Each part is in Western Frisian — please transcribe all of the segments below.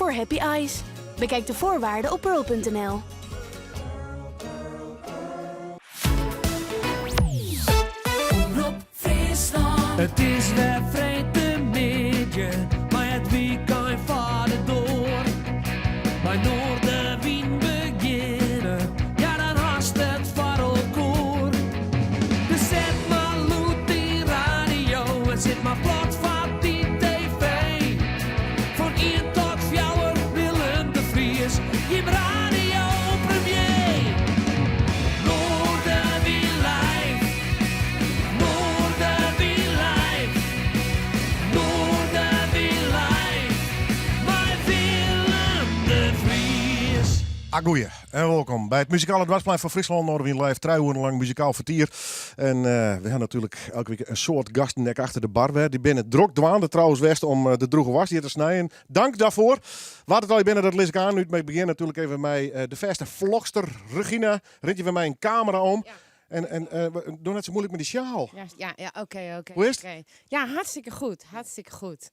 Voor happy eyes. Bekijk de voorwaarden op pearl.nl. Omrop Fryslân. It is wer freedtemiddei, mei it wykein foar de doar. Mei Noardewyn begjinne, ja dan hast it foar elkoar. Dus set mar lûd dyn radio en sit mar plat foar dyn TV. Fan ien tot fjouwer Willem de Vries, jim radiopremier. Noardewyn live, Noardewyn live, Noardewyn live, mei Willem de Vries. Agoeie en wolkom by it muzikale doarpsplein fan Fryslân Noardewyn Live, trije oeren lang muzikaal fertier. En eh, we ha natuerlik elke wike in soad gasten ek achter de bar wer. Dy binne drok dwaande trouwens west om eh, de drûge was hjir te snijen. Dank daarvoor. Wa't it al binne, dat lis ik oan út. Mar ik begjin natuerlik even mei eh, de fêste vlogster Regina. Rint je wer mei in kamera om. Ja. En, en eh, doe net sa muoilik mei dy sjaal. Ja, ja, ja oké, oké. Hoe is 't? oké. Ja, hartstikke goed, hartstikke goed.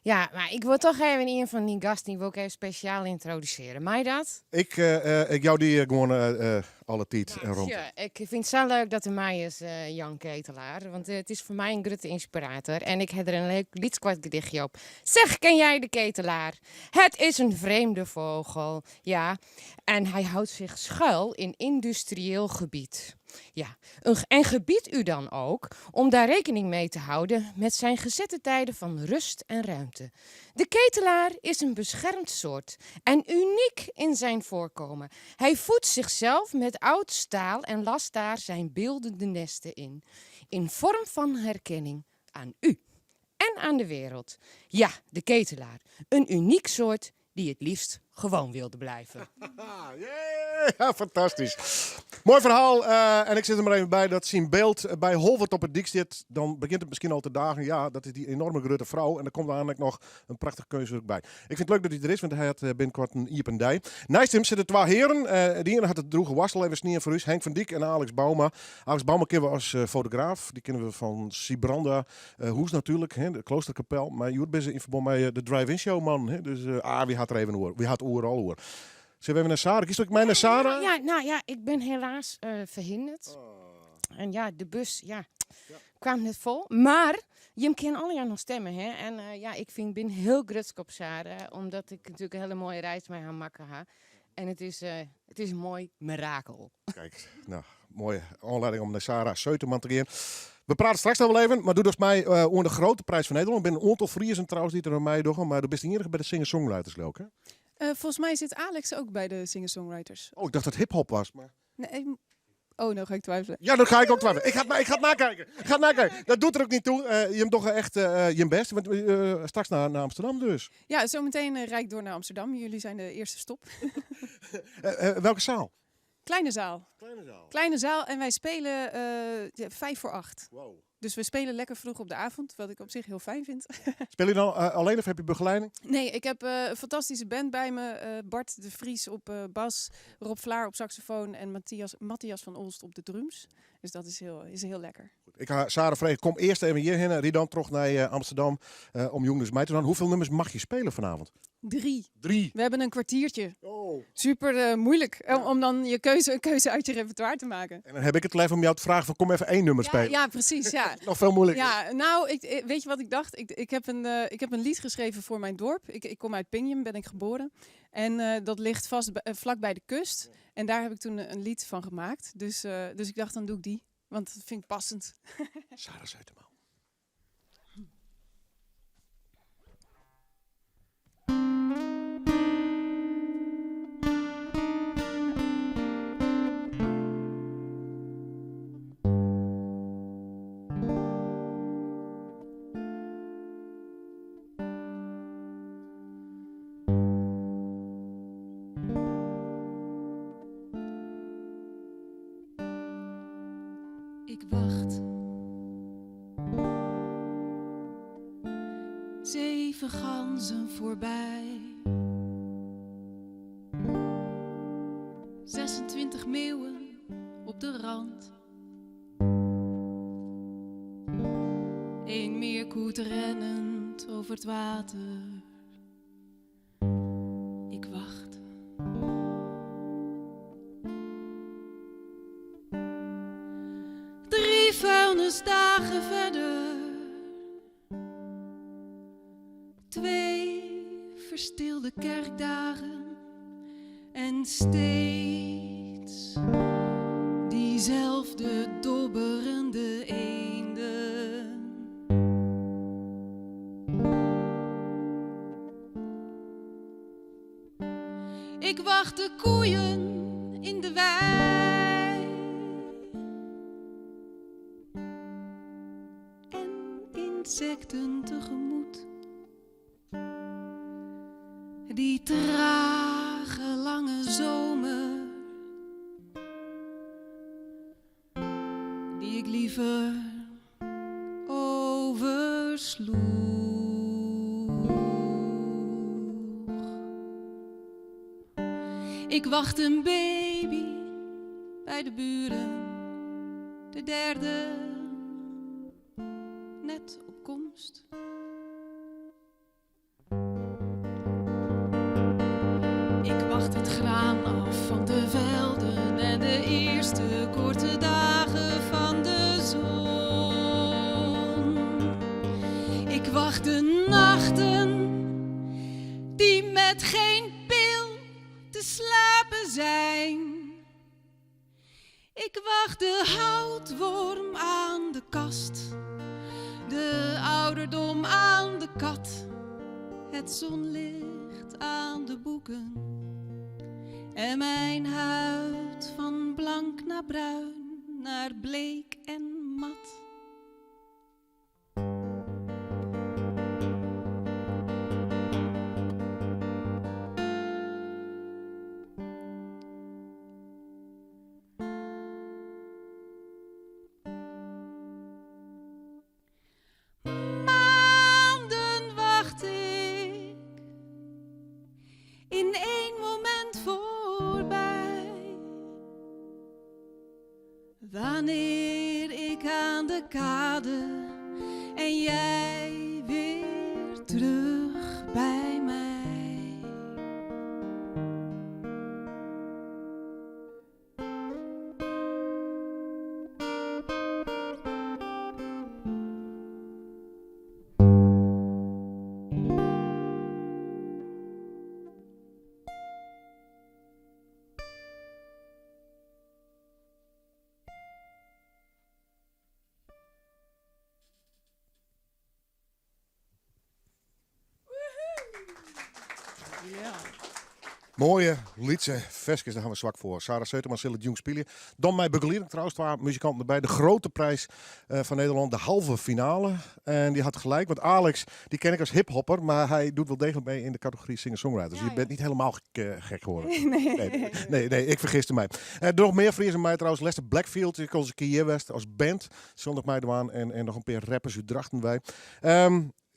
Ja, mar ik wol toch even ien fan dyn gasten, dy wol ik even spesjaal yntrodusearje. Mei dat? Ik, eh, eh, ik jou dy gewoan eh, eh, alle tiid en romte. Sjoch, ik fyn it sa leuk dat er mei is, eh, Jan Ketelaar. Want it is foar my in grutte ynspirator. En ik ha der in leuk lyts koart gedichtje op. Zeg, ken jij de ketelaar? Het is een vreemde vogel. Ja, en hij houdt zich schuil in industrieel gebied. Ja, een, en gebiedt u dan ook om daar rekening mee te houden met zijn gezette tijden van rust en ruimte. De ketelaar is een beschermd soort en uniek in zijn voorkomen. Hij voedt zichzelf met oud staal en last daar zijn beeldende nesten in. In vorm van herkenning aan u en aan de wereld. Ja, de ketelaar. Een uniek soort die het liefst gewoon wilde blijven. Yeah, fantastysk. Moai ferhaal. eh, en ik sit der mar even by dat syn byld by Holwert op 'e dyk stiet. Dan begjint it miskien al te dagen. Ja, dat is dy enoarme grutte frou. En der komt aanlik noch in prachtich keunstwurk by. Ik fyn it leuk dat hy der is, want hy hat eh, binnenkoart in iepen dei. Neist him sitte twa hearen. Eh, de iene hat it drûge woarstel even snien foar ús, Henk van Dyk en Alex Bouma. Alex Bouma kenne we as eh, fotograaf. Dy kenne we fan Sibranda eh, Hûs natuerlik, hè, de Kloosterkapel. Mar hjoed binne se yn ferbân mei eh, de Drive-In Show man. Hè. Dus eh, ah, wy ha it der even oer. Wy ha it oeral oer. Sille we even nei Sarah? Giest ek mei nei Sarah? Ja, nou ja, ik bin helaas eh, ferhinderd. En ja, de bus ja, kwam net fol. Mar jim kinne allegear noch stimme, hè? En eh, ja, ik fyn, bin hiel grutsk op Sarah, omdat ik natuerlik in hiele moaie reis mei har makke ha. En it is, eh, it is in moai mirakel. Kijk, nou, moaie oanlieding om nei Sarah Sötemann te gean. We prate straks noch wol even, mar doe dochst mei eh, oan de Grote Prijs van Nederland. Der binne in oantal Friezen trouwens dy't der oan meidogge, mar do bist de iennige by de singer-songwriters, leau ik, hè? Eh, volgens mij zit Alex ook bij de singer-songwriters. Oh, ik dacht dat hip-hop was. Maar... Nee, oh, nou ga ik twijfelen. Ja, dan ga ik ook twijfelen. Ik ga het, ik ga het nakijken. Ik ga het nakijken. Dat doet er ook niet toe. Eh, je docht echt eh, je best. Want eh, straks naar, naar Amsterdam dus. Ja, zometeen uh, rijd ik door naar Amsterdam. Jullie zijn de eerste stop. Welke zaal? Kleine zaal. Kleine zaal. Kleine zaal en wij spelen ja, 7:25. Wow. Dus we spelen lekker vroeg op de avond, wat ik op zich heel fijn vind. Speel je dan alleen of heb je begeleiding? Nee, ik heb een fantastische band bij me. Bart de Vries op bas, Rob Vlaar op saxofoon en Matthias, Matthias van Olst op de drums. Dus dat is heel, is heel lekker. Goed. Ik ga Sarah vragen, kom eerst even hierheen en ried dan terug naar Amsterdam om jûn dus mei te dwaan. Hoeveel nummers mag je spelen vanavond? Drie. Drie. We hebben een kwartiertje. Oh. Super moeilijk om, om dan je keuze, een keuze uit je repertoire te maken. En dan heb ik het lef om jou te vragen van kom even één nummer Ja, spelen. ja, precies. Ja. Nog veel moeilijker. Ja, nou, ik, weet je wat ik dacht? Ik, ik, heb, een, ik heb een lied geschreven voor mijn dorp. Ik, ik kom uit Pingjum, ben ik geboren. En dat ligt vast vlak bij de kust. En daar heb ik toen een lied van gemaakt. Dus, dus ik dacht, dan doe ik die. Want dat vind ik passend. Sarah Sötemann. Ik wacht. Zeven ganzen voorbij. 26 meeuwen op de rand. Eén meerkoet rennend over het water. dagen verder. Twee verstilde kerkdagen en steeds diezelfde dobberende eenden. Ik wacht de koeien in de wei. En insecten tegemoet. Die trage lange zomer. Die ik liever oversloeg. Ik wacht een baby bij de buren, de derde net op komst. Ik wacht het graan af van de velden en de eerste korte dagen van de zon. Ik wacht de nachten die met geen pil te slapen zijn. Ik wacht de houtworm aan de kast, de ouderdom aan de kat, het zonlicht aan de boeken en mijn huid van blank naar bruin, naar bleek en mat. Maanden wacht ik in één moment voorbij. Wanneer ik aan de kade en jij weer terug bij mij. Moaie lytse ferskes, dêr hawwe we swak foar. Sarah Seuterman sil it jûn spylje. Dan mei begelieding trouwens, twa muzikanten derby. De Grote Prijs eh, fan Nederlân, de halve finale. En dy hat gelyk, want Alex, dy ken ik as hiphopper, mar hy docht wol deeglik mei yn de kategory singer-songwriter. Dus je bent niet helemaal gek geworden. Nee. Nee, nee, nee, ik fergiste my. Er noch mear Friezen mei trouwens. Lester Blackfield, ek al ris in kear hjir west as band. Sil noch meidwaan en noch in pear rappers út Drachten wei.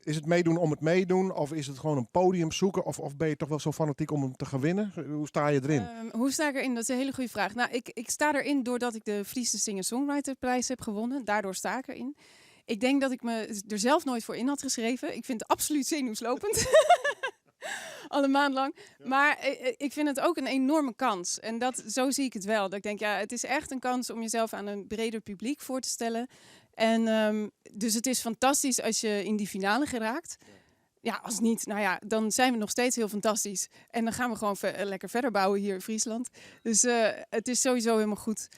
Is it meidwaan om it meidwaan of is it gewoan in podium zoeken? Of bin je toch wol sa fanatyk om him te gean winnen? Hoe steane je deryn? Hoe sta ik erin? Dat is een hele goede vraag. Nou, ik sta erin doordat ik de Friese Singer-Songwriter prijs heb gewonnen. Daardoor sta ik erin. Ik denk dat ik me er zelf nooit voor in had geschreven. Ik vind het absoluut zenuwslopend. Al een maand lang. Maar ik vind het ook een enorme kans. En zo zie ik het wel. Dat ik denk, ja, het is echt een kans om jezelf aan een breder publiek voor te stellen. En dus het is fantastisch als je in die finale geraakt. Ja, als niet, nou ja, dan zijn we nog steeds heel fantastisch. En dan gaan we gewoon lekker verder bouwen hier in Friesland. Dus het is sowieso helemaal goed.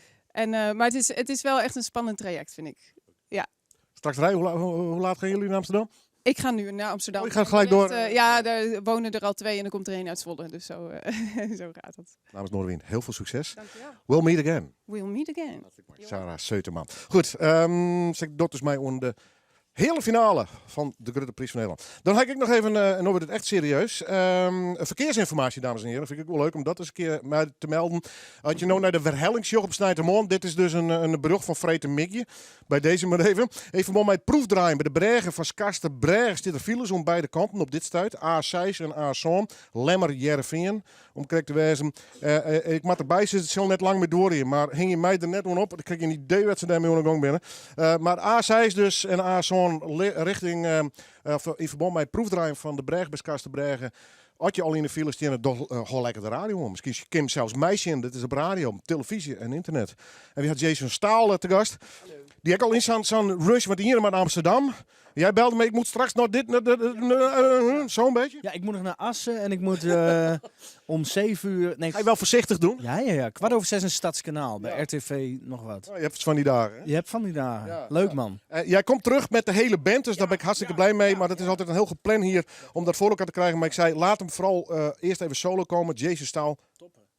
Maar het is wel echt een spannend traject, vind ik. Ja. Straks rijden, hoe laat gaan jullie naar Amsterdam? Ik ga nu naar Amsterdam. Oh, je gaat gelijk door? Ja, daar wonen er al 2 en er komt er 1 uit Zwolle. Dus zo gaat dat. Namens Noardewyn, heel veel succes. Dankjewel. We'll meet again. We'll meet again. Hartstikke mooi. Sarah Seuterman. Goed, zeg dat dus mij om de hele finale van de Grutte Prijs van Nederland. Dan ga ik nog even, en dan wordt het echt serieus. Verkeersinformatie, dames en heren. Dat vind ik ook wel leuk om dat eens een keer mij te melden. Als je nou naar de Werhellingsjoch op Snijtermoorn. Dit is dus een bericht van freedtemiddei. Bij deze maar even. Even om mij proefdraaien bij de brêge van Skarsterbrêge zitten files om beide kanten op dit stuit. A6 en A7. Lemmer, Hearrenfean. Om krekt te wêzen. Ik moat derby sizze, it sil net lang mear duorje. Mar hingje my der net oan op, dan krij ik in idee wat se dêrmei oan de gong binne. Mar A6 dus en A7 richting, of yn ferbân mei it proefdraaien fan de brêge by Skarsterbrêge. As je al yn de file steane, doch hâld lekker de radio oan. Miskien kin 'm sels meisjen. Dit is op radio, televyzje en ynternet. En wy ha Jason Staal te gast. Dy ek al yn sa'n rush, want ien moat nei Amsterdam. Jij belde me, ik moet straks nog dit, zo'n beetje. Ja, ik moet nog naar Assen en ik moet om 7 uur... Nee, Ga je wel voorzichtig doen? Ja. 6:15 in het Stadskanaal, bij RTV nog wat. Oh, je hebt het van die dagen. Hè? Je hebt van die dagen. Leuk man. Jij komt terug met de hele band, dus daar ben ik hartstikke blij mee. Maar dat is altijd een heel gepland hier om dat voor elkaar te krijgen. Maar ik zei, laat hem vooral eerst even solo komen. Jason Staal,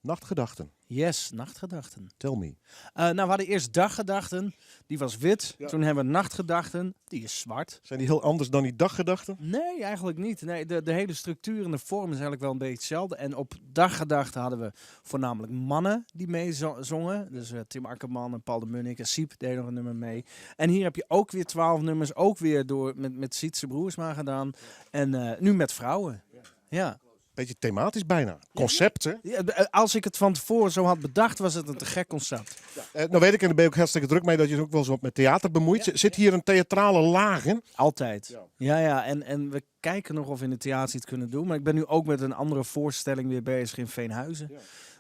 Nachtgedachten. Yes, Nachtgedachten. Tell me. We hadden eerst Daggedachten, die was wit. Toen hebben we Nachtgedachten, die is zwart. Zijn die heel anders dan die Daggedachten? Nee, eigenlijk niet. Nee, de hele structuur en de vorm is eigenlijk wel een beetje hetzelfde. En op Daggedachten hadden we voornamelijk mannen die mee zongen. Dus Tim Akkerman en Paul de Munnik en Siep deden nog een nummer mee. En hier heb je ook weer 12 nummers, ook weer door met Sietse Broersma gedaan. En nu met vrouwen. Ja. Beetje thematisch bijna. Concept, hè? Ja, als ik het van tevoren zo had bedacht, was het een te gek concept. Ja. Nou weet ik, en daar ben je ook hartstikke druk mee, dat je je ook wel eens wat met theater bemoeit. Zit hier een theatrale laag in? Altijd. Ja, ja. En we kijken nog of we in het theater iets kunnen doen. Maar ik ben nu ook met een andere voorstelling weer bezig in Veenhuizen.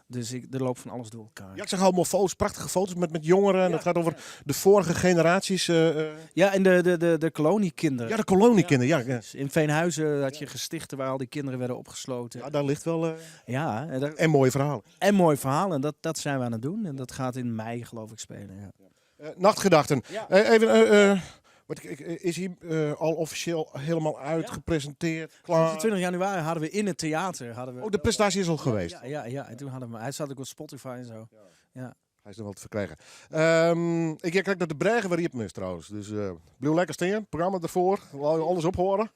Dus er loopt van alles door elkaar. Ja, ik zag allemaal foto's, prachtige foto's met jongeren. En dat gaat over de vorige generaties. Ja, en de koloniekinderen. Ja, de koloniekinderen, ja, ja. Dus in Veenhuizen had je gestichten waar al die kinderen werden opgesloten. Ja, daar ligt wel Ja, en daar En mooie verhalen. En mooie verhalen. En dat zijn we aan het doen. En dat gaat in mei, geloof ik, spelen. Ja. Nachtgedachten. Even, wat ik, ik, is hij al officieel helemaal uitgepresenteerd? Klaar? 26 januari hadden we in het theater. Hadden we Oh, de presentatie is al geweest. Ja, ja, ja. En toen hadden we, hij zat ook op Spotify en zo. Ja. Hij is nog wel te verkrijgen. Ik kijk dat de Bregen weer iepen is trouwens. Dus blijf lekker staan. Programma ervoor. Laat je alles ophoren.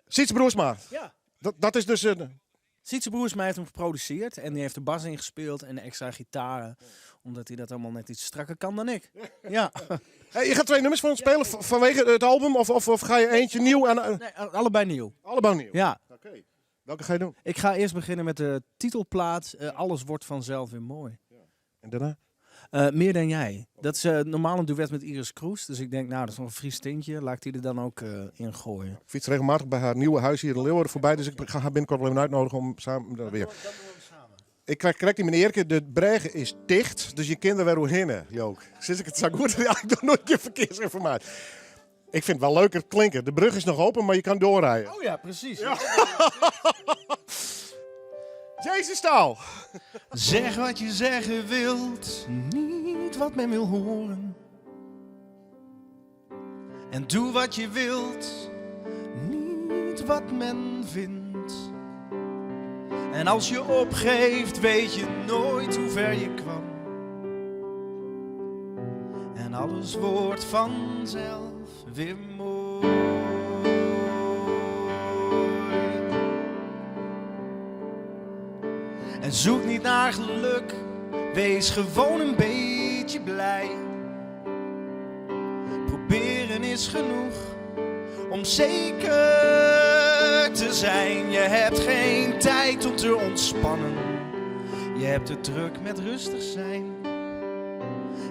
Sietse Broersma. Dat is dus een... Sietse Broersma heeft hem geproduceerd en die heeft de bas ingespeeld en de extra gitaren. Omdat hij dat allemaal net iets strakker kan dan ik. Ja. Hey, je gaat 2 nummers van ons spelen vanwege het album of ga je eentje nieuw? En Nee, allebei nieuw. Allebei nieuw? Ja. Oké. Welke ga je doen? Ik ga eerst beginnen met de titelplaat. Alles wordt vanzelf weer mooi. Ja. En daarna? Meer dan jij. Dat is normaal een duet met Iris Kroes. Dus ik denk, dat is nog een Fries tintje. Laat ik die er dan ook in gooien. Ik fiets regelmatig bij haar nieuwe huis hier in Leeuwarden voorbij. Dus ik ga haar binnenkort wel even uitnodigen om samen dan weer. Dat doen we samen. Ik krijg correct die meneer, de breg is dicht, dus je kinderen werden hinnen, Jook. Sinds ik het zo goed, ja, ik doe nooit je verkeersinformatie. Ik vind het wel leuker klinken. De brug is nog open, maar je kan doorrijden. Oh ja, precies. Ja. Jason Staal. Zeg wat je zeggen wilt, niet wat men wil horen. En doe wat je wilt, niet wat men vindt. En als je opgeeft, weet je nooit hoe ver je kwam. En alles wordt vanzelf weer mooi. En zoek niet naar geluk, wees gewoon een beetje blij. Proberen is genoeg om zeker te zijn. Je hebt geen tijd om te ontspannen. Je hebt het druk met rustig zijn.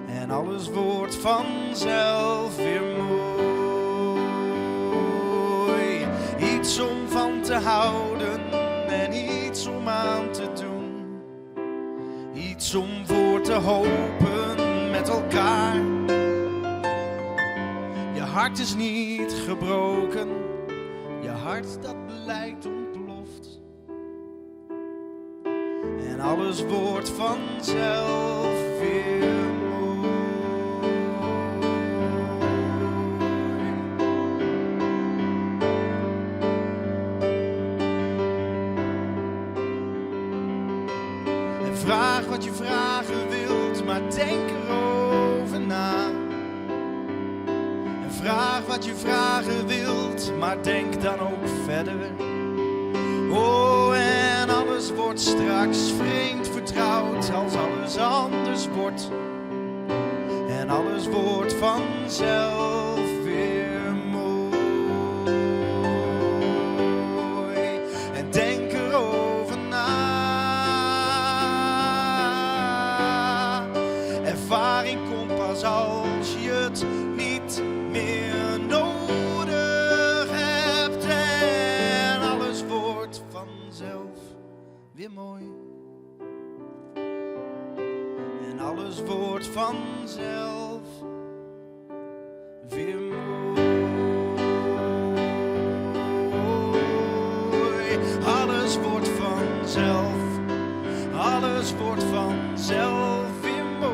En alles wordt vanzelf weer mooi. Iets om van te houden en iets om aan te doen. Iets om voor te hopen met elkaar. Je hart is niet gebroken. Je hart dat blijkt ontploft. En alles wordt vanzelf weer mooi. En vraag wat je vragen wilt, maar denk erover na. En vraag wat je vragen wilt, maar denk dan ook verder. Oh, en alles wordt straks vreemd vertrouwd als alles anders wordt. En alles wordt vanzelf weer mooi. En denk erover na. Ervaring komt pas als je het niet meer nodig hebt. En alles vanzelf weer mooi. En alles wordt vanzelf weer mooi. Alles wordt vanzelf, alles wordt vanzelf weer mooi.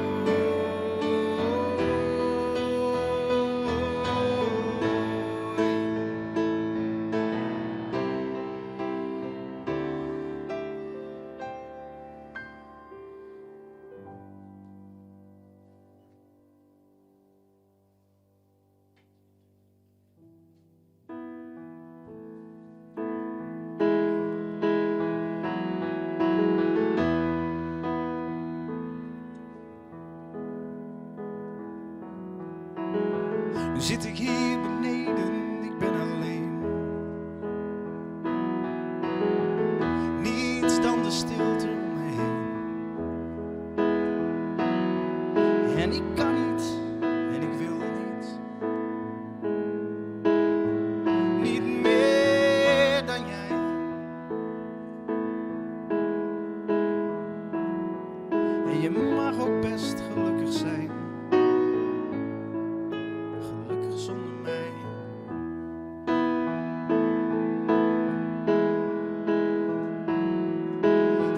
Nu zit ik hier beneden, ik ben alleen. Niets dan de stilte om me heen. En ik kan niet en ik wil niet. Niet meer dan jij. En je mag ook best gelukkig zijn. Gelukkig zonder mij.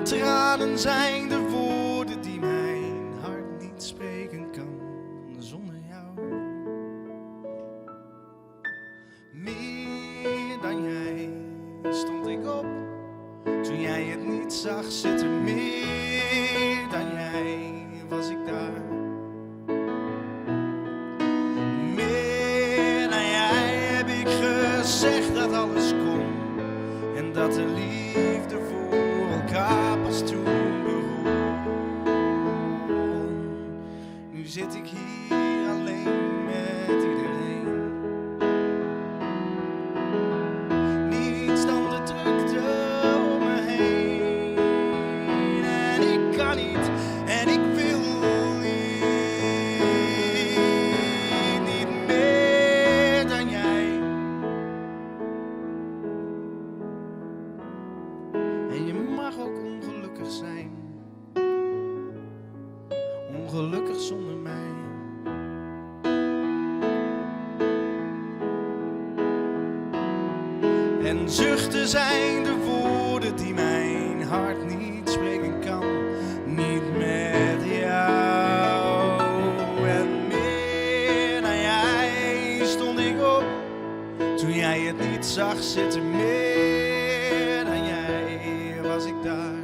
Tranen zijn de woorden die mijn hart niet spreken kan zonder jou. Meer dan jij stond ik op toen jij het niet zag zitten. Meer dan jij was ik daar. Meer dan jij heb ik gezegd dat alles kon en dat de liefde voor elkaar pas toen begon. Nu zit ik hier alleen met iedereen. Niets dan de drukte om me heen. En ik kan niet en ik wil niet, niet meer dan jij. En je mag ook ongelukkig zijn. Ongelukkig zonder mij. En zuchten zijn de woorden die mijn hart niet spreken kan. Niet met jou. En meer dan jij stond ik op toen jij het niet zag zitten. Meer dan jij was ik daar.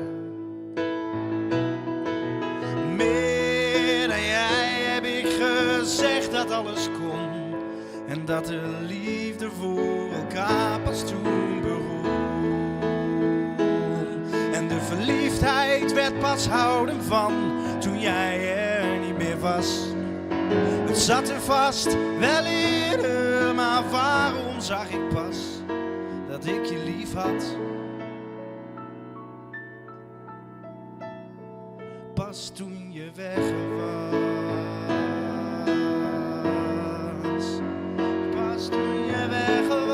Meer dan jij heb ik gezegd dat alles kon. En dat de liefde voor elkaar pas toen begon. En de verliefdheid werd pas houden van toen jij er niet meer was. Het zat er vast wel eerder, maar waarom zag ik pas dat ik je lief had? Pas toen je weg was. Pas toen je weg was.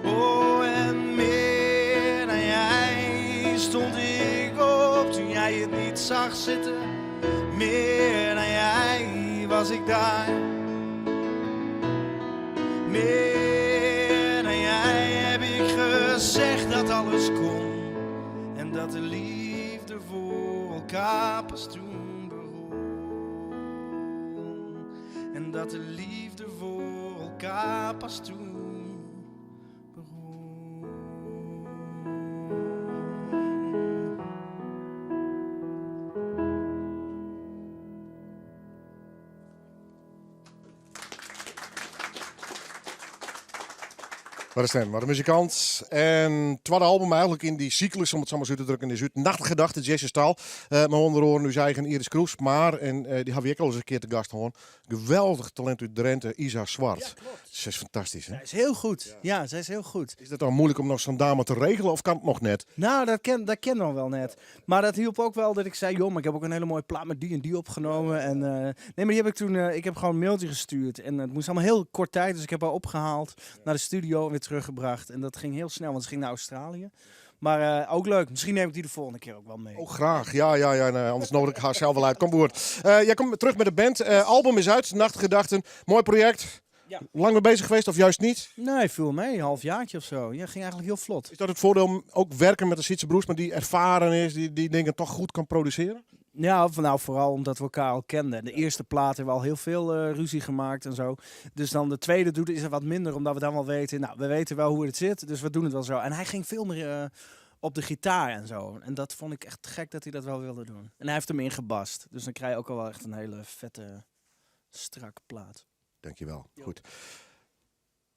Oh, en meer dan jij stond ik op toen jij het niet zag zitten. Meer dan jij was ik daar. Meer dan jij heb ik gezegd dat alles kon. En dat de liefde voor elkaar pas toen begon. En dat de liefde voor elkaar pas toen begon. Wat in stim, wat in muzikant. En twadde album eigenlik yn dy syklus, om it sa mar út te drukken, is út Nachtgedachte, Jason Staal. Uh, mei ûnder oaren ús eigen Iris Kroes, mar, en uh, dy hawwe wy ek al ris in kear te gast hân, geweldich talint út Drenthe, Isa Zwart. Ja, klopt. Ze is fantastysk, hè? Zij is heel goed. Ja. Ja, zij is heel goed. Is dat dan moeilijk om noch sa'n dame te regelen of kan it noch net? Nou, dat ken nog wel net. Maar dat hielp ook wel dat ik zei, joh, maar ik heb ook een hele mooie plaat met die en die opgenomen. En, nee, maar die heb ik toen, ik heb gewoon een mailtje gestuurd. En het moest allemaal heel kort tijd, dus ik heb haar opgehaald naar de studio en weer teruggebracht. En dat ging heel snel, want ze ging naar Australië. Maar ook leuk. Misschien neem ik die de volgende keer ook wel mee. Oh, graag. Ja. Nee, anders nodig ik haar zelf wel uit. Kom, boer. Jij komt terug met de band. Album is uit, Nachtgedachten. Mooi project. Ja. Lang mee bezig geweest of juist niet? Nee, viel mee. Een halfjaartje of zo. Ja, ging eigenlijk heel vlot. Is dat het voordeel ook werken met de Sietse Broersma die ervaren is, die dingen toch goed kan produceren? Ja, nou, vooral omdat we elkaar al kenden. De eerste plaat hebben we al heel veel ruzie gemaakt en zo. Dus dan de tweede doet is er wat minder, omdat we dan wel weten... Nou, we weten wel hoe het zit, dus we doen het wel zo. En hij ging veel meer op de gitaar en zo. En dat vond ik echt gek dat hij dat wel wilde doen. En hij heeft hem ingebast. Dus dan krijg je ook al wel echt een hele vette, strakke plaat. Dankjewel. Goed.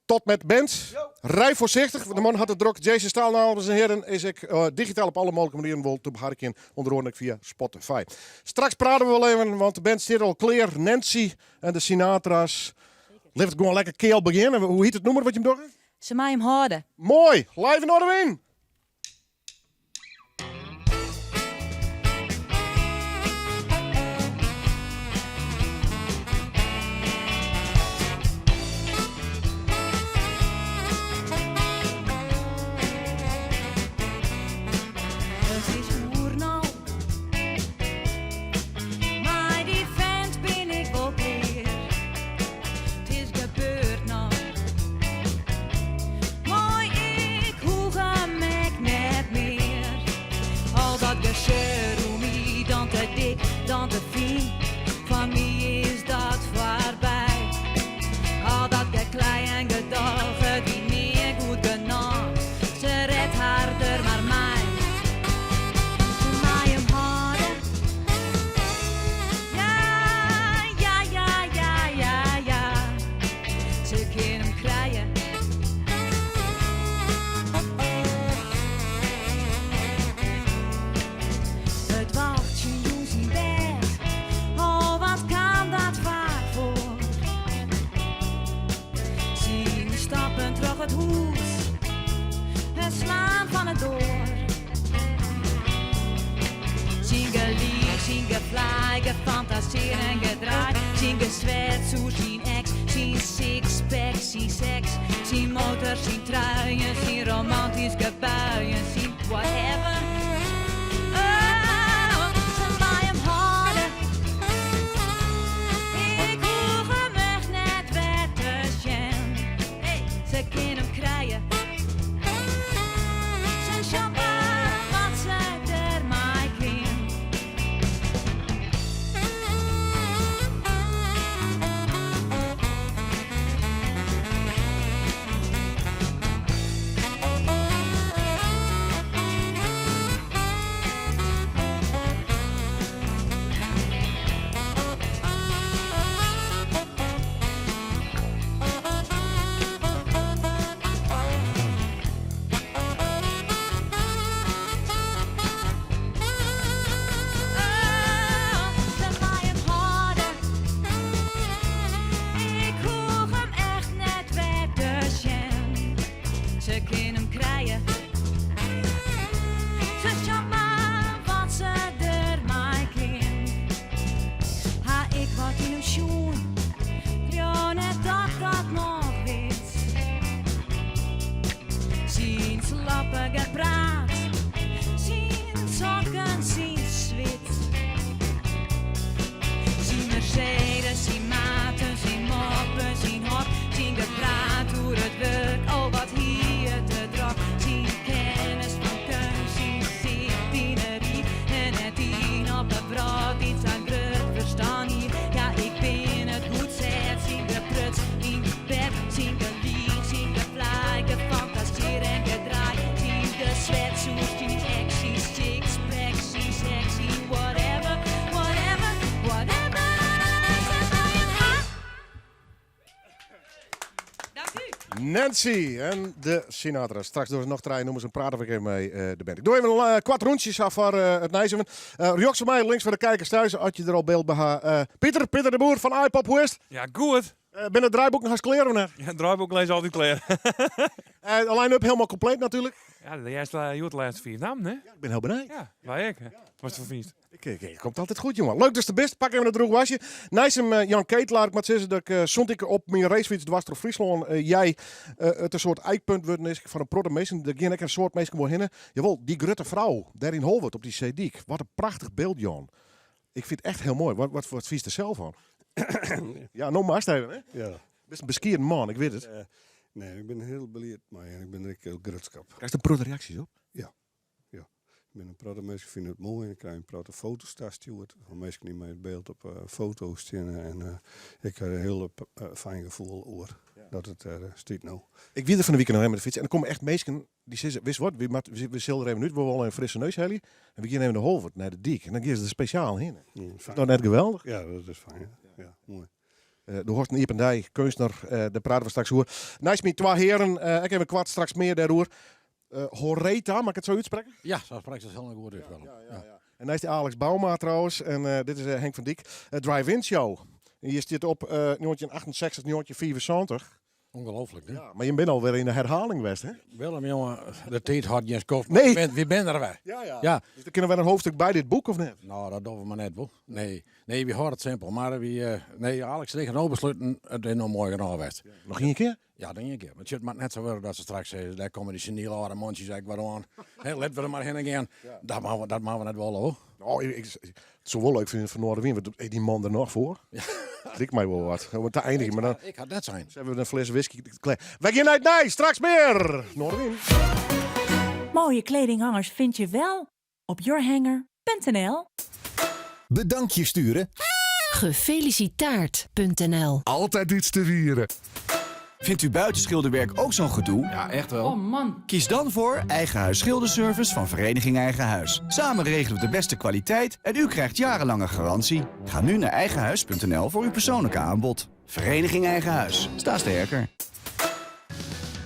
Tot met band. Rij voorzichtig, want de man hat it drok. Jason Staal, dames en heren, is ek digitaal op alle mooglike manieren wol te beharkjen. Ûnder oaren fia Spotify. Straks prate we wol even, want de band sit al klear. Nancy en de Sinatra's. Lit it gewoan lekker keal begjinne. Hoe hjit it nûmer wat jim dogge? Se meie him hâlde. Moai. Live yn Noardewyn. It is oer no. Mei dy fint bin ik wol klear. It is gebeurd no. Moai, ik hoech him ek net mear. Al dat geseur oer my, dan te dik, dan te fyn. Foar my is dat foarby. Al dat geklei en gedoch, it wie nea goed genôch. Se rêdt har der mar mei. Se meie him hâlde. Ja, ja, ja, ja, ja, ja. Se kin him krije. It wachtsjen jûns yn bêd. Oh, wat kaam dat faak foar. Syn stappen troch it hûs. It slaan fan 'e doar. Syn geliik, syn geflij, gefantasearre en gedraai. Syn geswets oer syn eks, syn sixpack, syn seks. Syn motor, syn truien, syn romantyske buien, syn whatever. Oh, se meie him hâlde. Ik hoech him echt net wer te sjen. Hey, se kin him krije. Se sjoppe wat se der mei kin. Nancy en de Sinatra. Straks dogge se noch trije nûmers en prate we even mei de band. Ik doch even in koart rûntsje sa foar it nijs. Rjochts fan my, links foar de kijkers thuis, as je der al byld by ha. Pieter, Pieter de Boer fan Aaipop, hoe is it? Ja, goed. Binne de draaiboeken hast klear of net? Ja, draaiboek lizze altyd klear. De line-up hielendal kompleet natuerlik. Ja, de earste, hjoed de lêste fiif nammen, hè? Ja, ik bin hiel benijd. Ja, wy ek. Wat foar fynst? Ik, komt altyd goed, jongen. Leuk dat je der bist. Pak even it drûch wasje. Neist him Jan Ketelaar. Ik moat sizze dat ik sûnt ik op myn racefyts dwars troch Fryslân jij it in soart ijkpunt wurden is fan in protte minsken. Der gean ek in soad minsken wol hinne. Jawol, dy grutte frou dêr yn Holwert op dy seedyk. Wat in prachtich byld, Jan. Ik fyn it echt hiel moai. Wat, wat, wat fynst der sels fan? Ja, no moatst even, hè? Ja. Bist in beskieden man, ik wit it. Nee, ik bin hiel bliid mei en ik bin der ek hiel grutsk op. Krijst in protte reaksjes op? Ja. Ja. Ik bin in protte minsken fine it moai en ik krij in protte foto's tastjoerd fan minsken dy't mei it byld op foto steane en ik ha in hiel fijn gefoel oer dat it der stiet no. Ik wie der fan de wike noch even mei de fyts en der komme echt minsken dy sizze, witst wat, wy moatte, we sille der even út, we wolle in frisse neus helje en we gean even nei Holwert, nei de dyk. En dan gean se der spesjaal hinne. Is dat net geweldich? Ja, dat is fijn. Ja, moai. Do hâldst in iepen dei, keunstner, dêr prate we straks oer. Neist my twa hearen, ek even koart straks mear dêroer. Horeta, moat ik it sa útsprekke? Ja, sa sprekst it hielendal goed út, Willem. Ja, ja, ja. En neist dy Alex Bouma trouwens, en dit is Henk van Dyk. Drive-In Show. En hjir stiet op 1968, 1975. Ongelooflijk, hè? Ja, mar jim binne alwer yn de herhaling west, hè? Willem, jonge, de tiid hâldt gjin skoft. Nee. Wy binne der wer. Ja, ja. Ja. Dus der kinne wer in hoofdstuk by dit boek, of net? No, dat dogge we mar net, wol. Nee, nee, wy hâlde it simpel. Mar wy, nee, Alex en ik ha no besluten, it is no moai genôch west. Noch ien kear? Ja, noch ien kear. Mar it moat net sa wurde dat se straks sizze, dêr komme dy senile âlde mantsjes ek wer oan. Hè, litte we der mar hinne gean. Dat moatte we, dat moatte we net wolle, hoor. No, ik, ik, it soe wol leuk fine fan Noardewyn, want is dy man der noch foar? Liket my wol wat. Om te eindigjen, mar dan Ik ha it net sein. Sette we in fles whisky klear. Wy gean nei it nijs, straks mear! Noardewyn. Mooie kledinghangers vind je wel op yourhanger.nl. Bedankje sturen? Gefelicitaard.nl. Altijd iets te vieren. Vindt u buitenschilderwerk ook zo'n gedoe? Ja, echt wel. Oh man. Kies dan voor Eigen Huis Schilderservice van Vereniging Eigen Huis. Samen regelen we de beste kwaliteit en u krijgt jarenlange garantie. Ga nu naar eigenhuis.nl voor uw persoonlijke aanbod. Vereniging Eigen Huis. Sta sterker.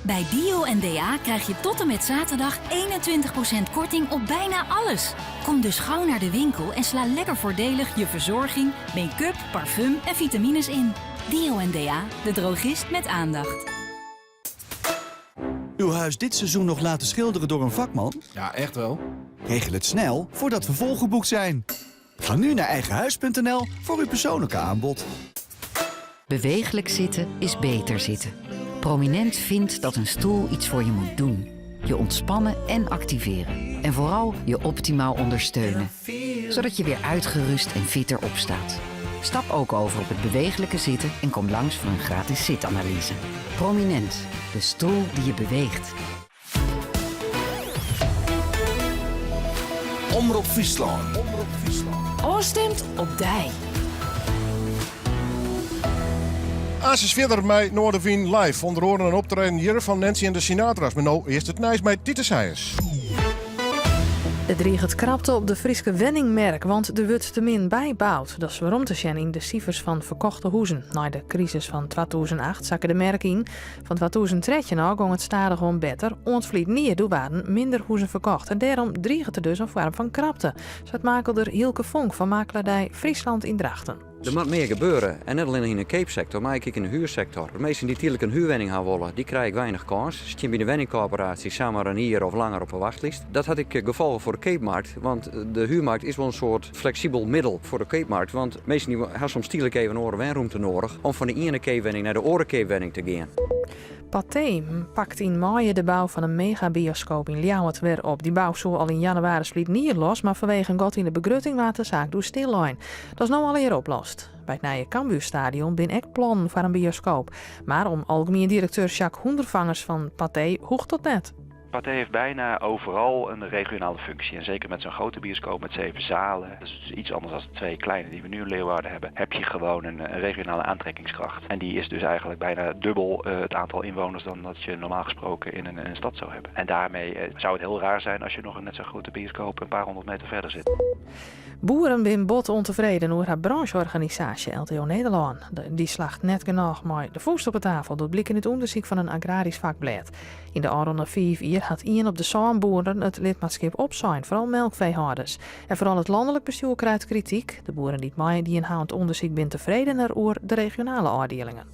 Bij Dio en DA krijg je tot en met zaterdag 21% korting op bijna alles. Kom dus gauw naar de winkel en sla lekker voordelig je verzorging, make-up, parfum en vitamines in. Dio en DA, de drogist met aandacht. Uw huis dit seizoen nog laten schilderen door een vakman? Ja, echt wel. Regel het snel voordat we volgeboekt zijn. Ga nu naar eigenhuis.nl voor uw persoonlijke aanbod. Beweeglijk zitten is beter zitten. Prominent vindt dat een stoel iets voor je moet doen. Je ontspannen en activeren. En vooral je optimaal ondersteunen. Zodat je weer uitgerust en fitter opstaat. Stap ook over op het beweeglijke zitten en kom langs voor een gratis zitanalyse. Prominent, de stoel die je beweegt. Omrop Fryslân. Ofstimd op dy. Aansens fierder mei Noardewyn live. Under oaren in optreden hjir fan Nancy en de Sinatra's. Mar no earst it nijs mei Titus Seijers. Der driget krapte op de Fryske wenningmerk, want der wurdt te min byboud. Dat is werom te sjen yn de sifers fan ferkochte huzen. Nei de krisis fan 2008 sakke de merk yn. Fan 2013 ôf gong it stadichoan better. Oant ferline jier doe waarden minder huzen ferkocht en dêrom driget der dus in foarm fan krapte, seit makelder Hielke Vonk fan Makelaardij Friesland yn Drachten. Der moat mear gebeure en net allinnich yn de keapsektor, mar ek yn de huursektor. De minsken dy't tydlik in huurwenning ha wolle, dy krije ek weinich kâns. Stean by de wenningkorporaasje samar in jier of langer op de wachtlist. Dat hat ek gefolgen foar de keapmarkt, want de huurmarkt is wol in soart fleksibel middel foar de keapmarkt. Want minsken dy ha soms tydlik even in oare wenrûmte noadich om fan de iene keapwenning nei de oare keapwenning te gean. Pathé pakt yn maaie de bou fan in megabioskoop yn Ljouwert wer op. Dy bou soe al yn jannewaris ferline jier los, mar fanwege in gat yn de begrutting waard de saak doe stillein. Dat is no allegear oplost. By it nije Cambuurstadion binne ek plannen foar in bioskoop. Mar om algemien direkteur Jacques Hoendervangers fan Pathé hoecht dat net. Pathé heeft bijna overal een regionale functie. En zeker met zo'n grote bioscoop met zeven zalen, dat is dus iets anders dan de twee kleine die we nu in Leeuwarden hebben, heb je gewoon een, een regionale aantrekkingskracht. En die is dus eigenlijk bijna dubbel eh, het aantal inwoners dan dat je normaal gesproken in een, een stad zou hebben. En daarmee eh, zou het heel raar zijn als je nog een net zo'n grote bioscoop een paar honderd meter verder zit. Boeren binne bot ûntefreden oer har brânsjorganisaasje LTO Nederlân. Dy slacht net genôch mei de fûst op 'e tafel, docht bliken út ûndersyk fan in agrarysk fakblêd. Yn de ôfrûne fiif jier hat ien op de sân boeren it lidmaatskip opsein, foaral melkfeehâlders. En foaral it lanlik bestjoer krijt krityk. De boeren dy't meidien ha oan it ûndersyk binne tefredener oer de regionale ôfdielingen.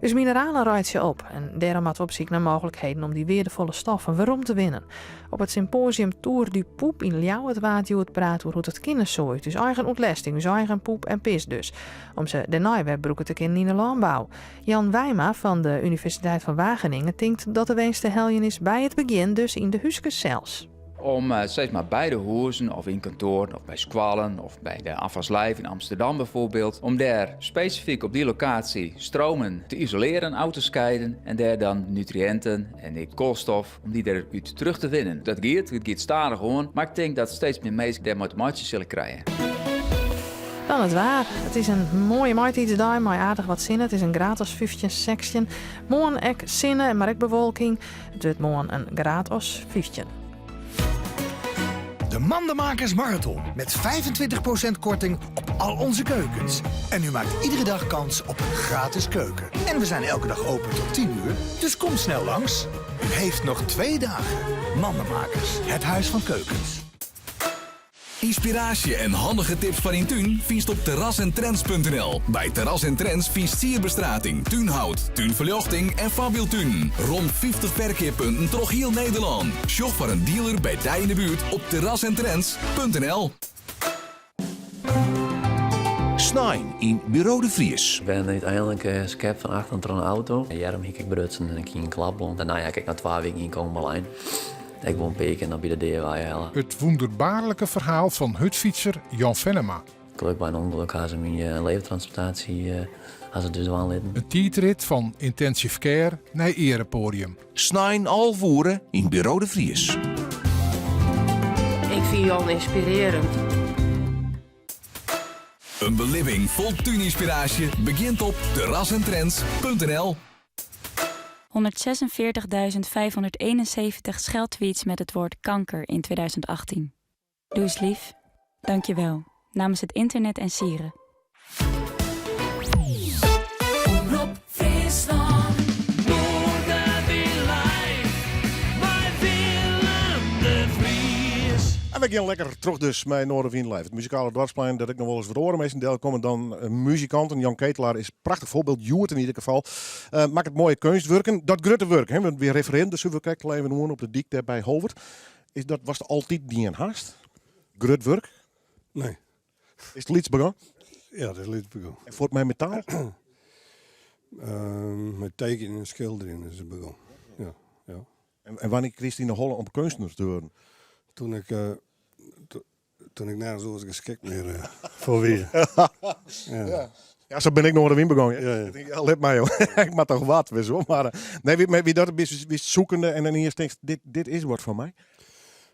Us mineralen reitsje op en dêrom moatte we op syk nei mooglikheden om dy weardefolle stoffen werom te winnen. Op it sympoasium Tour du Poep yn Ljouwert waard hjoed praat oer hoe't it kinne soe út ús eigen ûntlêsting, ús eigen poep en pis dus, om se dêrnei wer brûke te kinnen yn de lânbou. Jan Wijma fan de Universiteit fan Wageningen tinkt dat de winst te heljen is by it begjin, dus yn de húskes sels. Om steeds maar by de hûzen of yn kantoaren of by skoallen of by de AFAS Live in Amsterdam bijvoorbeeld, om dêr spesifyk op dy lokaasje stromen te isoleren, ôf te skieden en dêr dan nutriïnten en ek koalstof, om dy derút terug te winnen. Dat giet, it giet stadichoan, mar ik tink dat steeds mear minsken dêrmei te meitsjen sille krije. Dan it waar. It is in moaie maitiidsdei mei aardich wat sinne. It is in graad as 15, 16. Moarn ek sinne, mar ek bewolking. It wurdt moarn in graad as 15. De Mandenmakers Marathon met 25% korting op al onze keukens. En u maakt iedere dag kans op een gratis keuken. En we zijn elke dag open tot 10 uur, dus kom snel langs. U heeft nog twee dagen. Mandenmakers, het huis van keukens. Ynspiraasje en handige tips foar dyn tún fynst op terrasentrends.nl. By Terras en Trends fynst sierbestrating, túnhout, túnferljochting en foarbyldtunen. Rom 50 ferkeappunten troch hiel Nederlân. Sjoch foar in dealer by dy yn de buert op terrasentrends.nl. Snein yn Buro de Vries. Ik ben úteinlik skept fan achteren troch in auto. De earm hie ik brutsen en ik hie in klapblond. Dêrnei ha ik noch twa wiken yn koma lein. Ik wol in pear kear noch by de dea weihelle. It wûnderbaarlike ferhaal fan hurdfytser Jan Fennema. Geluk by in ûngelok ha se myn levertransplantaasje ha se dus dwaan litten. In tiidrit fan intensive care nei earepoadium. Snein 11 oere yn Buro de Vries. Ik fyn Jan ynspirearjend. In belibbing fol túnynspiraasje begjint op terrasentrends.nl. 146.571 scheldtweets met het woord kanker in 2018. Doe eens lief. Dank je wel. Namens het internet en SIRE. Omrop Fryslân. Noardewyn live mei Willem de Vries. En we gean lekker troch dus mei Noardewyn Live. It muzikale doarpsplein dat ek noch wolris wat oare minsken delkomme dan eh, muzikanten. Jan Ketelaar is prachtich foarbyld, hjoed yn ieder gefal. Uh, makket moaie keunstwurken. Dat grutte wurk, hè, want wy referearren der suver krekt al even oan op de dyk dêr by Holwert. Is dat watst altyd dien hast? Grut wurk? Nee. Is it lyts begûn? Ja, it is lyts begûn. En fuort mei metaal? Um, mei tekenjen en skilderjen is it begûn. Ja, ja. En, en wannear krigest yn de holle om keunstner te wurden? Toen ik, uh, toen ik nergens oars geskikt mear uh, foar wie. ja. ja. Ja, sa bin ik Noardewyn begûn. Ja, ja. Ik tink, ja, lit my joh. ik moat toch wat, wist wol. Mar eh, nee, wie, wie dat wist, wist zoekende en dan earst tinkst, dit, dit is wat foar my.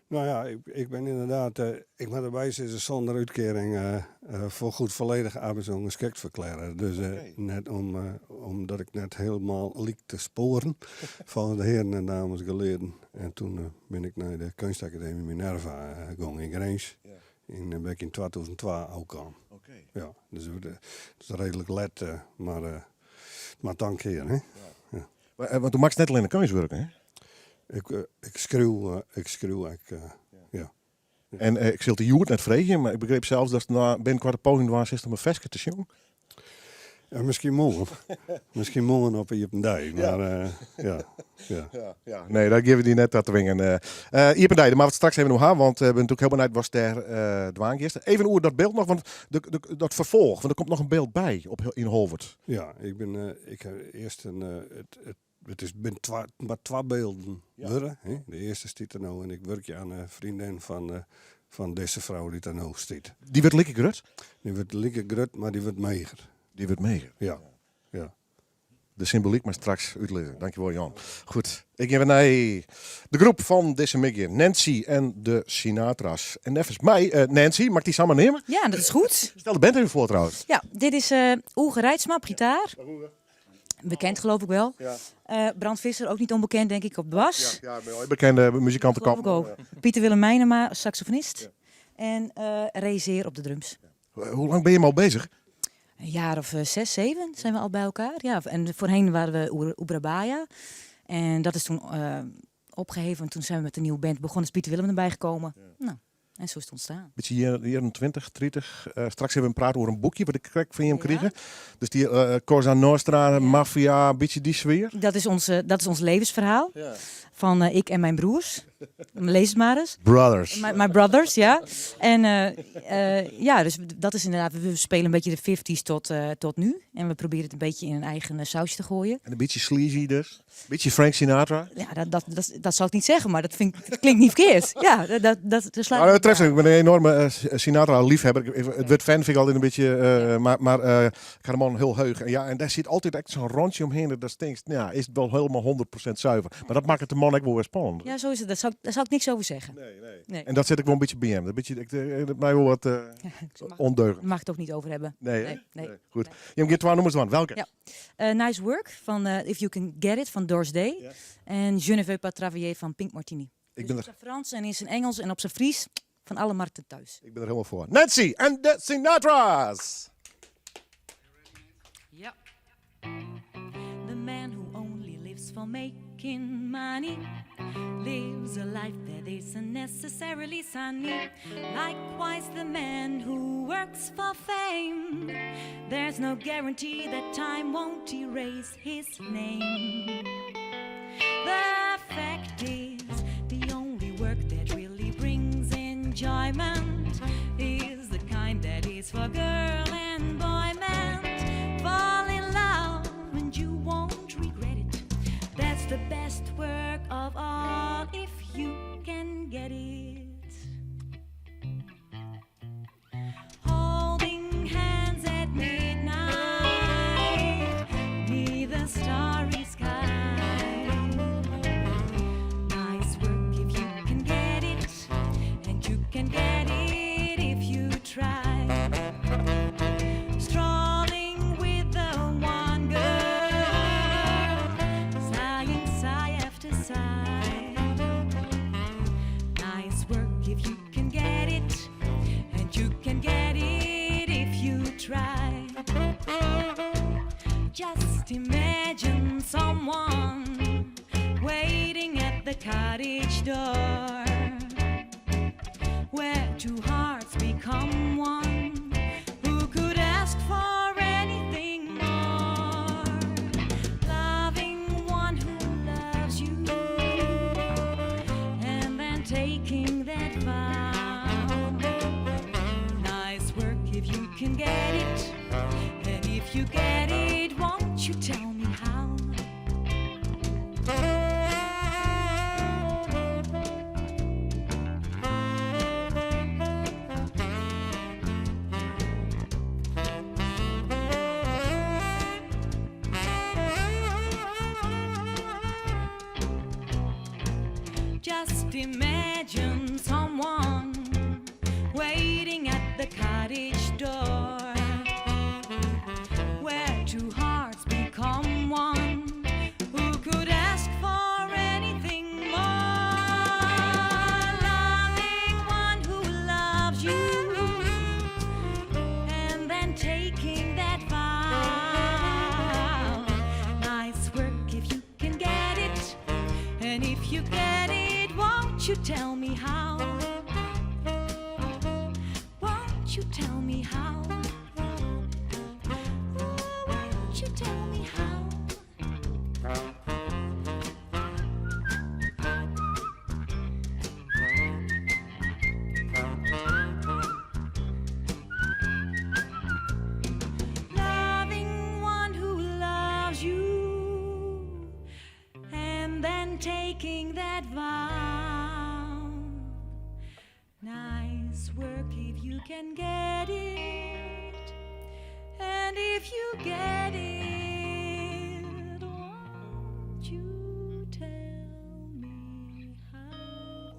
Nou ja, ik, ik ben inderdaad, uh, ik moat derby sizze, sûnder útkearing uh, uh, foargoed folledich arbeidsûngeskikt ferklearre. Dus okay. net om, omdat ik net hielendal liek te spoaren fan de heren en dames geleerden. En toen bin ik nei de Keunstakademy Minerva gong yn Grins. Ja. Yn, bin ik yn 2002 ôfkaam. Okay. Ja, dus het is reedlik let, mar, mar tank hear, hè? Ja. Ja. Maar, want do makkest net allinne keunstwurken, hè? Ik, ik skriuw, ik skriuw ek, ja. En ik sil it dy hjoed net freegjen, mar ik begriep sels datst binnenkoart in poging dwaan silst om in ferske te sjongen. Ja, miskien moarn. miskien moarn op iepen dei. Mar ja. Uh, ja, ja. ja, ja. Nee, dat gean we dy net ta twingen. Uh, iepen dei, dêr moatte we it straks even oer ha, want we binne natuerlik hiel benijd watst dêr uh, dwaan giest. Even oer dat byld noch, want de, de, dat ferfolch, want der komt noch in byld by op, yn Holwert. Ja, ik bin, uh, ik ha earst in, it, it, it is bin twa, mar twa bylden wurde. Hè? De earste stiet der no en ik wurkje oan in freondin fan, fan dizze frou dy't der no stiet. Dy wurdt like grut? Dy wurdt like grut, mar dy wurdt meager. Dy wurdt meager? Ja. ja. De symbolyk moatst straks útlizze. Dankjewol Jan. Goed, ik gean wer nei de groep fan dizze middei. Nancy en de Sinatra's. En neffens my, uh, Nancy, mag ik dy samar neame? Ja, dat is goed. Stel de band even foar trouwens. Ja, dit is uh, Oege Reitsma op gitaar. Bekend geloof ik wel. Ja. Uh, Brand Visser, ook niet onbekend denk ik, op bas. Ja, ja bekende muzikantenkamp. Geloof ik ook. Pieter Willem Meijnema, saxofonist. Ja. En Ray Zeer op de drums. Hoe lang ben je al bezig? Een jaar of 6, 7 zijn we al bij elkaar. Ja, en voorheen waren we Oebrabaya. En dat is toen opgeheven. En toen zijn we met een nieuwe band begonnen. Is Pieter Willem erbij gekomen. Nou, en zo is het ontstaan. Beetje jaren 20, 30. Straks hebben we een praat over een boekje wat ik krek van je hem kregen. Dus die Cosa Nostra, maffia, een beetje die sfeer. Dat is ons levensverhaal. Van ik en mijn broers. Lees het maar eens. Brothers. My brothers, ja. En ja, dus dat is inderdaad, we spelen een beetje de 50s tot nu. En we proberen het een beetje in een eigen sausje te gooien. En een beetje sleazy dus. Een beetje Frank Sinatra. Ja, dat zal ik niet zeggen, maar dat klinkt niet verkeerd. Ja, dat slaat Dat treft me. Ik ben een enorme Sinatra-liefhebber. Het werd fan vind ik altijd een beetje, maar ik ga de man heel heug. En daar zit altijd echt zo'n rondje omheen. Dat stinkt. Ja, is het wel helemaal 100% zuiver. Maar dat maakt het de man ook wel weer spannend. Ja, zo is het. Daar zou ik niks over zeggen. Nee, nee. Nee. En dat zit ik wel een beetje bij hem. Dat beetje, ik, dat mij wel wat Ja, ik mag ondeugend. Mag het ook niet over hebben. Nee, hè? Nee, nee. Nee. Goed. Je hebt 2 nummers van. Welke? Ja. Nice Work van If You Can Get It van Doris Day. En Je ne veux pas travailler van Pink Martini. Ik Dus ben op er zijn Frans en in zijn Engels en op zijn Fries van alle markten thuis. Ik ben er helemaal voor. Nancy en de Sinatra's. Ja. The man who only lives for making money lives a life that isn't necessarily sunny. Likewise, the man who works for fame, there's no guarantee that time won't erase his name. The fact is, the only work that really brings enjoyment is the kind that is for girl and boy meant. Fall in love and you won't regret it. That's the best work of all if you can get it. Holding hands at midnight, neath the starry sky. Nice work if you can get it, and you can get it if you try. Strolling with the one girl, sighing sigh after sigh. Nice work if you can get it, and you can get it if you try. Just imagine someone waiting at the cottage door, where two hearts become one. Who could ask for anything more? Loving one who loves you, and then taking that vow. Nice work if you can get it, and if you get it, won't you tell me how? Just imagine someone waiting at the cottage door, where two hearts become one. Who could ask for anything more? Loving one who loves you, and then taking that vow. Nice work if you can get it, and if you get it, won't you tell me how? Won't you tell me how? Oh, won't you tell me how? Loving one who loves you, and then taking that vow. Nice work if you can get it, and if you get it, won't you tell me how?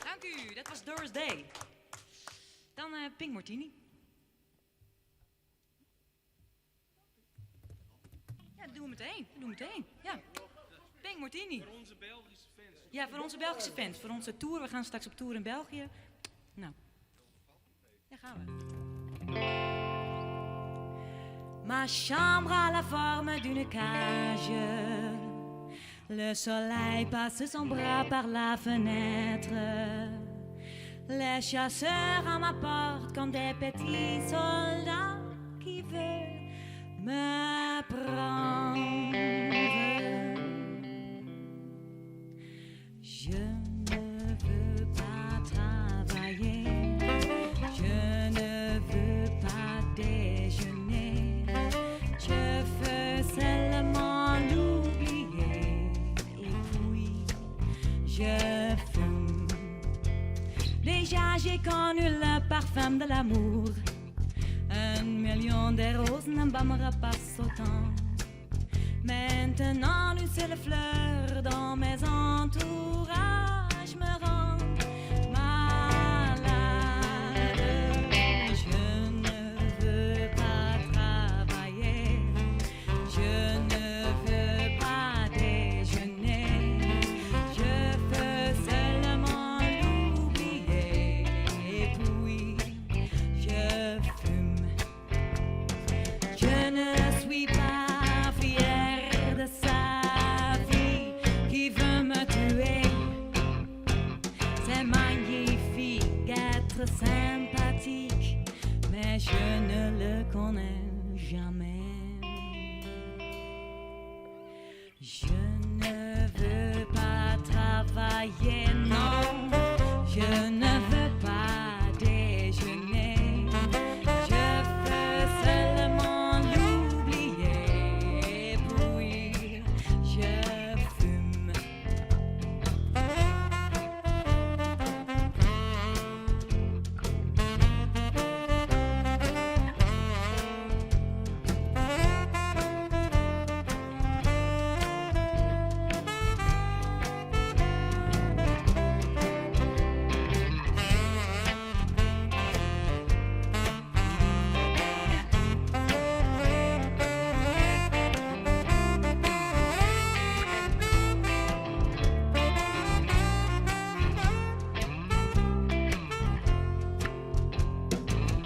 Dank u, dat was Doris Day. Dan Pink Martini. doen we meteen. Dat doen we meteen. Ja. Pink Martini. Voor onze Belgische fans. Ja, voor onze Belgische fans. Voor onze tour. We gaan straks op tour in België. Nou, daar gaan we. Ma chambre a la forme d'une cage. Le soleil passe son bras par la fenêtre. Les chasseurs à ma porte comme des petits soldats qui veulent me prendre. Je ne veux pas travailler, je ne veux pas déjeuner, je veux seulement l'oublier et puis je fume. Déjà j'ai connu le parfum de l'amour, un million de roses n'embaumera pas autant. Maintenant une seule fleur dans mes entourages me rend malade. Je ne veux pas travailler, je ne veux pas déjeuner, je veux seulement l'oublier et puis je fume. Je ne suis pas fière de sa vie qui veut me tuer. C'est magnifique être sympathique, mais je ne le connais jamais. Je ne veux pas travailler, non, je ne veux pas déjeuner. Je veux seulement l'oublier et puis je fume.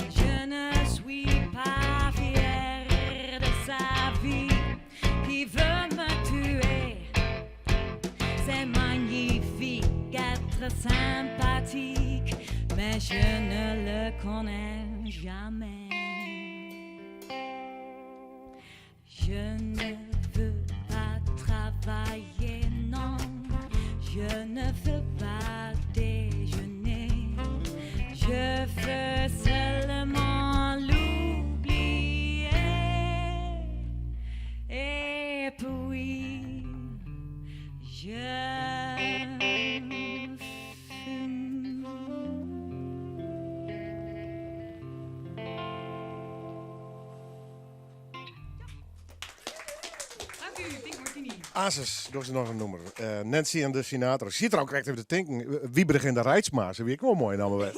Je ne suis pas fière de sa vie qui veut me tuer. C'est magnifique être sympathique, mais je ne le connais jamais. Je ne veux pas travailler, non, je ne veux pas déjeuner. Je veux seulement l'oublier. Et puis, je fume. Dank u, Pink Martini. Asus, dat is noch in nûmer. Eh, Nancy en de Sinatra. Siet der al krekt even te tinken. Wiebrig en de Reitsma, se wie ek wol in moaie namme.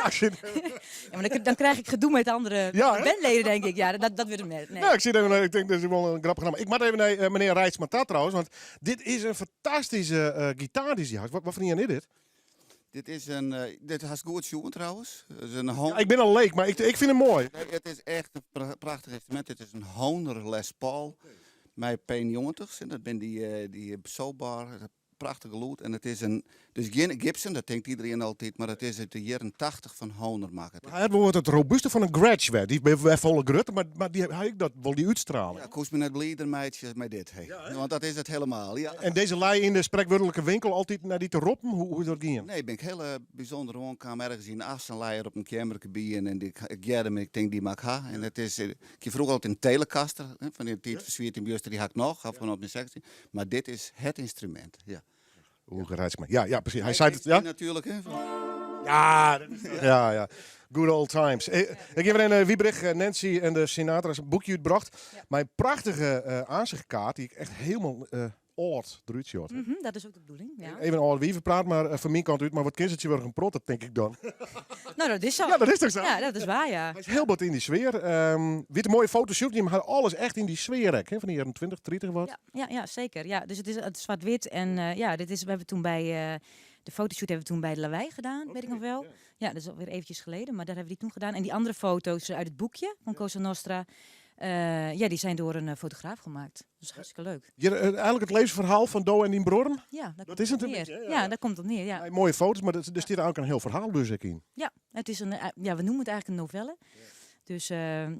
Ja, maar dan, dan krijg ik gedoe met andere Ja, hè? bandleden, denk ik. Ja, dat, dat wordt hem net. Nee. Nou, ik zit even, ik denk dat is wel een grappige naam. Ik moet even naar eh, meneer Reitsma ta trouwens, want dit is in fantastyske eh, gitaar dy't se hat. Wat, wat foar ien is dit? Dit is in, eh, dit hast goed sjoen trouwens. Het is in Ja, ik bin in leek, mar ik, ik fyn him moai. Nee, it is echt in prachtich ynstrumint. It is in Hohner Les Paul mei P90. Dat binne dy, eh, dy soapbar, prachtich gelûd. En it is in, dus gjin Gibson, dat tinkt iderien altyd, mar it is út de jierren 80 fan Hohner makke. Hy hat wol wat it robuuste fan in Gretsch wer. Dy binne wer folle grutter, mar, mar dy ha ek dat wol dy útstraling. Ja, koest my net blider meitsje mei dit. Hey. Want dat is it hielendal. Ja. En dizze lei yn de sprekwurdlike winkel altyd nei dy te roppen? Hoe, hoe is dat gien? Nee, bin ik hiel bysûnder oankaam. Ergens yn Assen lei er op in keammerke by en, en ik, ik hearde him en ik tink dy moat ik ha. En it is, ik hie froeger altyd in Telecaster, hè, fan dy tiid fan Swiet en Bjuster, dy ha ik noch, ha fan op myn 16. Mar dit is het ynstrumint, ja. Oege Reitsma. Ja, ja, presys. Hy sei it, ja? Natuerlik, hè. Ja, ja, ja. Good old times. Eh, Ik gean wer nei Wiebrig, eh, Nancy en de Sinatra's in boekje útbrocht. Mei in prachtige uh, oansichtkaart dy't ik echt hielendal uh, âld derút sjocht. Dat is ook de bedoeling, ja. Even âld wiven praat mar eh, fan myn kant út, mar wat kin se tsjintwurdich in protte, tink ik dan. Nou, dat is zo. Ja, dat is toch zo? Ja, dat is waar, ja. Hy is hiel bot yn dy sfear. Wie de moaie fotoshoot, dy ha alles echt yn dy sfear ek, hè, fan de jierren 20, 30 wat. Ja, ja, zeker. Ja, dus het is het zwart-wit en ja, dit is, we hebben toen bij de fotoshoot hebben we toen bij de Lawei gedaan, weet ik nog wel. Ja, dat is alweer eventjes geleden, maar daar hebben we die toen gedaan. En die andere foto's uit het boekje van Cosa Nostra, ja, die zijn door een fotograaf gemaakt. Dat is hartstikke leuk. Hier, eigenlijk het levensverhaal van Do en dyn bruorren? Ja, dat Dat is komt het op een neer. beetje, Ja, daar komt het op neer, ja. Nee, mooie foto's, maar er zit ook een heel verhaal dus ook in. Ja, het is een, ja, we noemen het eigenlijk een novelle. Dus,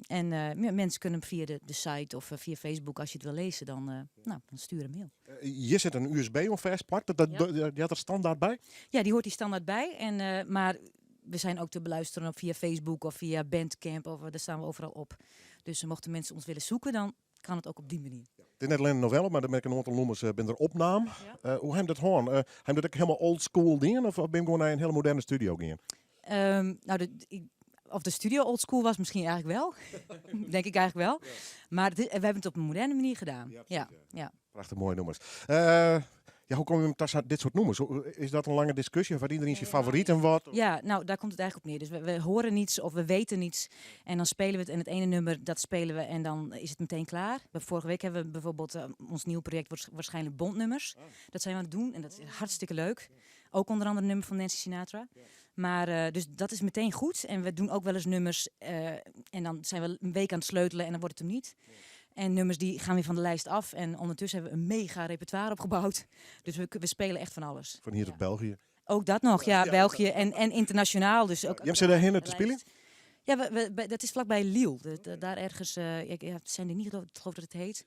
en mensen kunnen hem via de site of via Facebook, als je het wil lezen, dan, nou, dan stuur een mail. Hier zit een USB om vastplakt, die had er standaard bij? Ja, die hoort die standaard bij. En, maar we zijn ook te beluisteren op via Facebook of via Bandcamp, of, daar staan we overal op. Dus mochten mensen ons willen zoeken, dan kan het ook op die manier. Ja. Het is net alleen een novelle, maar dan ben ik een aantal nummers, ben er opname. Hoe heb je dat hoorn? Heb je dat ook helemaal old school dingen of ben je gewoon naar een hele moderne studio gaan? Nou, de, ik, of de studio old school was misschien eigenlijk wel. Denk ik eigenlijk wel. Maar we hebben het op een moderne manier gedaan. Ja, precies, ja. Ja. Prachtig mooie nummers. Ja, hoe kom je met dit soort nummers? Is dat een lange discussie? Of had iedereen zijn favoriet en wat? Ja, nou, daar komt het eigenlijk op neer. Dus we horen niets of we weten niets. En dan spelen we het. En het ene nummer, dat spelen we en dan is het meteen klaar. Vorige week hebben we bijvoorbeeld, ons nieuw project wordt waarschijnlijk Bondnummers. Dat zijn we aan het doen en dat is hartstikke leuk. Ook onder andere een nummer van Nancy Sinatra. Maar dus dat is meteen goed. En we doen ook wel eens nummers, en dan zijn we een week aan het sleutelen en dan wordt het hem niet. En nummers die gaan weer van de lijst af. En ondertussen hebben we een mega repertoire opgebouwd. Dus we spelen echt van alles. Van hier tot België. Ook dat nog, ja, België en internationaal. Dus ook Je hebt ze daarheen te de spelen? lijst. Ja, dat is vlakbij Lille. Daar ergens, ja, ik, ja, zijn er niet, geloof, ik geloof dat het heet.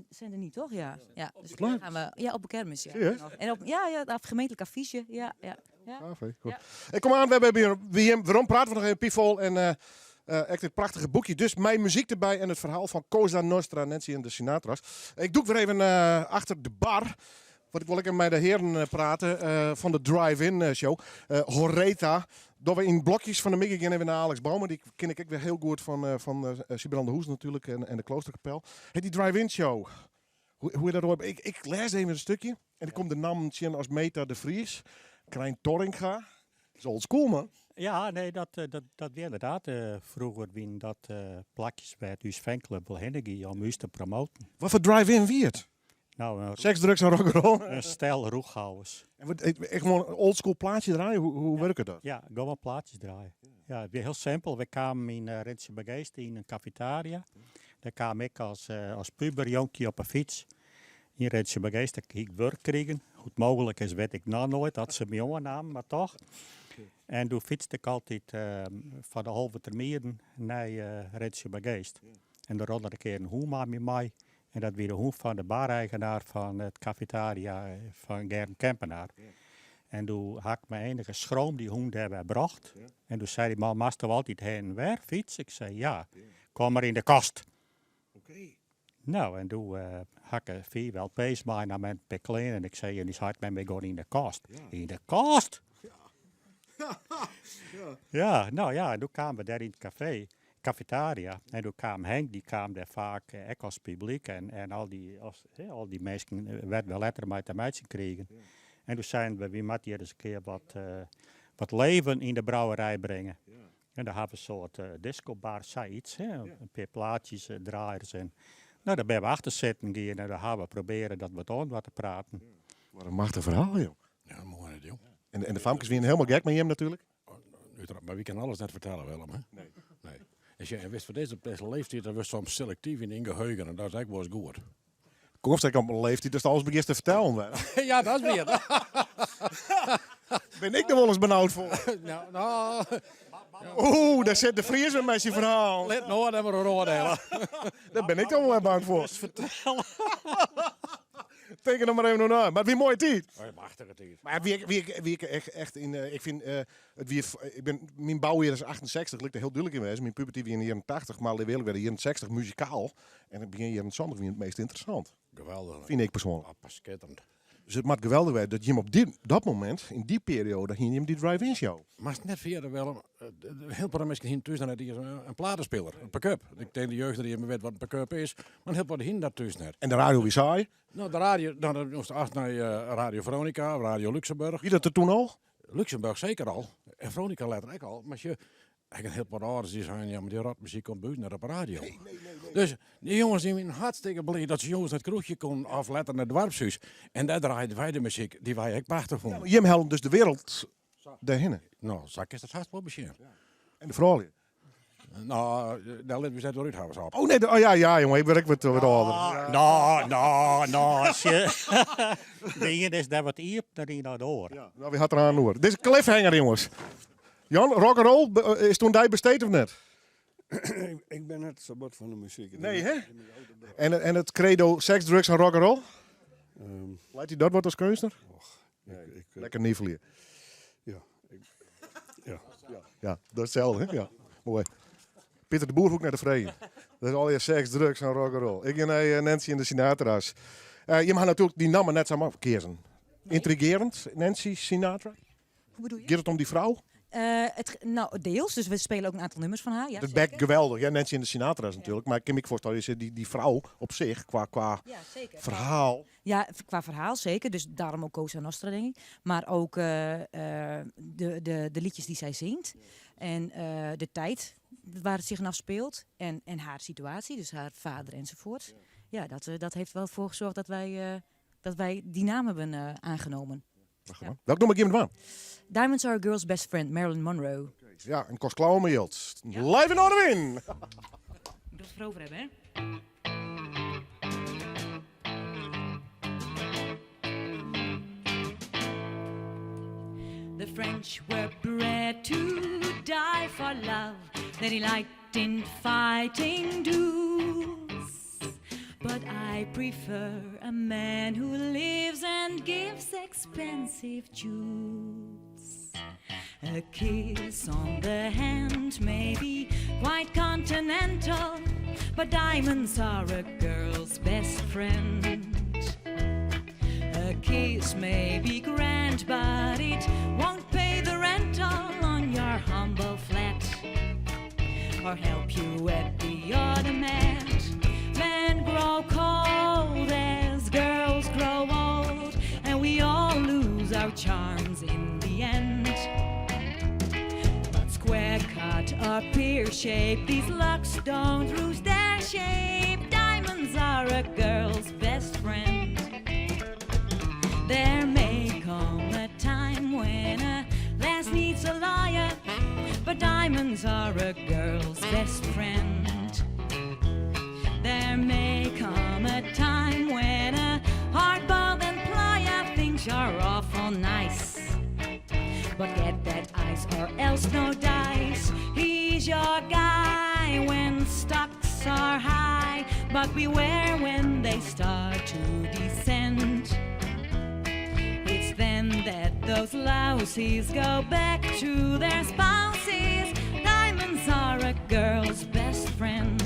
Zijn er niet, toch? Ja. Ja, dus Leuk. daar gaan we, ja, op de kermis. Ja. Serieus? En op, ja, ja, op gemeentelijk affiche. Ja, ja, ja. Gaaf, hè? Goed. Ja. Ik kom aan, we hebben hier, wie hem, waarom praten we nog even Piefol en echt dit prachtige boekje. Dus mijn muziek erbij en het verhaal van Cosa Nostra, Nancy en de Sinatra's. Ik doe weer even achter de bar. Want ik wil lekker met de heren praten van de Drive-In show. Horeta. Dat we in blokjes van de middag gaan even naar Alex Bouwman. Die ken ik ook weer heel goed van Sibrand de Hoes natuurlijk en de Kloosterkapel. Hey, die Drive-In show. Hoe je dat hoort? Ik lees even een stukje. En dan komt de naam zien als Meta de Vries. Krijn Torringa. Dat is old school, man. Ja, nee, dat weer inderdaad. Vroeger wien dat plakjes bij het Uus Fanclub wel heen ging om u te promoten. Wat voor drive-in wie het? Nou, een Seks, drugs en rock'n'roll. Een stel roeghouwers. En wat, ik gewoon een oldschool plaatje draaien? Hoe werkt dat? Ja, gewoon plaatjes draaien. Ja, het was heel simpel. We kwamen in Rinsumageast in een cafetaria. Daar kwam ik als puberjonkje op een fiets. In Rinsumageast dat ik werk kregen. Hoe het mogelijk is, weet ik nog nooit. Dat ze mijn jongen namen, maar toch. En toen fietste ik altijd van de halve termieren naar Rinsumageast. En daar rolde ik een keer een hoen met mij. En dat weer de hoen van de bar-eigenaar van het cafetaria van Gern Kempenaar. En toen had ik mijn enige schroom die hoen daarbij bracht. En toen zei die man, maar toch altijd heen en weer fiets? Ik zei ja, kom maar in de kast. Nou, en toen had ik 4 wel pees maar naar mijn peklin. En ik zei, en die zei, ben ik gewoon in de kast. In de kast? Ja, nou ja, en toen kwamen we daar in het café. Cafetaria. En toen kwam Henk, die kwam daar vaak ook als publiek. En al die mensen werden wel letter met de meisjes kregen. En toen zeiden we, wie moet hier eens een keer wat leven in de brouwerij brengen. En daar hebben we een soort discobar, zoiets, hè? Een paar plaatjes, draaiers. En, nou, daar ben we achter zitten gaan en daar hebben we proberen dat wat aan wat te praten. Wat een machtig verhaal, joh. Ja, mooi, hè, joh. En de famkes wienen helemaal gek met hem natuurlijk. Oh, uiteraard, maar wie kan alles net vertellen, Willem, hè? Nee. Nee. Als je wist voor deze leeftijd, dan was soms selectief in je geheugen en dat is echt wel eens goed. Kom, ik op mijn leeftijd, dus alles begint te vertellen. Hè? Ja, dat is weer. Ben ik er wel eens benauwd voor? Nou, nou. Oeh, daar zit de Fries met mij zijn verhaal. Let nou, daar maar een oordelen. Daar ben ik dan wel bang voor. Vertellen. Teken er maar even naar. Maar wie mooie tijd. Oh, machtige tijd. Maar wie, wie, wie ik echt, echt in, ik vind, het wie, ik ben, mijn bouwjaar is 68, ligt er heel duidelijk in wezen. Mijn puberteit wie in de jaren 80, maar eerlijk werd in de jaren 60 muzikaal. En het begin jaren 70 wie het meest interessant. Geweldig. Vind ik persoonlijk. Ah, schitterend. Dus it moat geweldich wêze dat jim op dy, dat momint, yn dy perioade, hiene jim dy drive-in show. Moatst net ferjitte Willem, hiel protte minsken hiene thús noch net iens in platespiler, in pick-up. Ik tink de jeugd net mear wit wat in pick-up is, mar in hiel protte hiene dat thús net. En de radio wie saai? No, de radio, dan moast ast nei Radio Veronica of Radio Luxemburg. Wie dat der toen al? Luxemburg seker al, en Veronica letter ek al. Mar sjoch, ek in hiel protte âlders dy seinen, ja, mar dy rotmuzyk komt by ús net op de radio. Dus dy jonges dy wienen hartstikke bliid dat se jûns nei it kroechje koenen of letter nei it doarpshús. En dêr draaiden wy de muzyk dy't wy ek prachtich fûnen. Ja, jim hellen dus de wereld dêrhinne. No, sa kinst it hast wol besjen. En de froulju? No, dêr litte we ús net oer út hawwe, sa. Oh nee, oh ja, ja jonge, ik wurd ek wat, wat âlder. No, no, no, de ien is dêr wat iepener yn dan de oar. Ja, no, wy ha it der aan oer. Dit is in cliffhanger, jonges. Jan, rock and roll, is it oan dy besteed of net? Ik bin net sa bot fan de muzyk. Nee, hè? En, en it credo seks, drugs en rock and roll? Um, Leit dy dat wat as keunstner? Och, ik, ik, Lekker nifelje. Ja, ik, ja. Ja, dat is itselde, hè? Ja, moai. Pieter de Boer hoech ik net te freegjen. Dat is allegear seks, drugs en rock and roll. Ik gean nei Nancy en de Sinatra's. Uh, jim ha natuerlik dy namme net samar keazen. Yntrigearjend, Nancy Sinatra? Hoe bedoel je? Giet it om dy frou? Uh, it, no, deels. Dus we spelen ook een aantal nummers van haar. Ja, dat bekt geweldich. Ja, Nancy en de Sinatra's natuerlik. Mar ik kin my ek foarstelle, dy, dy frou op sich, kwa, kwa ja, zeker. ferhaal. Ja, qua verhaal zeker. Dus daarom ook Cosa Nostra, denk ik. Maar ook uh, uh, de, de, de liedjes die zij zingt. En uh, de tijd waar het zich in afspeelt. En, en haar situatie, dus haar vader enzovoort. Ja, ja dat, dat heeft wel voor gezorgd dat wij, dat wij die naam hebben aangenomen. Ja. Welk nûmer gean we dwaan? Diamonds Are a Girl's Best Friend, Marilyn Monroe. Ja, en kost klauwen mei jild. Live in Noardewyn! Moet dat voorover hebben, hè? The French were bred to die for love. They delight in fighting duels. But I prefer a man who lives and gives expensive jewels. A kiss on the hand may be quite continental, but diamonds are a girl's best friend. A kiss may be grand, but it won't pay the rental on your humble flat or help you at the automat. Men grow cold as girls grow old, and we all lose our charms in the end. But square cut or pear shape, these locks don't lose their shape. Diamonds are a girl's best friend. There may come a time when a lass needs a lawyer, but diamonds are a girl's best friend. There may come a time when a hardboiled employer thinks you're awful nice. But get that ice or else no dice. He's your guy when stocks are high, but beware when they start to descend. It's then that those lousies go back to their spouses. Diamonds are a girl's best friend.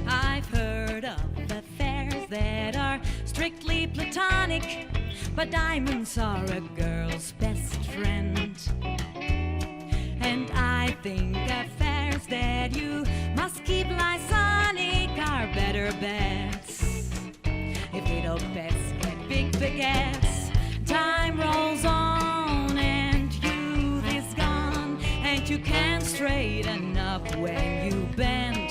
I've heard of affairs that are strictly platonic, but diamonds are a girl's best friend. And I think affairs that you must keep lysonic are better bets. If little pets get big baguettes, time rolls on and youth is gone, and you can't straighten up when you bend.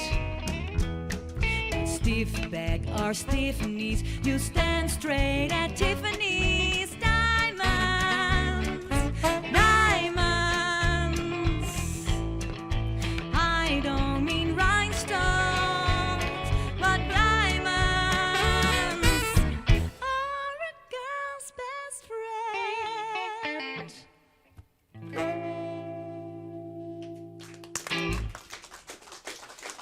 Stiff back or stiff knees, you stand straight at Tiffany's. Diamonds, diamonds.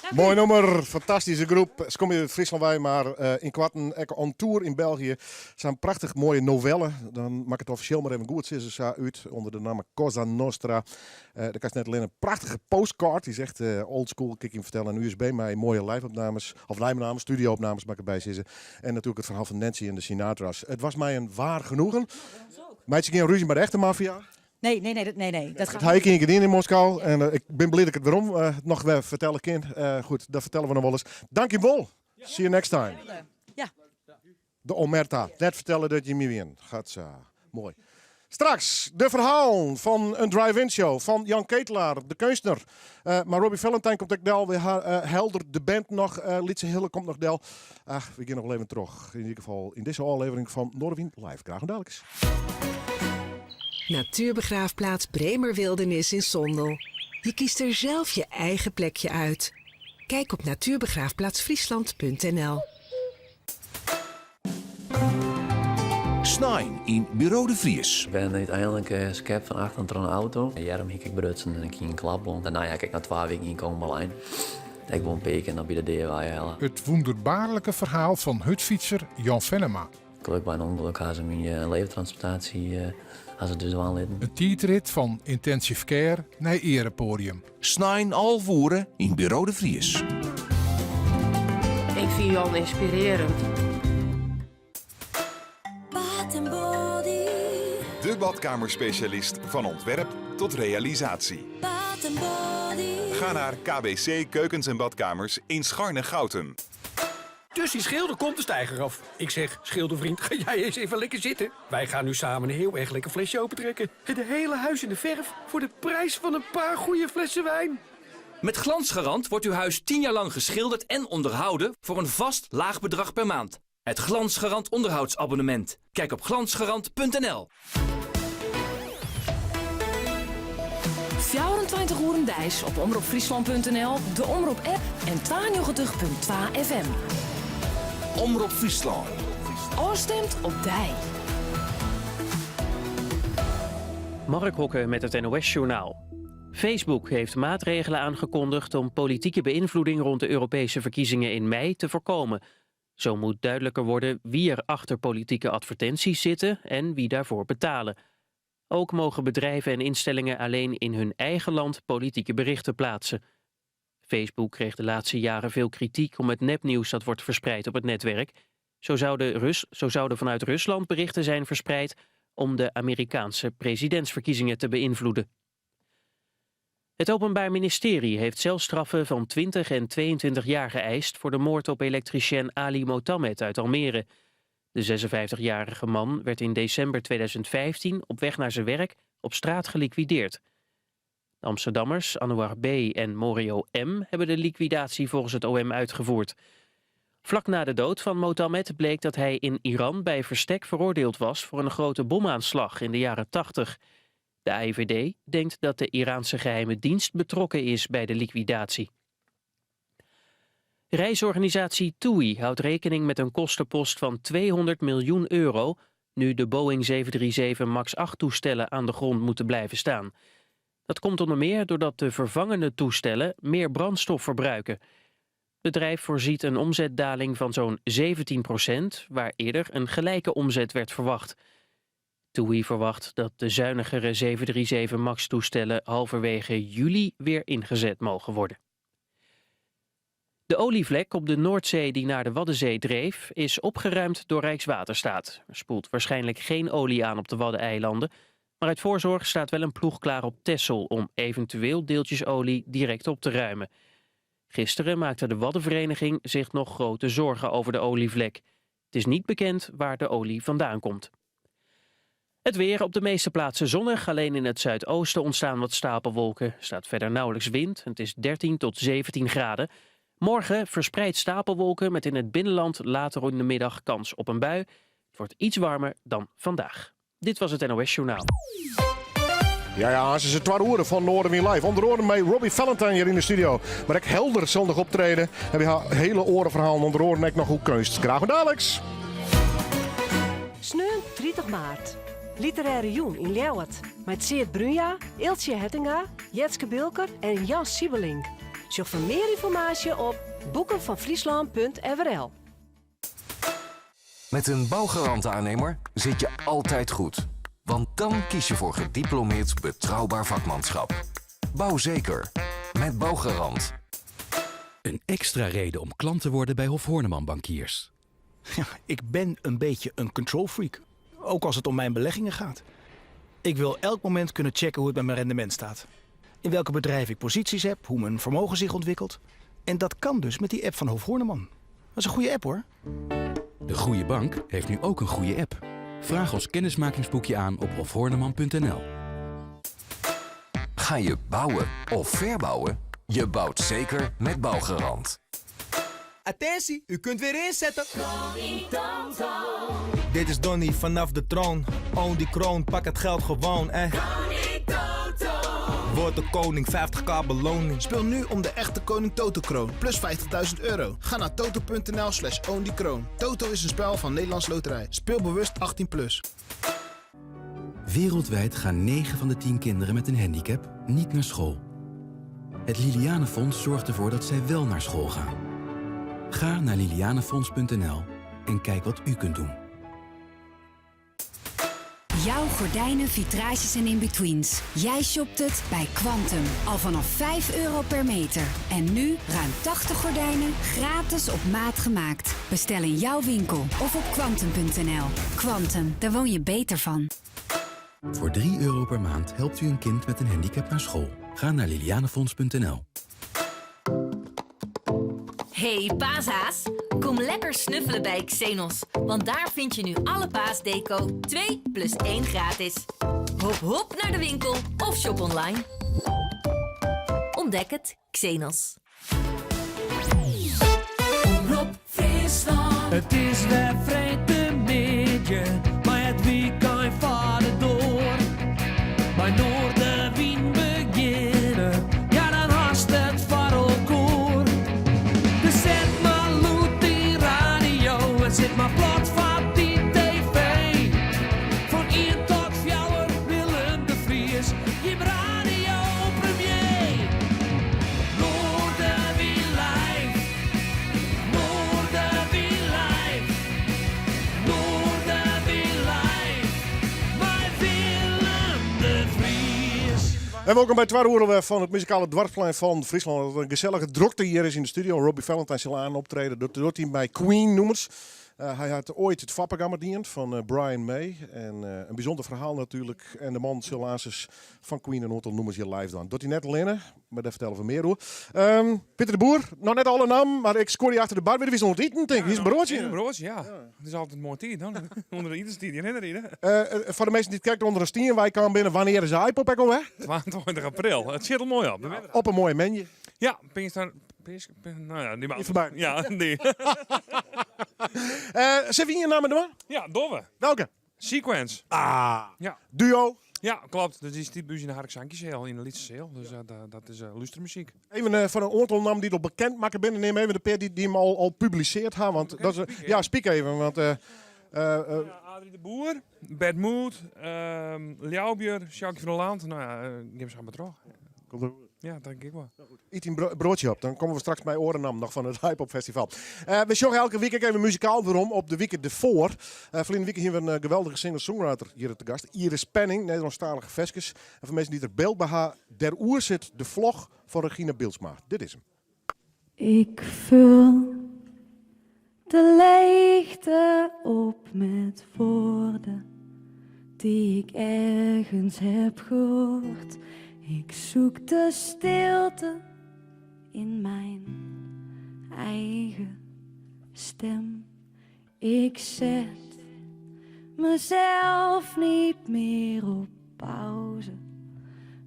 Moai nûmer, fantastyske groep. Se komme út Fryslân wei, mar ynkoarten ek on tour yn België. Sa'n prachtich moaie novelle, dan moat ik it offisjeel mar even goed sizze, sa út ûnder de namme Cosa Nostra. Dêr krijst net allinne in prachtige postcard, dy is echt old school, kin ik jim fertelle, in USB mei moaie live-opnames, of live-opnames, studio-opnames moat ik derby sizze. En natuerlik it ferhaal fan Nancy en de Sinatra's. It was my in waar genoegen. Meitsje gjin rúzje mei de echte maffia. Nee, nee, nee, dat, nee, nee. Dat Dat ha ik ien kear dien yn Moskou en ik bin bliid dat ik it werom noch wer fertelle kin. Goed, dat fertelle we noch wolris. Dank jim wol. See you next time. Ja. De Omerta. Net fertelle dat jim hjir wienen. Gatsa. Moai. Straks de ferhalen fan in drive-in show fan Jan Ketelaar, de keunstner. Mar Robby Valentine komt ek del. We ha Helder, de band noch. Lytse Hille komt noch del. Ach, we gean noch wol even troch. Yn ieder gefal yn dizze ôflevering fan Noardewyn Live. Graach oant daliks. Natuurbegraafplaats Bremerwildernis in Sondel. Je kiest er zelf je eigen plekje uit. Kijk op natuurbegraafplaatsfriesland.nl. Snein yn Buro de Vries. Ik ben úteinlik skept fan achteren troch in auto. De earm hie ik brutsen en ik hie in klapblom. Dêrnei ha ik noch twa wiken yn koma lein. Ik wol in pear kear noch by de dea weihelle. It wûnderbaarlike ferhaal fan hurdfytser Jan Fennema. Geluk by in ûngelok ha se myn levertransplantaasje ha se dus dwaan litten. In tiidrit fan intensive care nei earepoadium. Snein 11 oere yn Buro de Vries. Ik fyn Jan ynspirearjend. Bath en Body. De badkamerspecialist van ontwerp tot realisatie. Bath en Body. Ga naar KBC Keukens en Badkamers in Scharnegoutum. Dus die schilder komt de steiger af. Ik zeg, schildervriend, ga jij eens even lekker zitten. Wij gaan nu samen een heel erg lekker flesje opentrekken. Het hele huis in de verf voor de prijs van een paar goede flessen wijn. Met Glansgarant wordt uw huis 10 jaar lang geschilderd en onderhouden voor een vast laag bedrag per maand. Het Glansgarant onderhoudsabonnement. Kijk op glansgarant.nl. 24 oeren deis op omropfryslan.nl, de Omrop-app en 92.2 FM. Omrop Fryslân. Ofstimd op dy. Mark Hokke met het NOS-journaal. Facebook heeft maatregelen aangekondigd om politieke beïnvloeding rond de Europese verkiezingen in mei te voorkomen. Zo moet duidelijker worden wie er achter politieke advertenties zitten en wie daarvoor betalen. Ook mogen bedrijven en instellingen alleen in hun eigen land politieke berichten plaatsen. Facebook kreeg de laatste jaren veel kritiek om het nepnieuws dat wordt verspreid op het netwerk. Zo zouden, Rus, zo zouden vanuit Rusland berichten zijn verspreid om de Amerikaanse presidentsverkiezingen te beïnvloeden. Het Openbaar Ministerie heeft celstraffen van 20 en 22 jaar geëist voor de moord op elektricien Ali Motamed uit Almere. De 56-jarige man werd in december 2015 op weg naar zijn werk op straat geliquideerd. De Amsterdammers Anouar B. en Morio M. hebben de liquidatie volgens het OM uitgevoerd. Vlak na de dood van Motamed bleek dat hij in Iran bij verstek veroordeeld was voor een grote bomaanslag in de jaren 80. De AIVD denkt dat de Iraanse geheime dienst betrokken is bij de liquidatie. Reisorganisatie TUI houdt rekening met een kostenpost van 200 miljoen euro... nu de Boeing 737 MAX 8-toestellen aan de grond moeten blijven staan. Dat komt onder meer doordat de vervangende toestellen meer brandstof verbruiken. Het bedrijf voorziet een omzetdaling van zo'n 17 procent... waar eerder een gelijke omzet werd verwacht. TUI verwacht dat de zuinigere 737 MAX-toestellen halverwege juli weer ingezet mogen worden. De olievlek op de Noordzee die naar de Waddenzee dreef... is opgeruimd door Rijkswaterstaat. Er spoelt waarschijnlijk geen olie aan op de Waddeneilanden... maar uit voorzorg staat wel een ploeg klaar op Texel... om eventueel deeltjes olie direct op te ruimen. Gisteren maakte de Waddenvereniging zich nog grote zorgen over de olievlek. Het is niet bekend waar de olie vandaan komt. Het weer op de meeste plaatsen zonnig. Alleen in het zuidoosten ontstaan wat stapelwolken. Er staat verder nauwelijks wind. Het is 13 tot 17 graden. Morgen verspreid stapelwolken met in het binnenland later in de middag kans op een bui. Het wordt iets warmer dan vandaag. Dit was het NOS Journaal. Ja, ja, se is twa oeren fan Noardewyn Live. Under oaren mei Robby Valentine hjir yn de studio. Mar ek Helder sil noch optrede. En wy ha hiele oare ferhalen under oaren ek noch oer keunst. Graach oant daliks. Sneon 30 maart. Literêre jûn yn Ljouwert. Mei Tseard Bruinja, Eeltsje Hettinga, Jetske Bilker en Jan Siebelink. Sjoch foar mear ynformaasje op boekenvanfriesland.frl. Met een bouwgarant aannemer zit je altijd goed. Want dan kies je voor gediplomeerd betrouwbaar vakmanschap. Bouw zeker. Met Bouwgarant. Een extra reden om klant te worden bij Hof Horneman Bankiers. Ja, ik ben een beetje een control freak. Ook als het om mijn beleggingen gaat. Ik wil elk moment kunnen checken hoe het met mijn rendement staat. In welke bedrijven ik posities heb, hoe mijn vermogen zich ontwikkelt. En dat kan dus met die app van Hof Horneman. Dat is een goede app hoor. De goede bank heeft nu ook een goede app. Vraag ons kennismakingsboekje aan op hofhorneman.nl. Ga je bouwen of verbouwen? Je bouwt zeker met Bouwgarant. Attentie, u kunt weer inzetten. Dit is Donny vanaf de troon. Own die kroon, pak het geld gewoon, eh. Word de koning, 50k beloning. Speel nu om de echte Koning Toto kroon. Plus 50.000 euro. Ga naar toto.nl slash own die kroon. Toto is een spel van Nederlands Loterij. Speel bewust 18+. Plus. Wereldwijd gaan 9 van de 10 kinderen met een handicap niet naar school. Het Lilianenfonds zorgt ervoor dat zij wel naar school gaan. Ga naar lilianefonds.nl en kijk wat u kunt doen. Jouw gordijnen, vitrages en in-betweens. Jij shopt het bij Quantum. Al vanaf 5 euro per meter. En nu ruim 80 gordijnen gratis op maat gemaakt. Bestel in jouw winkel of op kwantum.nl. Quantum, daar woon je beter van. Voor 3 euro per maand helpt u een kind met een handicap naar school. Ga naar lilianefonds.nl. Hey paashaas, kom lekker snuffelen bij Xenos. Want daar vind je nu alle paasdeco 2 plus 1 gratis. Hop hop naar de winkel of shop online. Ontdek het, Xenos. Omrop Fryslân. It is wer freedtemiddei, mei it wykein foar de doar. By Noardewyn begjinne, ja dan hast it foar elkoar. Dus set mar lûd dyn radio en sit mar plat foar dy TV. Fan ien tot fjouwer Willem de Vries, jim radiopremier. Noardewyn live, Noardewyn live, Noardewyn live, mei Willem de Vries. En welkom by twadde oere fan it muzikale doarpsplein fan Fryslân. Wat in gesellige drokte hjir is yn de studio. Robbie Valentine sil aanst optrede. Dat docht hy mei Queen nûmers. Hy hat oait it foarprogramma dien fan Brian May. En in bysûnder ferhaal natuerlik. En de man sil aanst fan Queen in oantal nûmers hjir live dwaan. Docht hy net allinne, mar dêr fertelle we mear oer. Pieter de Boer, noch net alle nammen, mar ik skuor dy achter de bar. Wy wiene oan it iten, tink ik. Hiest in broadsje? In broadsje, ja. It is altyd moai tiid, dan. Under de itenstiid, hjir hinne ride. Foar de minsken dy't krekt ûnder in stien wei kaam binne, wannear is de Aaipop ek alwer? 22 april. It sit al moai op. Op in moaie moandei. Ja, Pinkster, Pinkster, no ja, dy Niet foarby. Ja, dy. Sille we ien namme dwaan? Ja, dogge we. Welke? Sequence. Ah. Ja. Duo? Ja, klopt. Dus dy stiet by ús yn de Harksankjeseal, yn de lytse seal. Dus dat is lústermuzyk. Even foar in oantal nammen dy't al bekend makke binne, neam even de pear dy't him al publisearre ha. Want dat is, ja, spiek even. Want, Ja, Adrie de Boer, Bert Moed, Ljouwbjer, Sjoukje van der Land. No ja, gean sa mar troch. Komt der goed. Ja, tink ik wol. Yt dyn broadsje op, dan komme we straks mei oare nammen noch fan it Aaipop Festival. We sjogge elke wike ek even muzikaal werom op de wike derfoar. Ferline wike hiene we in geweldige singer-songwriter hjir te gast. Iris Penning, Nederlânsktalige ferskes. En foar minsken dy't der byld by ha, dêroer sit de vlog fan Regina Bilsma. Dit is him. Ik vul de leegte op met woorden die ik ergens heb gehoord. Ik zoek de stilte in mijn eigen stem. Ik zet mezelf niet meer op pauze,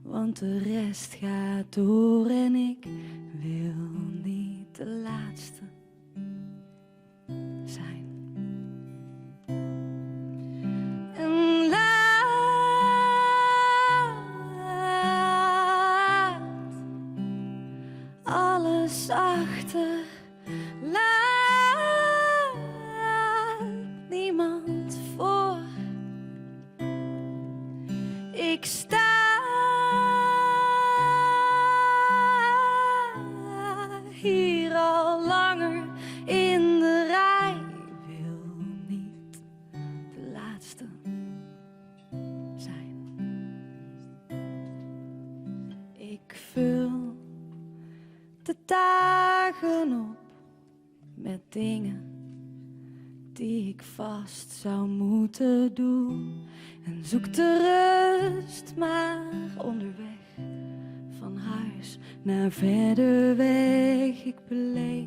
want de rest gaat door en ik wil niet de laatste zijn. En laat alles achter, laat niemand voor. Ik sta. De dagen op met dingen die ik vast zou moeten doen. En zoek de rust maar onderweg van huis naar verder weg. Ik beleef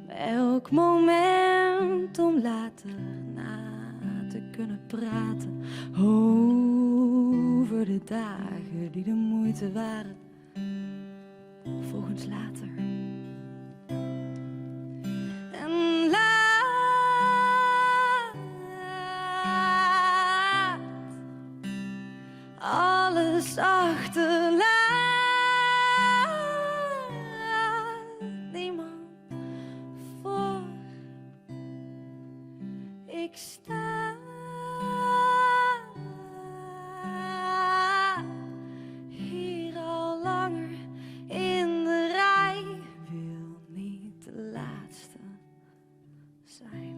elk moment om later na te kunnen praten over de dagen die de moeite waren. Volgens later. En laat alles achter, laat niemand voor. Ik sta hier al langer in de rij. Wil niet de laatste zijn.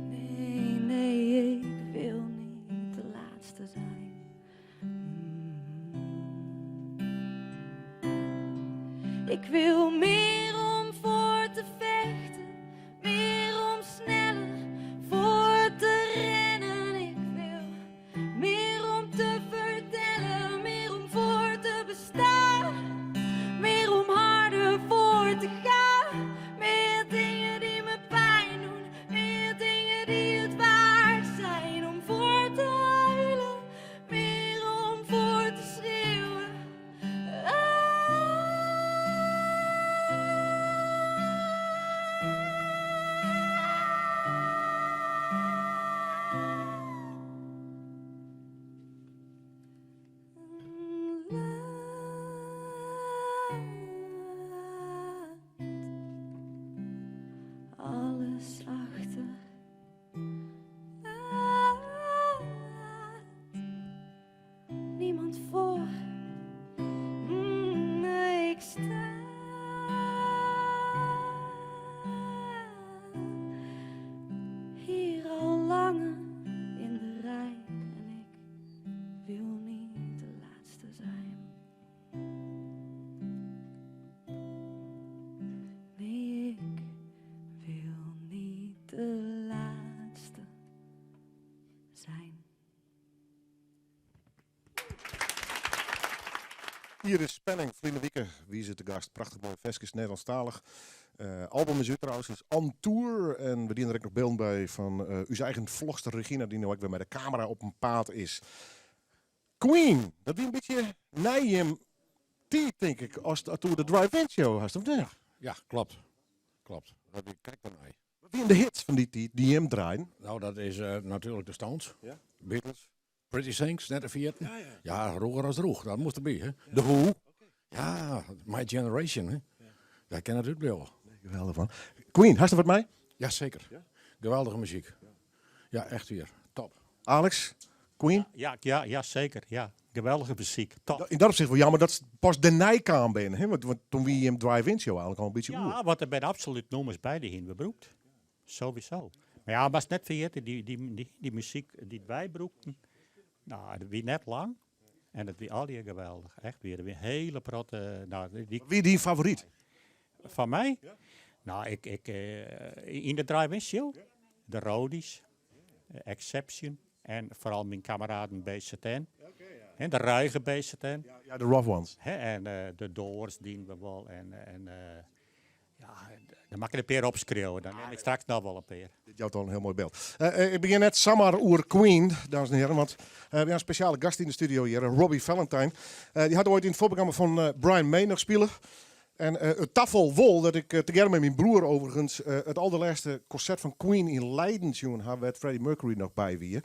Nee, nee, ik wil niet de laatste zijn. Ik wil meer om voor te vechten, meer om sneller voor te rennen. Ik wil meer om te vertellen, meer om voor te bestaan, meer om harder voor te gaan. Meer dingen die me pijn doen, meer dingen die het waard zijn om voor te huilen, meer om voor te schreeuwen. Alles achter. Laat niemand voor. Ik sta hier al langer in de rij en ik wil niet de laatste zijn. Nee, ik wil niet de laatste zijn. Iris Penning, Vrienden Wieke, wie zit de gast? Prachtig mooi ferske, Nederlandstalig. Album is uit trouwens, is On Tour. En we dienen er ook nog beelden bij van uw eigen vlogster Regina, die nu ook weer met de camera op een paad is. Queen, dat wie een beetje nij tijd, denk ik, als het toen de Drive-In Show was, of niet? Ja, klopt. Klopt. Dat ik kijk ernaar. Wat wie de hits van die tijd die hem draaien? Nou, dat is natuurlijk de Stones, Ja. Beatles, Pretty Things, net een Fiat. Ja, ja. Ja, roer als droeg, dat moest erbij, hè. Ja. The Who. Ja, My Generation, hè. Ja. Daar ken het uitblijven. Nee, geweldig van. Queen, hast je wat mij? Jazeker. Ja? Geweldige muziek. Ja. Ja, echt weer. Top. Alex, Queen? Ja, ja, ja, zeker. Ja. Geweldige muziek. Top. In dat opzicht wel jammer dat ze pas de Nijkaan ben. Hè? Want toen wie hem Drive-In Show eigenlijk al een beetje Ja, oer. want er zijn absoluut nummers bij die hin gebruikt. Sowieso. Maar ja, maar net vergeten, die muziek die wij broekten, nou, dat wie net lang. En dat wie al die geweldig. Echt weer. Weer hele protte, nou, die Wie die favoriet? Van mij? Ja. Nou, ik in de Drive-In Show, Ja. de Roadies, Exception en vooral mijn kameraden BZN. Oké, ja. En de ruige BZN. Ja, ja, de rough ones. Hè, en de Doors dienen we wel. En ja, dan mag ik een peer opschreeuwen. Dan neem ik straks nog wel een peer. Dit jouwt al een heel mooi beeld. Ik begin net Samar oer Queen, dames en heren. Want we hebben een speciale gast in de studio hier, Robbie Valentine. Die had ooit in het voorprogramma van Brian May nog spelen. En het tafel wol dat ik together met mijn broer overigens het allerlaatste concert van Queen in Leiden tune had, werd Freddie Mercury nog bij wie.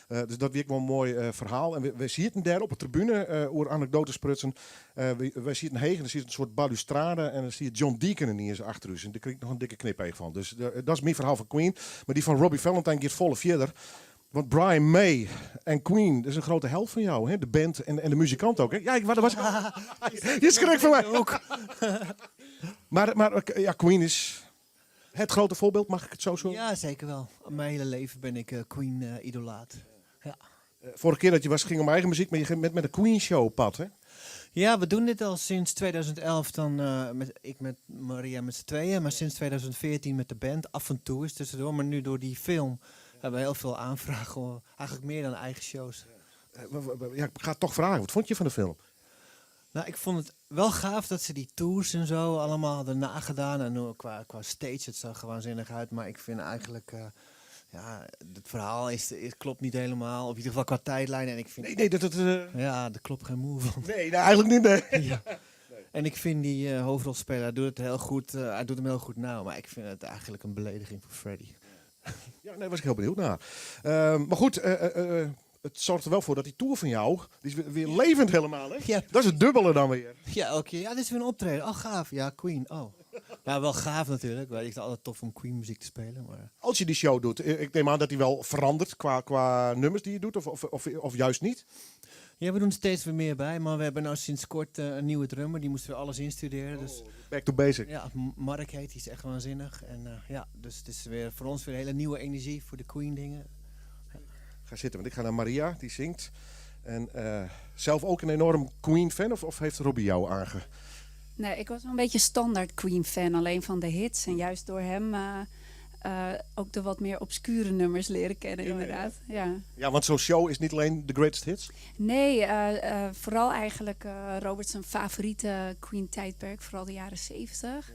Dus dat werkt wel een mooi verhaal. En we zitten daar op de tribune over anekdotes prutsen. We zitten heen en er zit een soort balustrade en dan zie je John Deacon ineens achter ons. En daar kreeg ik nog een dikke knipoog van. Dus dat is mijn verhaal van Queen. Maar die van Robbie Valentine gaat volle verder. Want Brian May en Queen, dat is een grote held van jou, hè? De band en de muzikant ook, hè? Ja, ik, dat was je schrikt van mij. Ook. Maar ja, Queen is het grote voorbeeld, mag ik het zo zeggen? Ja, zeker wel. Mijn hele leven ben ik Queen-idolaat. Ja. Vorige keer dat je was, ging om eigen muziek, maar je ging met de Queen Show op pad, hè? Ja, we doen dit al sinds 2011. Dan, eh, met, ik met Maria met z'n tweeën. Maar sinds 2014 met de band. Af en toe is tussendoor. Maar nu door die film hebben we heel veel aanvragen. Eigenlijk meer dan eigen shows. Eh, ja, ik ga het toch vragen. Wat vond je van de film? Nou, ik vond het wel gaaf dat ze die tours en zo allemaal hadden nagedaan. En hoe- qua stage, het zag er waanzinnig uit. Maar ik vind eigenlijk, ja, het verhaal klopt niet helemaal. Of in ieder geval qua tijdlijn. En ik vind, Nee, nee, dat. Ja, daar klopt geen moer van. Nee, nou, eigenlijk niet, nee. Ja. En ik vind die hoofdrolspeler, hij doet het heel goed. Hij doet hem heel goed nou. Maar ik vind het eigenlijk een belediging voor Freddie. Ja, nee, was ik heel benieuwd naar. Maar goed, het zorgt er wel voor dat die tour van jou, die is weer levend helemaal, hè? Ja. Dat is het dubbele dan weer. Ja, elke keer. Ja, dit is weer een optreden. Oh, gaaf. Ja, Queen. Oh. Ja, wel gaaf natuurlijk. Ik vind het altijd tof om Queen muziek te spelen. Maar... Als je die show doet, ik neem aan dat die wel verandert qua nummers die je doet, of juist niet? Ja, we doen steeds weer meer bij, maar we hebben nou sinds kort een nieuwe drummer. Die moest weer alles instuderen. Dus Oh, back to basic. Ja, Mark heet, die is echt waanzinnig. En ja, dus het is weer voor ons weer hele nieuwe energie voor de Queen dingen. Ga zitten, want ik ga naar Maria, die zingt. En zelf ook een enorm Queen-fan, of heeft Robbie jou aange... Nee, ik was wel een beetje standaard Queen-fan, alleen van de hits. En juist door hem ook de wat meer obscure nummers leren kennen, inderdaad. Ja. Ja, want zo'n show is niet alleen de greatest hits? Nee, vooral eigenlijk Robert zijn favoriete Queen-tijdperk, vooral de jaren 70.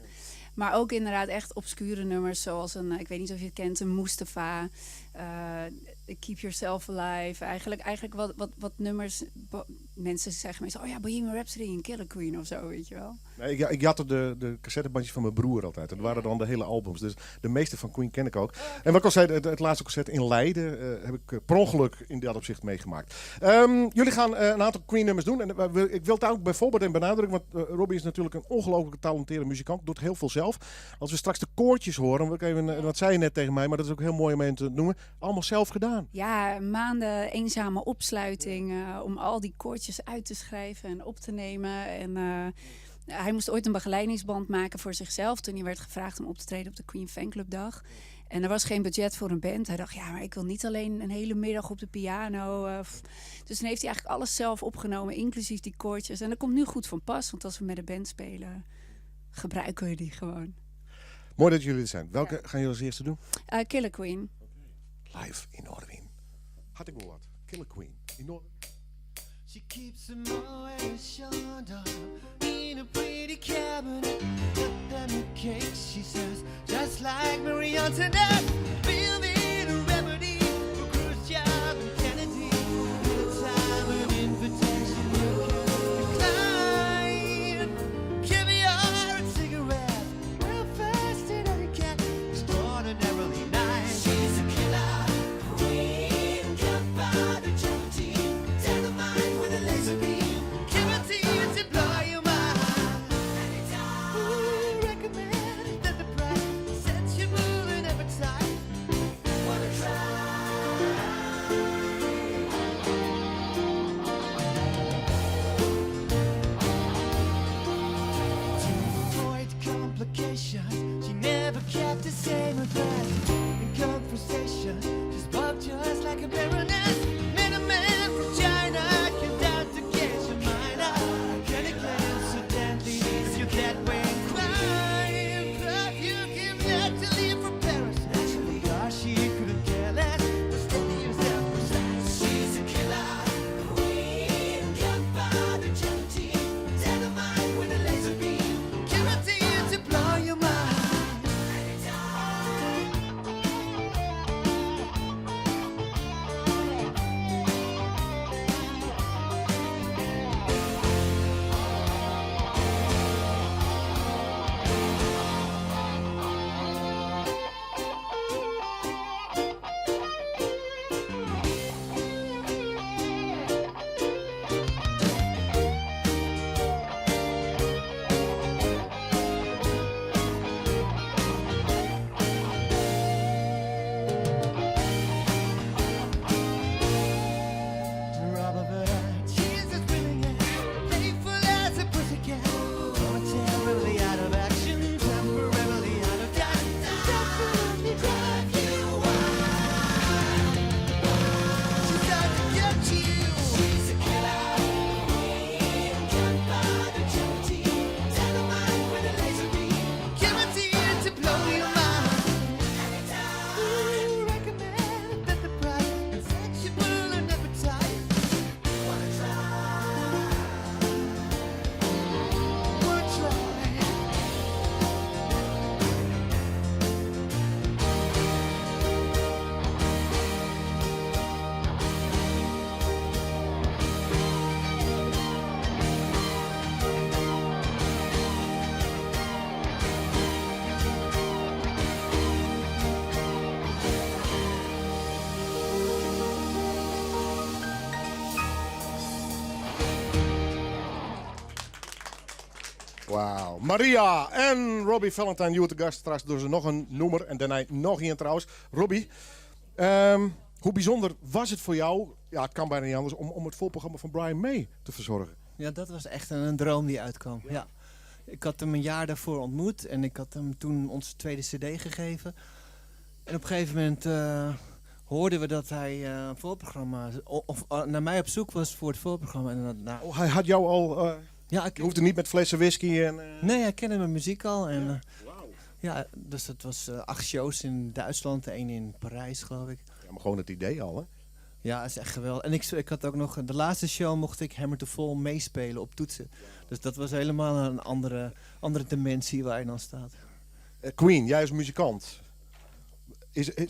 Maar ook inderdaad echt obscure nummers, zoals een, ik weet niet of je het kent, een Mustafa, Keep Yourself Alive. Eigenlijk wat nummers, mensen zeggen meestal, oh ja, Bohemian Rhapsody en Killer Queen of zo, weet je wel. Nee, ik jatte de cassettebandjes van mijn broer altijd. Dat waren dan de hele albums. Dus de meeste van Queen ken ik ook. En wat ik al zei, het laatste concert in Leiden heb ik per ongeluk in dat opzicht meegemaakt. Jullie gaan een aantal Queen nummers doen. En ik wil het daar ook bijvoorbeeld in benadrukken, want Robbie is natuurlijk een ongelooflijk getalenteerde muzikant. Doet heel veel zelf. Als we straks de koortjes horen, wil ik even, wat zei je net tegen mij, maar dat is ook heel mooi om even te noemen. Allemaal zelf gedaan. Ja, maanden eenzame opsluiting om al die koortjes uit te schrijven en op te nemen. En hij moest ooit een begeleidingsband maken voor zichzelf toen hij werd gevraagd om op te treden op de Queen Fanclub Dag. En er was geen budget voor een band. Hij dacht, ja, maar ik wil niet alleen een hele middag op de piano. Dus dan heeft hij eigenlijk alles zelf opgenomen, inclusief die koortjes. En dat komt nu goed van pas, want als we met de band spelen, gebruiken we die gewoon. Mooi dat jullie er zijn. Welke gaan jullie als eerste doen? Killer Queen. Live in Noardewyn. Had ik wel wat. Killer Queen. In Noardewyn. She keeps a Moet Chandon in a pretty cabinet. Cut them a cake, she says, just like Marie Antoinette. Building a remedy for Khrushchev and Kennedy. Anytime an invitation you can decline. Caviar and cigarettes, breakfast and etiquette, extraordinarily nice. She's a killer queen, gunpowder gelatine, dynamite with a laser beam, guaranteed to blow your mind. Ooh, recommend that the price sets you moving appetite. Wanna try? To avoid complications, she never kept the same address. In conversation, she spoke just like a baroness. Met a man from China, came down to Asia Minor. Can it incidentally, if you get when crying, perfume came naturally from Paris. Naturally, gosh, she couldn't care less. But steady yourself precise. She's a killer queen, gunpowder gelatine, dynamite with a laser beam, guaranteed to blow your mind. Wauw. Maria en Robbie Valentine hjoed te gast. Straks dogge se noch in nûmer en dêrnei noch ien trouwens. Robbie, hoe bysûnder was it foar jou, ja it kan bijna niet anders, om it foarprogramma fan Brian May te fersoargjen? Ja, dat was echt een droom die uitkwam. Ja. Ik had hem een jaar daarvoor ontmoet en ik had hem toen onze tweede cd gegeven. En op een gegeven moment hoorden we dat hij een voorprogramma, of naar mij op zoek was voor het voorprogramma. En dat, nou, Oh, hij had jou al... Ja, ik je hoefde niet met flessen whisky en Nee, hij kende mijn muziek al. En, ja, dus dat was 8 shows in Duitsland, 1 in Parijs, geloof ik. Ja, maar gewoon het idee al, hè? Ja, dat is echt geweldig. En ik had ook nog, de laatste show mocht ik Hammer to Fall meespelen op toetsen. Dus dat was helemaal een andere dimensie waar je dan staat. Queen, jij als muzikant.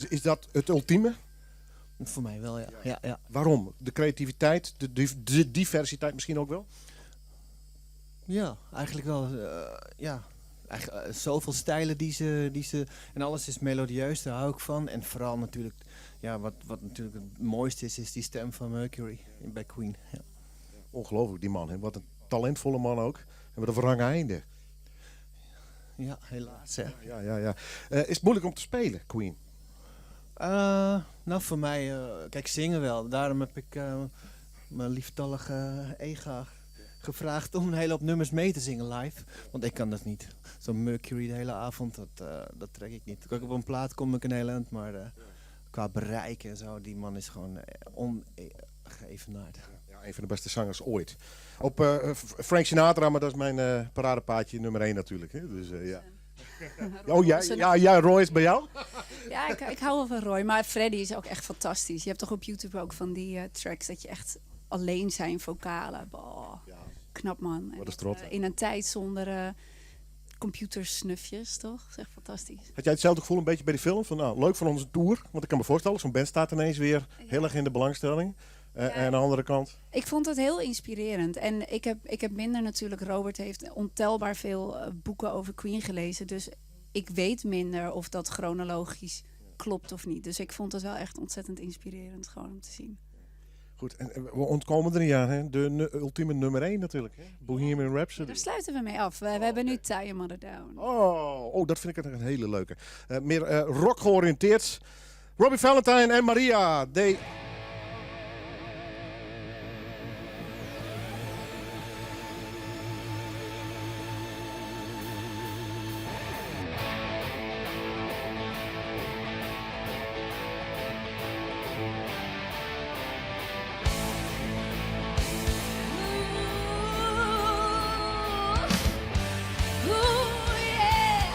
Is dat het ultieme? Voor mij wel, ja. Ja. Ja, ja. Waarom? De creativiteit, de diversiteit misschien ook wel? Ja, eigenlijk wel. Ja. Eigenlijk zoveel stijlen die ze... En alles is melodieus, daar hou ik van. En vooral natuurlijk, ja, wat natuurlijk het mooiste is, is die stem van Mercury bij Queen. Ja. Ongelooflijk, die man. Hè? Wat een talentvolle man ook. En wat een wrang einde. Ja, helaas. Hè. Ja, ja, ja. Is het moeilijk om te spelen, Queen? Nou, voor mij, kijk, zingen wel. Daarom heb ik mijn lieftallige ega gevraagd om een hele hoop nummers mee te zingen live. Want ik kan dat niet. Zo'n Mercury de hele avond, dat trek ik niet. Kijk, op een plaat kom ik een heel eind, maar qua bereik en zo, die man is gewoon ongeëvenaard. Ja, een van de beste zangers ooit. Op Frank Sinatra, maar dat is mijn paradepaadje nummer 1 natuurlijk. Hè? Dus ja. Oh, ja, ja, Roy is bij jou? Ja, ik hou wel van Roy, maar Freddie is ook echt fantastisch. Je hebt toch op YouTube ook van die tracks dat je echt alleen zijn vocalen. Boah, knap man. Wat een trots. En in een tijd zonder computersnufjes, toch? Dat is echt fantastisch. Had jij hetzelfde gevoel een beetje bij die film? Van, nou, leuk van onze tour. Want ik kan me voorstellen, zo'n band staat ineens weer heel erg in de belangstelling. En aan de andere kant? Ik vond het heel inspirerend. En ik heb minder natuurlijk... Robert heeft ontelbaar veel boeken over Queen gelezen. Dus ik weet minder of dat chronologisch klopt of niet. Dus ik vond het wel echt ontzettend inspirerend gewoon om te zien. Goed, en we ontkomen er niet aan, hè? De ultieme nummer 1 natuurlijk, hè? Bohemian Rhapsody. Daar sluiten we mee af. We hebben nu Tie Your Mother Down. Oh, dat vind ik een hele leuke. Meer rock georiënteerd. Robbie Valentine en Maria. They... Ooh, yeah.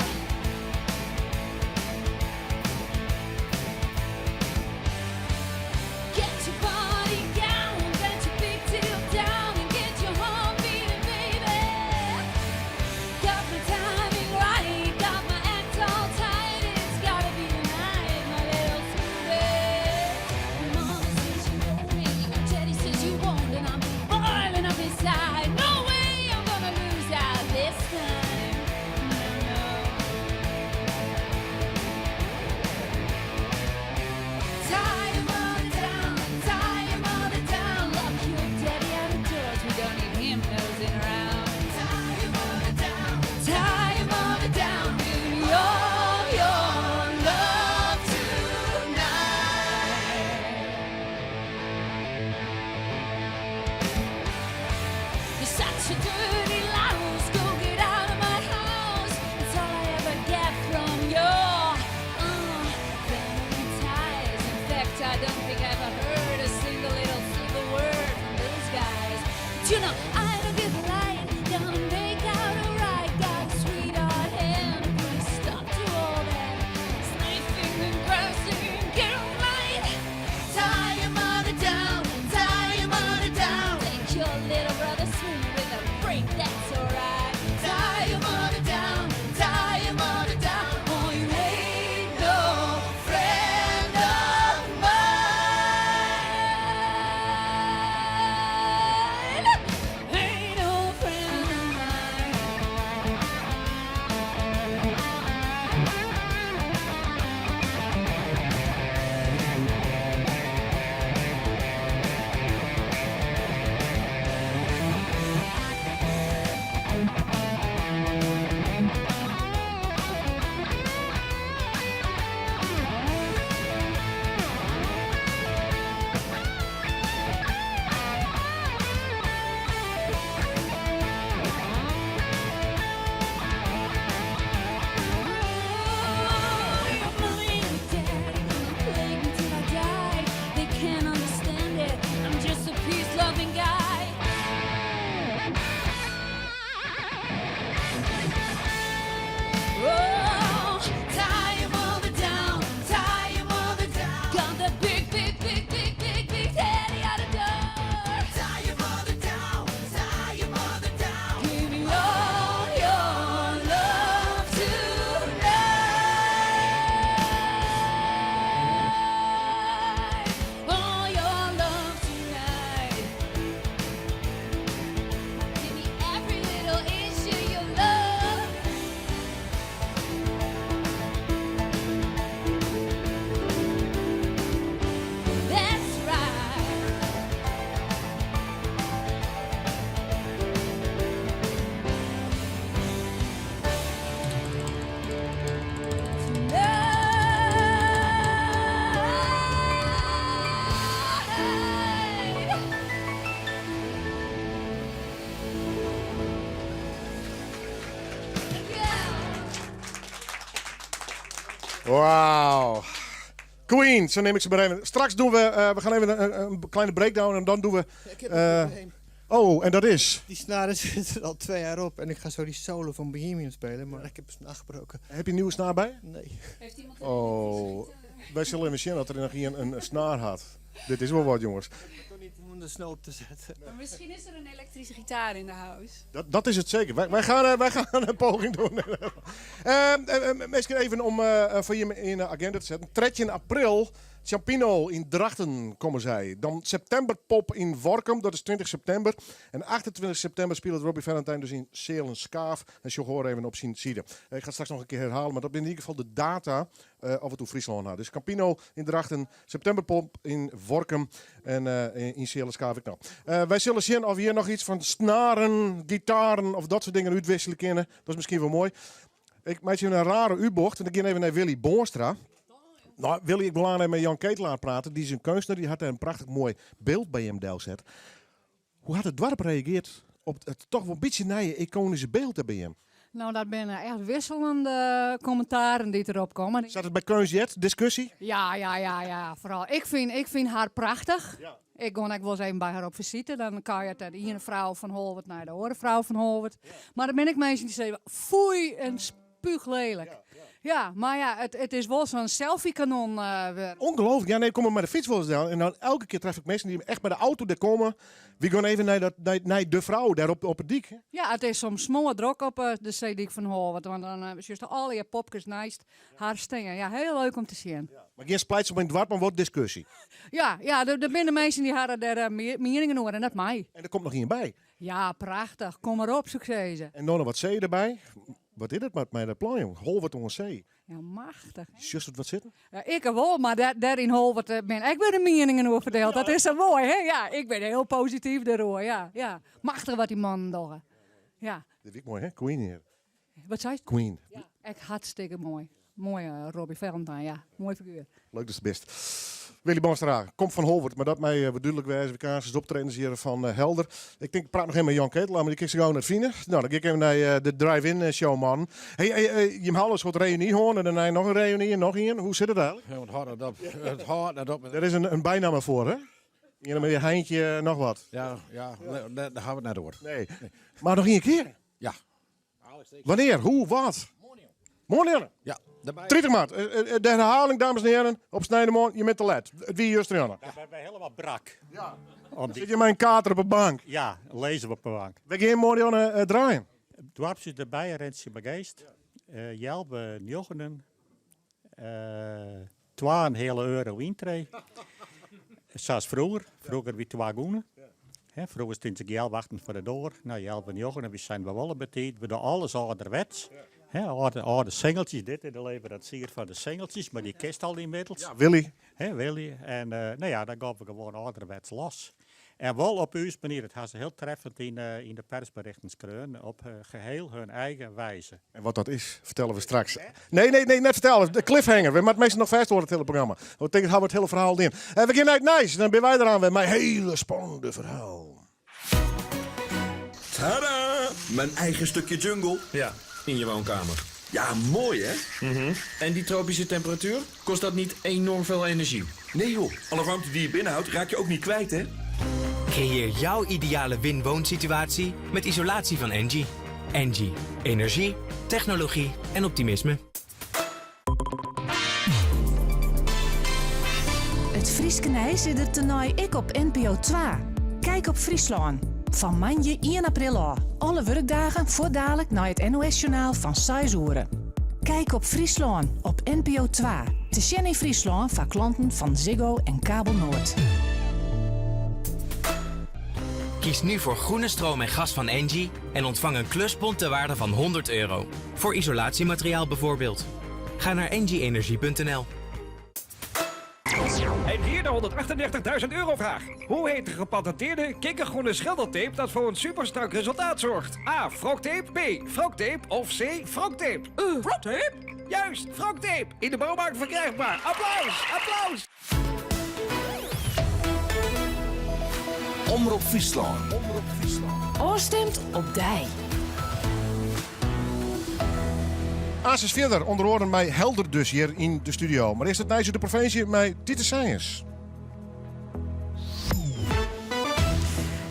Wauw. Queen, zo neem ik ze maar even. Straks doen we, we gaan even een kleine breakdown en dan doen we... Ik heb een probleem. Oh, en dat is? Die snaren zitten er al 2 jaar op en ik ga zo die solo van Bohemian spelen, maar ik heb een snaar gebroken. Heb je een nieuwe snaar bij? Nee. Heeft iemand Oh, wij zullen even zien dat er nog hier een snaar had. Dit is wel wat, jongens. Ik kan niet om de snel op te zetten. Maar misschien is er een elektrische gitaar in de house. Dat is het zeker. Wij gaan een poging doen. Misschien even om voor je in de agenda te zetten. 13 april, Ciampino in Drachten komen zij. Dan Septemberpop in Workum, dat is 20 september. En 28 september speelt Robbie Valentine dus in Seelen-Skaaf. En je hoort even op zijn side. Ik ga het straks nog een keer herhalen, maar dat is in ieder geval de data af en toe Friesland had. Dus Campino in Drachten, Septemberpop in Workum en in Seelen-Skaaf. Ik nou. Wij zullen zien of we hier nog iets van snaren, gitaren of dat soort dingen uitwisselen kunnen. Dat is misschien wel mooi. Ik maak je een rare U-bocht en dan ga ik even naar Willy Boonstra. Nou, Willy, ik wil aan met Jan Ketelaar praten. Die is een kunstenaar, die had daar een prachtig mooi beeld bij hem zet. Hoe had het dorp gereageerd op het toch wel een beetje nieuwe iconische beeld bij hem? Nou, dat zijn echt wisselende commentaren die erop komen. Zat het bij Kunstjet, discussie? Ja, ja, ja, ja, vooral. Ik vind haar prachtig. Ik ga ook wel eens even bij haar op visite. Dan kan je het de ene vrouw van Holwerd naar de andere vrouw van Holwerd. Maar dan ben ik mensen die zeggen, foei en spuuglelijk. Ja, maar ja, het is wel zo'n selfie-kanon weer. Ongelooflijk. Ja, nee, ik kom er met de fiets wel eens aan. En dan elke keer tref ik mensen die echt met de auto daar komen. We gaan even naar de vrouw daar op het dik. Hè? Ja, het is soms smoor druk op de zeedijk van Holwerd. Want dan is juist al je popjes naast haar stingen. Ja, heel leuk om te zien. Ja. Maar geen splijts op in het dwarp, maar wordt discussie. Ja, ja, er zijn de mensen die hadden daar meningen over en dat mij. En er komt nog één bij. Ja, prachtig. Kom maar op, succes. En dan nog wat zee erbij. Wat is het met mij dat plan, jong? Holwerd om een zee. Ja, machtig. Just het wat zitten? Ja, ik wel, maar daar in Holwerd ben ik weer de meningen over verdeeld. Dat is zo mooi, hè? Ja, ik ben heel positief daarover. Ja, ja. Machtig wat die mannen doen. Ja. Dit is mooi, hè? Queen hier. Wat zei je? Queen. Ja, echt hartstikke mooi. Mooie Robbie Valentine, ja. Mooi figuur. Leuk dat het best. Willy Boonstra, komt van Holwerd, maar dat mij wat duidelijk wijzen. We gaan eens optreden hier van Helder. Ik denk, ik praat nog even met Jan Ketelaar, maar die kijkt zich gewoon naar het vinden. Nou, dan ga ik even naar de drive-in show, man. Hey, hey, je hebt al een soort reunie hoor, en daarna nog een reunie en nog een. Hoe zit het eigenlijk? Ja, het houdt het op. Het houdt het op. Er is een bijnaam voor, hè? Hier met je Heintje nog wat. Ja, ja, nee, daar gaan we het net over. Nee. Maar nog één keer? Ja. Wanneer? Hoe? Wat? Morgen. Ja, daarbij. 30 maart. De herhaling, dames en heren, op Snijdermoorn, je bent te laat. Het wie juist Rianne. Ja, wij zijn helemaal brak. Ja. Om die Zit je mijn kater op de bank? Ja, lezen we op de bank. We gaan morgen draaien. Dwarp zit erbij, Rensje Begeest. Jelbe Njochenen. Twaalf hele euro intree. Zoals vroeger. Vroeger wie 2 goenen. Hè, vroeger stond ik Jel wachten voor de deur. Nou, Jelbe Njochenen, we zijn wel wel betijd. We doen alles ouderwets. Hè, oude singeltjes, dit in de leverancier van de singeltjes, maar die kist al inmiddels. Ja, Willy. Hè, Willy. En dan gaan we gewoon ouderwets los. En wel op uw manier, het gaat ze heel treffend in de persberichten schreeuwen, op geheel hun eigen wijze. En wat dat is, vertellen we straks. Nee, nee, nee, net vertellen. De cliffhanger. We moeten meestal nog vast worden het hele programma. Want ik denk, houden we het hele verhaal in. En we gaan naar het Nijs. Dan ben wij eraan met mijn hele spannende verhaal. Tada! Mijn eigen stukje jungle. Ja, in je woonkamer. Ja, mooi hè? En die tropische temperatuur? Kost dat niet enorm veel energie? Nee joh, alle warmte die je binnenhoudt raak je ook niet kwijt hè? Creëer jouw ideale win-woonsituatie met isolatie van Engie. Engie. Energie, technologie en optimisme. Het Frieske Nijs is er toernooi ik op NPO 2. Kijk op Friesland. Van manje 1 april af. Alle werkdagen voor dadelijk naar het N O S-journaal van 6 uur. Kijk op Friesland op NPO 2. Te zien in Friesland van klanten van Ziggo en Kabel Noord. Kies nu voor groene stroom en gas van Engie en ontvang een kluspont ter waarde van honderd euro. Voor isolatiemateriaal bijvoorbeeld. Ga naar engie energie punt N L. En hier de 138.000 euro vraag. Hoe heet de gepatenteerde kikkergroene schildertape dat voor een superstrak resultaat zorgt? A. Froktape, B. Froktape of C. Froktape? Froktape? Juist, Froktape. In de bouwmarkt verkrijgbaar. Applaus, applaus. Omrop Friesland. Omrop Friesland. Oorstemt op dij. Aansens fierder, ûnder oaren mei Helder dus hjir yn de studio. Mar earst it nijs út de provinsje mei Tiete Sijens.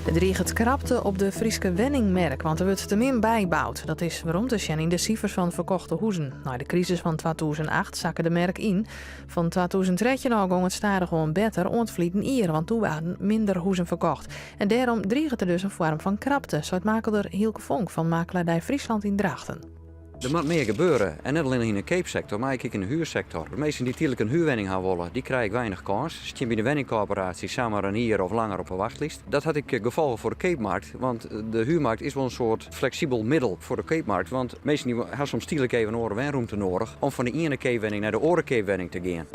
Der driget krapte op de Fryske wenningmerk, want der wurdt te min byboud. Dat is werom te sjen yn de sifers fan ferkochte huzen. Nei de krisis fan 2008 sakke de merk yn. Fan 2013 ôf gong it stadichoan better oant ferliden jier, want doe waarden minder huzen ferkocht. En dêrom driget der dus in foarm fan krapte, seit makelder Hielke Vonk fan Makelaardij Friesland yn Drachten. Der moat mear gebeure en net allinnich yn de keapsektor, mar ek yn de huursektor. De minsken dy't tydlik in huurwenning ha wolle, dy krije ek weinich kâns. Stean by de wenningkorporatie samar in jier of langer op de wachtlist. Dat hat ek gefolgen foar de keapmarkt, want de huurmarkt is wol in soart fleksibel middel foar de keapmarkt. Want minsken dy ha soms tydlik even in oare wenrûmte noadich om fan de iene keapwenning nei de oare keapwenning te gean.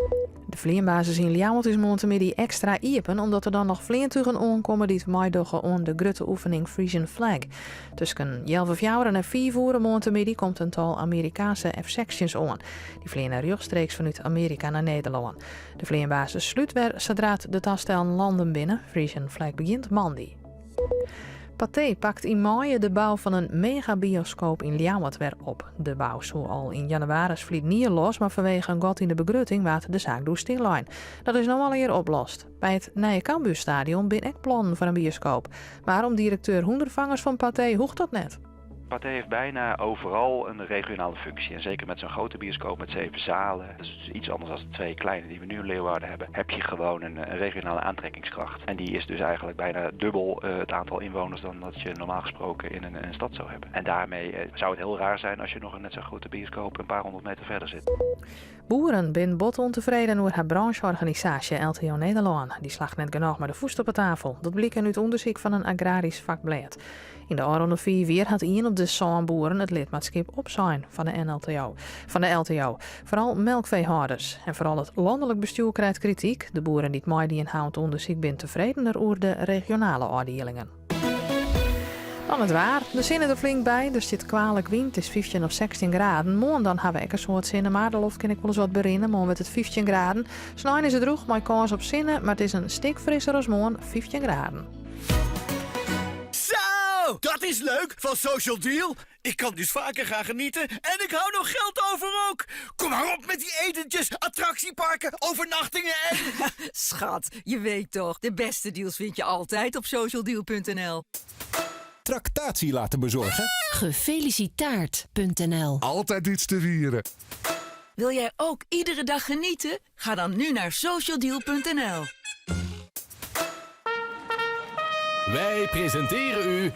De fleanbasis yn Ljouwert is moarntemiddei ekstra iepen omdat der dan noch fleantugen oankomme dy't meidogge oan de grutte oefening Frisian Flag. Tusken healwei fjouweren en fiif oere moarntemiddei komt in tal Amerikaanse F-sechstjins oan. Dy fleane rjochtstreeks fanút Amearika nei Nederlân. De fleanbasis slút wer sadra't de tastellen landen binne. Frisian Flag begjint moandei. Pathé pakt yn maaie de bou fan in megabioskoop yn Ljouwert wer op. De bou soe al yn jannewaris ferline jier los, mar fanwege in gat yn de begrutting waard de saak doe stillein. Dat is no allegear oplost. By it nije Cambuurstadion binne ek plannen foar in bioskoop. Mar om direkteur Hoendervangers fan Pathé hoecht dat net. Pathé heeft bijna overal een regionale functie. En zeker met zo'n grote bioscoop met zeven zalen, dat is iets anders dan de twee kleine die we nu in Leeuwarden hebben, heb je gewoon een regionale aantrekkingskracht. En die is dus eigenlijk bijna dubbel het aantal inwoners dan dat je normaal gesproken in een stad zou hebben. En daarmee zou het heel raar zijn als je nog een net zo'n grote bioscoop een paar honderd meter verder zit. Boeren binne bot ûntefreden oer har brancheorganisaasje LTO Nederlân. Dy slacht net genôch mei de fûst op 'e tafel. Dat bliken út ûndersyk fan in agrarysk fakblêd. Yn de ôfrûne fiif jier hat ien op de sân boeren it lidmaatskip opsein fan de NLTO. Fan de LTO. Foaral melkfeehâlders. En foaral it lannelik bestjoer krijt krityk. De boeren dy't meidien ha oan it ûndersyk binne tefredener oer de regionale ôfdielingen. Dan it waar. De sinne der flink by. Der stiet kwalik wyn. It is 15 of 16 graden. Moarn dan ha we ek in soad sinne, mar de loft kin ek wolris wat berinne. Moarn wurdt it 15 graden. Snein is it drûch mei kâns op sinne, mar it is in stik frisser as moarn, 15 graden. Zo, dat is leuk van Social Deal. Ik kan dus vaker gaan genieten en ik hou nog geld over ook. Kom maar op met die etentjes, attractieparken, overnachtingen en... Schat, je weet toch, de beste deals vind je altijd op socialdeal.nl. Tractatie laten bezorgen? Gefelicitaard.nl Altijd iets te vieren. Wil jij ook iedere dag genieten? Ga dan nu naar socialdeal.nl. Wij presenteren u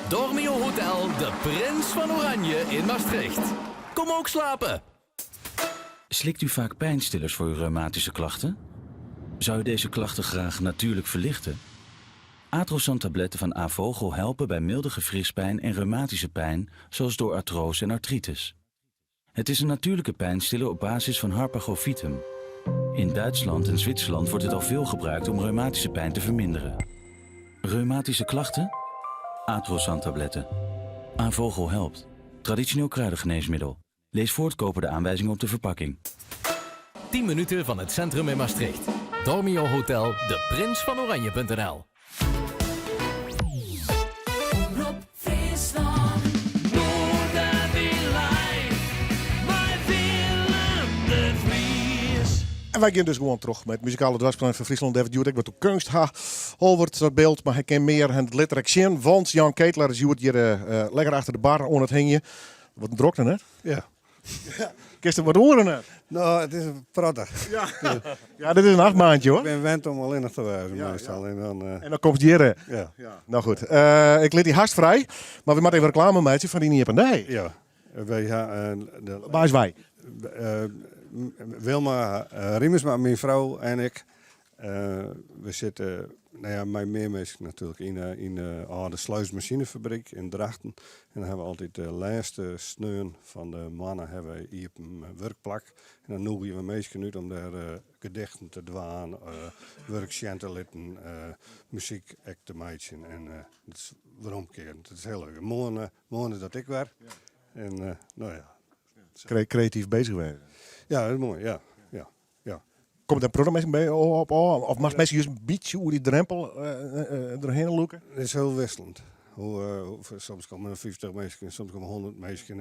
Dormio Hotel De Prins van Oranje in Maastricht. Kom ook slapen. Slikt u vaak pijnstillers voor uw reumatische klachten? Zou u deze klachten graag natuurlijk verlichten? Atrosan tabletten van A. Vogel helpen bij milde gewrichtspijn en reumatische pijn, zoals door artrose en artritis. Het is een natuurlijke pijnstiller op basis van Harpagophytum. In Duitsland en Zwitserland wordt het al veel gebruikt om reumatische pijn te verminderen. Reumatische klachten? Atrosan tabletten. A. Vogel helpt. Traditioneel kruidengeneesmiddel. Lees voor het kopen de aanwijzingen op de verpakking. 10 minuten van het centrum in Maastricht. Dormio Hotel De Prins van Oranje.nl Omrop Fryslân. Noardewyn live mei Willem de Vries. En wy gean dus gewoan troch mei it muzikale doarpsplein fan Fryslân. Dêr't we hjoed ek wat oer keunst ha. Holwert dat byld, mar hy kin mear en dat lit er ek sjen. Want Jan Ketelaar is hjoed hjir lekker achter de bar oan it hingjen. Wat in drokte, net? Ja. Kinst der wat oer net? No, it is prachtich. Ja. Ja, dit is in achtbaantje hoor. Ik bin wend om allinnich te wêzen meastal. En dan, En dan komst hjir. Ja. No goed, ik lit dy hast frij, mar we moatte even reklame meitsje foar dyn iepen dei. Ja. Wy ha, de, Wa is wy? Wilma Riemersma, myn frou en ik. We sitte, no ja, mei mear minsken natuerlik yn yn de âlde sluismasinefabriek yn Drachten. En dan ha we altyd de lêste sneon fan de moanne ha we iepen wurkplak. En dan nûgje we minsken út om dêr gedichten te dwaan, wurk sjen te litten, muzyk ek te meitsjen. En dat is weromkearend. Dat is hiel leuk. Moarn, moarn is dat ek wer. En no ja. Kreatyf bezich wêze. Ja, dat is moai, ja. Ja, ja. Komt der protte minsken by op ôf? Of moatst minsken just in bytsje oer dy drempel derhinne lûke? It is hiel wikseljend. Hoe, eh, soms komme der 50 minsken, soms komme 100 minsken.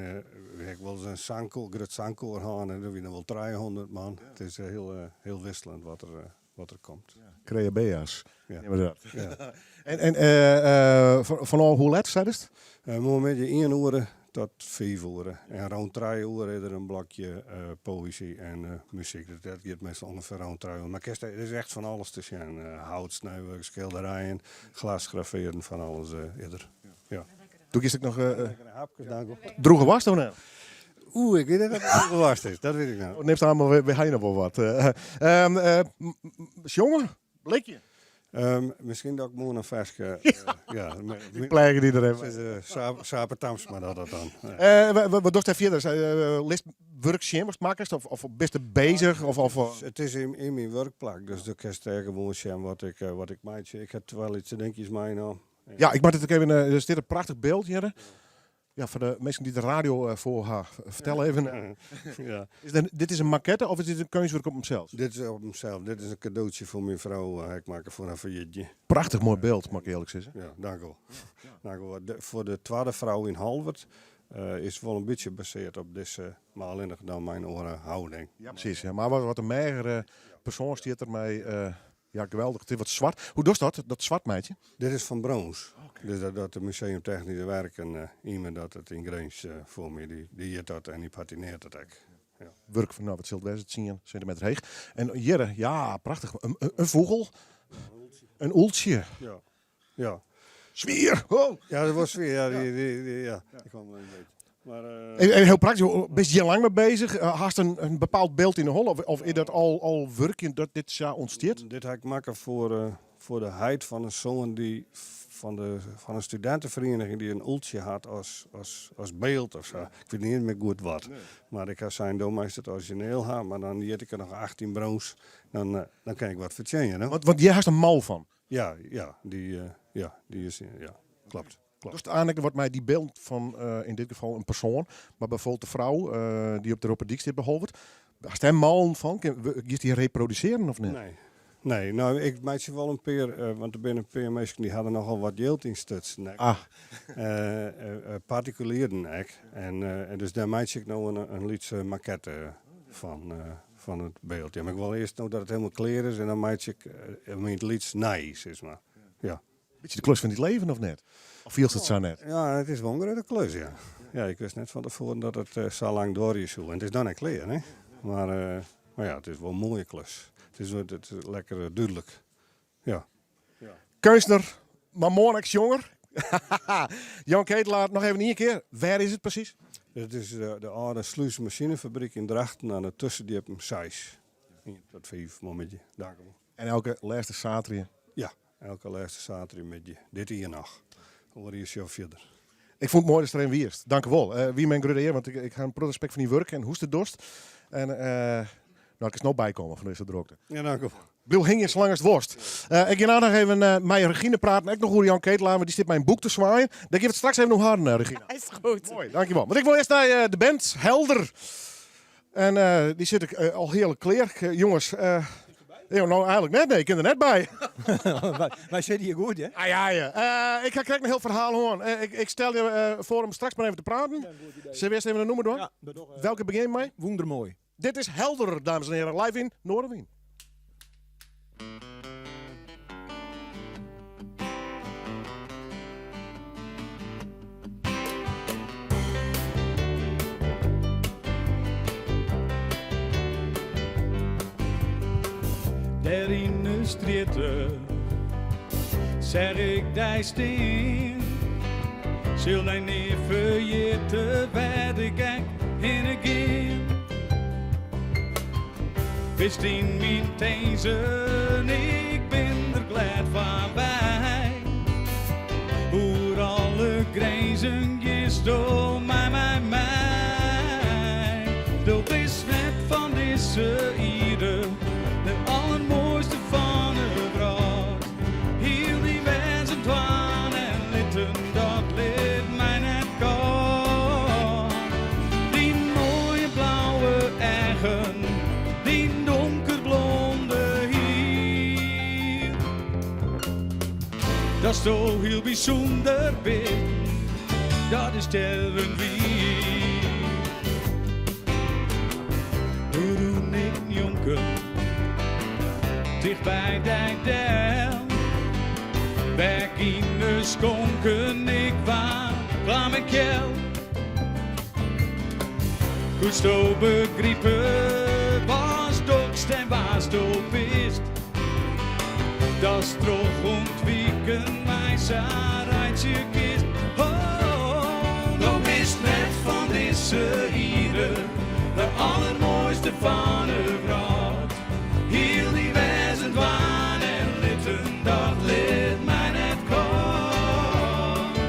We ha wolris in sangkoar, grut sangkoar hân en der wiene wol 300 man. It is hiel, hiel wikseljend wat der komt. Creabeas. Ja. Neame we dat. Ja. En fanôf hoe let seidest? Moarnmiddei ien oere tot fiif oere. En rûn trije oere is der in blokje poëzy en muzyk. Dat giet meastal ûngefear rûn trije oere. Mar kinst, der is echt fan alles te sjen. Houtsnijwurk, skilderijen, glasgravearren, fan alles is der. Ja. Doe giest ek noch Lekkere hapkes, dank u. Droege woarst of net? Oeh, ik wit net wat droege woarst is. Dat wit ik net. Nimst aan, mar we ha noch wol wat. Sjonge? Blikje? Miskien dat ik moarn in ferske. Ja, Ik pleage dy der even. Sape Tamsma dat dat dan. Wat dochst dêr fierder? Litst wurk sjen watst makkest of bist der bezich? Of, It is yn myn wurkplak, dus do kinst dêr gewoan sjen wat ik meitsje. Ik ha twa lytse dinkjes meinaam. Ja, ik moat it ek even. Der stiet in prachtich byld hjir. Ja, foar de minsken dy't de radio foar ha, fertel even. Ja. Is dit, dit is in makette of is dit in keunstwurk op himsels? Dit is op himsels. Dit is in kadootsje foar myn frou. Ik makke foar har ferjierdei. Prachtich moai byld, moat ik earlik sizze. Ja, dank wol. Dank wol. Foar de twadde frou yn Holwert is wol in bytsje basearre op dizze, mar allinnich dan mei in oare hâlding. Ja, presys. Ja, mar wat in meagere persoan stiet der mei. Ja, geweldich. It is wat swart. Hoe dochst dat, dat swart meitsjen? Dit is fan brûns. Dus dat de Museum Technische Werken uh, dat it yn Grins foar my, dy jit dat en dy patinearret it ek. Ja. Wurk fan, no, wat sil it wêze, 10 sintimeter heech. En hjir, ja, prachtich. In fûgel. In ûltsje. Ja. Ja. Swier! Oh. Ja, dat was swier. Ja, die, ja. Ik kwam er een beetje. Maar, Even hiel praktysk, bist hjir lang mei bezich? Hast in bepaald byld yn 'e holle of is dat al wurkjend dat dit sa ûntstiet? Dit ha ik makke foar de heit fan in soan dy fan in studinteferiening dy't in ûltsje hat as byld of sa. Ik wit net mear goed wat. Mar ik ha sein, do meist it orizjineel ha, mar dan jit ik der noch 18 brûns. Dan kin ik wat fertsjinje. No? Want hjir hast in mal fan? Ja, ja, dy, ja, dy is, ja, kloppet. Dus úteinlik wurdt mei dy byld fan yn dit gefal in persoan, mar byfoarbyld de frou dy't op de Roperdyk stiet by Holwert, hast dêr malen fan? Giest dy reprodusearjen of net? Nee. Nee, no ik meitsje wol in pear, want der binne in pear minsken dy ha der nochal wat jild yn stutsen. Ek. Ah. Partikulieren ek. En dus dêr meitsje ik no in lytse makette fan. Fan it byld. Ja, mar ik wol earst no dat it hielendal klear is en dan meitsje ik him yn it lyts nij, sis mar. Ja. Bytsje de klus fan dyn leven of net? Of fielst it sa net? Ja, it is wol in grutte klus, ja. Ja, ik wist net fan tefoaren dat it sa lang duorje soe. En it is noch net klear, hè. Mar, mar ja, it is wol in moaie klus. It is lekker dúdlik. Ja. Keunstner, mar moarn ek sjonger. Jan Ketelaar, noch even ien kear. Wêr is it presys? It is de âlde Slúsmasinefabryk yn Drachten oan de Tussendiepen 6. 1 tot 5 moarnmiddei. Dank u wol. En elke lêste saterdei? Ja, elke lêste saterdeimiddei. Dit jier noch. Oar jier sjogge we fierder. Ik fûn it moai datst der even wiest. Dank u wol. Wie my in grutte ear, want ik ha in protte respekt foar dyn wurk en hoe'tst it dochst. En no, kinst no bykomme fan dizze drokte. Ja, dank u wol. Bliuw hingjen salang ast wolst. Ik gean no noch even mei Regine praten, ek noch oer Jan Ketelaar, want dy stiet my in boek te swaaien. Dêr gean we it straks even oer hawwen, Regine. Is goed. Moai, dankjewol. Want ik wol earst nei de band Helder. En dy sit ek al hearlik klear. Jonges, jo, no eigenlik net, nee, ik kin der net by. Wy sitte hjir goed, hè? Ah, ja, ja. Ik ha krekt in hiel ferhaal hân. Ik stel je foar om straks mar even te praten. Sille we earst even in nûmer dwaan? Ja, dat dogge we. Welke begjin mei? Wûndermoai. Dit is Helder, dames en heren, live yn Noardewyn. Dêr yn de strjitte seach ik dy stean. Sil dy nea ferjitte wêr't ik ek hinne gean. Bist yn myn tinzen, ik bin der glêd foarby. Oer alle grinzen giest do mei my mei. Do bist net fan dizze ierde, de allermoaiste fan 'e wrâld. Hiel dyn wêzen, dwaan en litten, dat lit my net kâld. Dyn moaie blauwe eagen, dyn donkerblonde hier. Datsto hiel bysûnder bist, dat is stjerren wier. Doe rûn ik njonken, ticht by dy del. Bek yn de skonken, ik waard klam en kjel. Koesto begripe watst dochst en wa'tsto bist? Datst troch ûntwiken my sa reitsje kinst. Oh, do bist net fan dizze ierde, de allermoaiste fan 'e wrâld. Hiel dyn wêzen, dwaan en litten, dat lit my net kâld.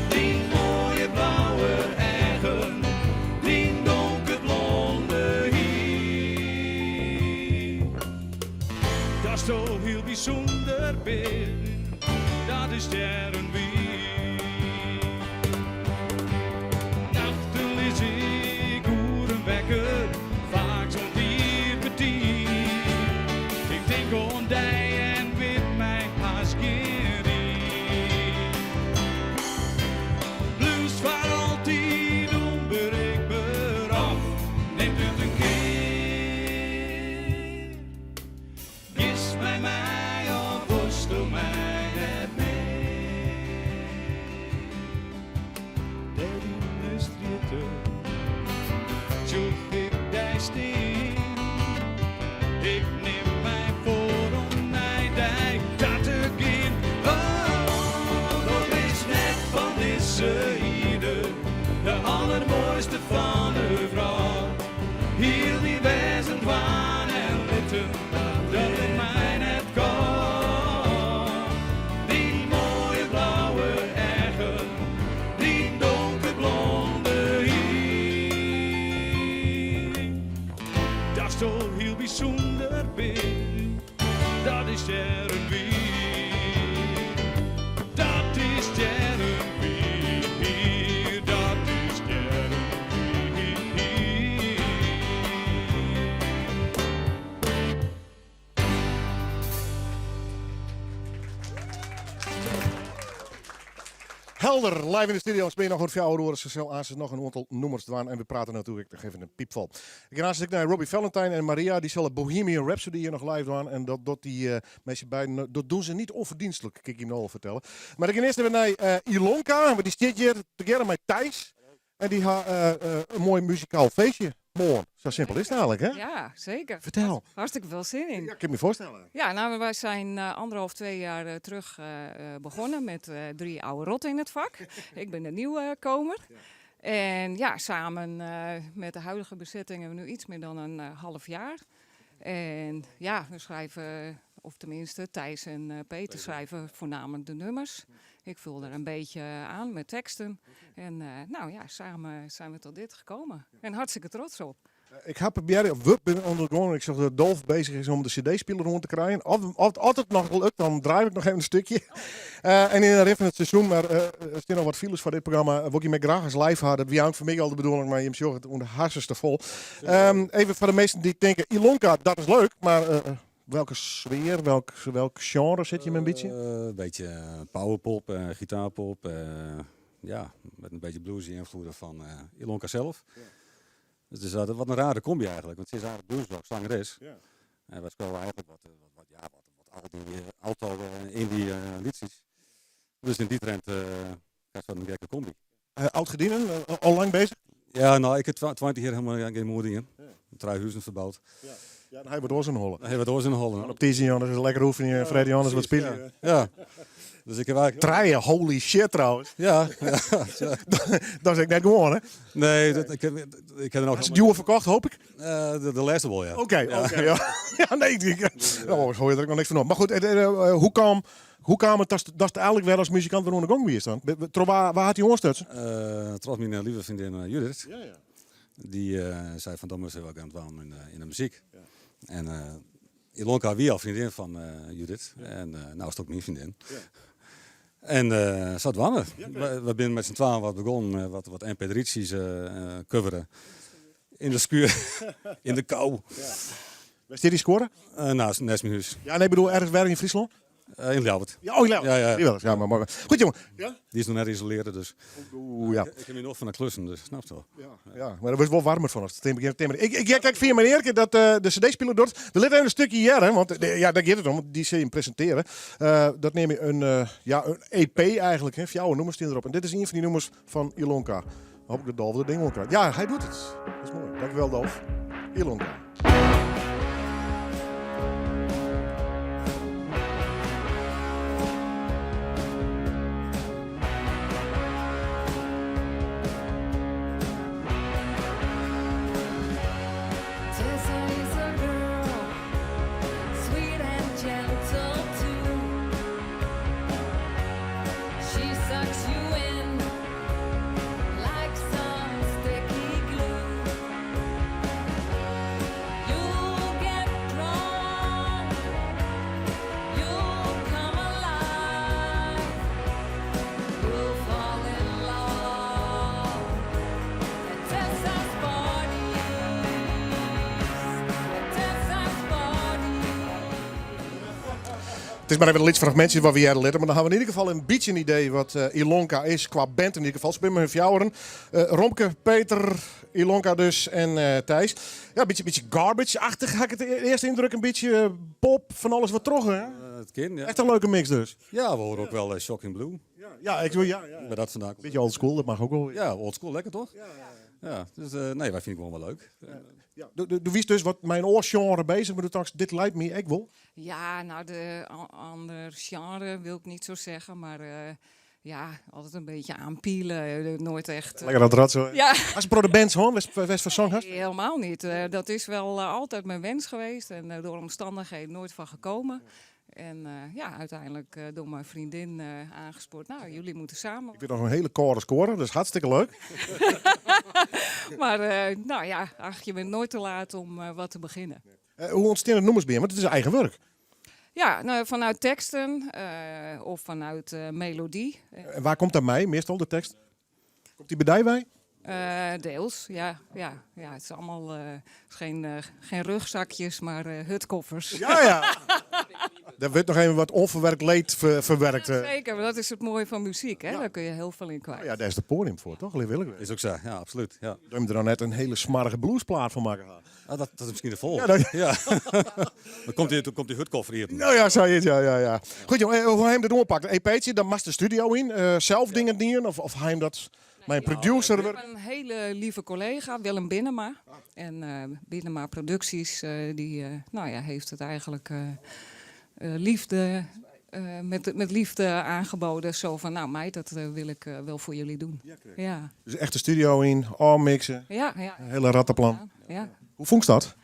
Dyn moaie blauwe eagen, dyn donkerblonde hier. Datsto hiel bysûnder bist, dat is stjerren wier. Nachten lis ik oeren wekker, faaks oant ier betiid. Ik tink oan dy en wit my hast gjin ried. Bliuwst foar altyd ûnberikber of nimt it in kear? Giest mei my of wolsto my net mear? Dêr yn 'e strjitte sjoch ik dy stean. Ik nim my foar om nei dy ta te gean. Oh, do bist net fan dizze ierde, de allermoaiste fan 'e wrâld. Hiel dyn wêzen, dwaan en litten, dat lit my net kâld. Dyn moaie blauwe eagen, dyn donkerblonde hier. Datsto hiel bysûnder bist, dat is stjerren wier. Dat is stjerren wier, dat is stjerren wier. Helder, live yn de studio. Speel noch oer 4 oere. Se sil aansens noch in oantal nûmers dwaan. En we prate natuerlik noch even in piepfol. Ik gean aansens ek nei Robbie Valentine en Maria. Dy sille Bohemian Rhapsody hjir noch live dwaan. En dat docht dy mei syn beiden. Dat doen ze niet onverdienstelijk, kin ik jim no al fertelle. Mar ik gean earst even nei Ilonka. Want dy stiet hjir tegearre mei Thijs. En dy ha in moai muzikaal feestje moarn. Sa simpel is it eigenlik, hè? Ja, zeker. Fertel. Hartstikke veel zin in. Ja, kin my foarstelle. Ja, nou, wij zijn anderhalf, 2 jaar terug begonnen met drie oude rotten in het vak. Ik ben de nieuwkomer. En ja, samen met de huidige bezetting hebben we nu iets meer dan een half jaar. En ja, we schrijven, of tenminste Thijs en Peter schrijven voornamelijk de nummers. Ik vul er een beetje aan met teksten. En nou ja, samen zijn we tot dit gekomen. En hartstikke trots op. Ik ha probearre, of we binne ûnder Ik zag dat Dolf bezich is om de CD-spiler oan te krijen. Of as it noch lukt, dan draai ik noch even in stikje. En yn de rin fan it seizoen, mar der steane noch wat files foar dit programma. Wol ik jim graach ris live ha. Dat wie eigentlik foar my al de bedoeling, mar jim sjogge it ûnder harses te fol. Even foar de minsken dy't tinke, Ilonka, dat is leuk, mar welke sfear, welk sjenre sit jim in bytsje? Een beetje powerpop, gitaarpop, ja, met een beetje bluesy invloeden van Ilonka zelf. Dus het is wat een rare combi eigenlijk, want ze is eigenlijk bluesrock zangeres. En wij spelen eigenlijk wat, ja, wat al die alto indie liedjes. Dus in die trend krijg je een gekke combi. Oud-gedienden, al lang bezich? Ja, nou, ik heb 20 jaar helemaal geen moer in. Drie huizen verbouwd. Ja, ja dan ha je wat oars yn 'e holle. Dan ha je wat oars yn 'e holle. Op tiisdei is it lekker oefenje, Ja, Freddy Anders wat precies, spylje. Ja. ja. Dus ik heb eigenlijk... Trije, holy shit trouwens. Ja. Dat is ek net gewoan, hè? Nee, dat, ik heb er nog... Is it djoer ferkocht, hoopje ik? De lêste wol, ja. Oké, oké. ja. ja, nee, ik, oh, hoor je der ek noch niks fan op. Mar goed, hoe kaam it datst eigenlik wer as muzikant wer oan de gong wiest dan? Troch wa hat dy oanstutsen? Troch myn leave freondin Judith. Ja. Dy sei fan, dan moatst wat gean dwaan yn de muzyk. En Ilonka wie al freondin fan Judith. En no is it ek myn freondin. En sadwaande. We binne mei syn twaen wat begûn, wat mp3'tsjes coveren. Yn de skuor, yn de kou. Wêr stiet dy skuorre? Nou, neist myn hûs. Ja, nee, ik bedoel ergens wer yn Fryslân? Eh, in Ljouwert. Ja, oh, in Ljouwert. Ja, ja. Die wel eens. Ja, maar mooi. Goed, jongen. Ja? Die is nog net isoleerd, dus. Oeh, ja. Ik, ik heb hier nog van de klussen, dus snap je wel. Ja, ja, maar daar was wel warmer van als het begint te Ik, ik, ja, kijk via mijn eerke dat eh, de cd-speler doet. Er ligt even een stukje hier, hè, want eh, ja, daar gaat het om. want Die zul je hem presenteren. Eh, dat neem je een, eh, ja, een EP eigenlijk. Hè, jouw nummers die erop. En dit is een van die nummers van Ilonka. Hoop ik dat Dolf dat ding wel krijgt. Ja, hij doet het. Dat is mooi. Dankjewel, Dolf. Ilonka. Tessa is a girl, sweet and gentle too. She sucks you in like some sticky glue. You'll get drunk, you'll come alive, you'll fall in love. At Tessa's parties, at Tessa's parties. Het is maar even een lied fragmentje wat we hier litten. Maar dan hebben we in ieder geval een beetje een idee wat eh, Ilonka is. Qua band in ieder geval. Ze zijn met hun fjouweren. Eh, Romke, Peter, Ilonka dus en eh, Thijs. Ja, een beetje, beetje garbage-achtig had ik het e- eerste indruk. Een beetje eh, pop, van alles wat terug. Hè? Eh, het kind, ja. Echt een leuke mix dus. Ja, we horen ook wel eh, Shocking Blue. Ja, ik wil, ja, ja. Waar dat vandaan komt. Beetje old school, dat mag ook wel. Ja, old school, lekker toch? Ja, ja. Dus eh, nee, wij vinden het gewoon wel leuk. Ja. Du, du, du wist dus wat mijn oorgenre bezig, maar du dacht, dit lijkt me ik wel. Ja, nou, de a- ander genre wil ik niet zo zeggen, maar eh, ja, altijd een beetje aanpielen. eh, Nooit echt. eh, Lekker dat rad zo. Ja. Als pro de bands hoor, West, West van Song hast? Nee, helemaal niet. Eh, dat is wel eh, altijd mijn wens geweest en eh, door omstandigheden nooit van gekomen. En eh, ja, uiteindelijk eh, door mijn vriendin eh, aangespoord. Nou, jullie moeten samen. Ik vind nog een hele koude score, dat is hartstikke leuk. Maar eh, nou ja, ach, je bent nooit te laat om eh, wat te beginnen. Eh, hoe ontstaan het nummers bij je? Want het is eigen werk. Ja, nou, vanuit teksten eh, of vanuit eh, melodie. En waar komt dat mij, meestal de tekst? Komt die bij bij? Eh, deels, ja, ja, ja. Het is allemaal eh, het is geen, eh, geen rugzakjes, maar eh, hutkoffers. Ja, ja. Daar wordt nog even wat onverwerkt leed ver- verwerkt. eh. Zeker, maar dat is het mooie van muziek, hè? Daar kun je heel veel in kwijt. Ja, daar is de podium voor, toch? Wil ik Is ook zo, ja, absoluut. Ja. Doe je er dan net een hele smarige bluesplaat van maken? Ah, dat, dat is misschien de volgende. Ja, dat- Ja. dan komt die, toen komt die hutkoffer hier. Nou ja, zei het, ja, ja, ja. Goed, jongen, eh, hoe hij hem dat oppakt? Een EP'tje, dan mag de studio in. eh, zelf dingen dienen, of, of hij hem dat... Mijn producer... Ik heb een hele lieve collega, Willem Binnema. En eh Binnema Producties, eh, die eh, nou ja, heeft het eigenlijk eh, eh, liefde, eh, met, met liefde aangeboden. Zo van, nou meid, dat eh, wil ik eh, wel voor jullie doen. Ja, Dus echt de studio in, mixen. ja, ja. Een hele rattenplan. ja. Hoe vond je dat?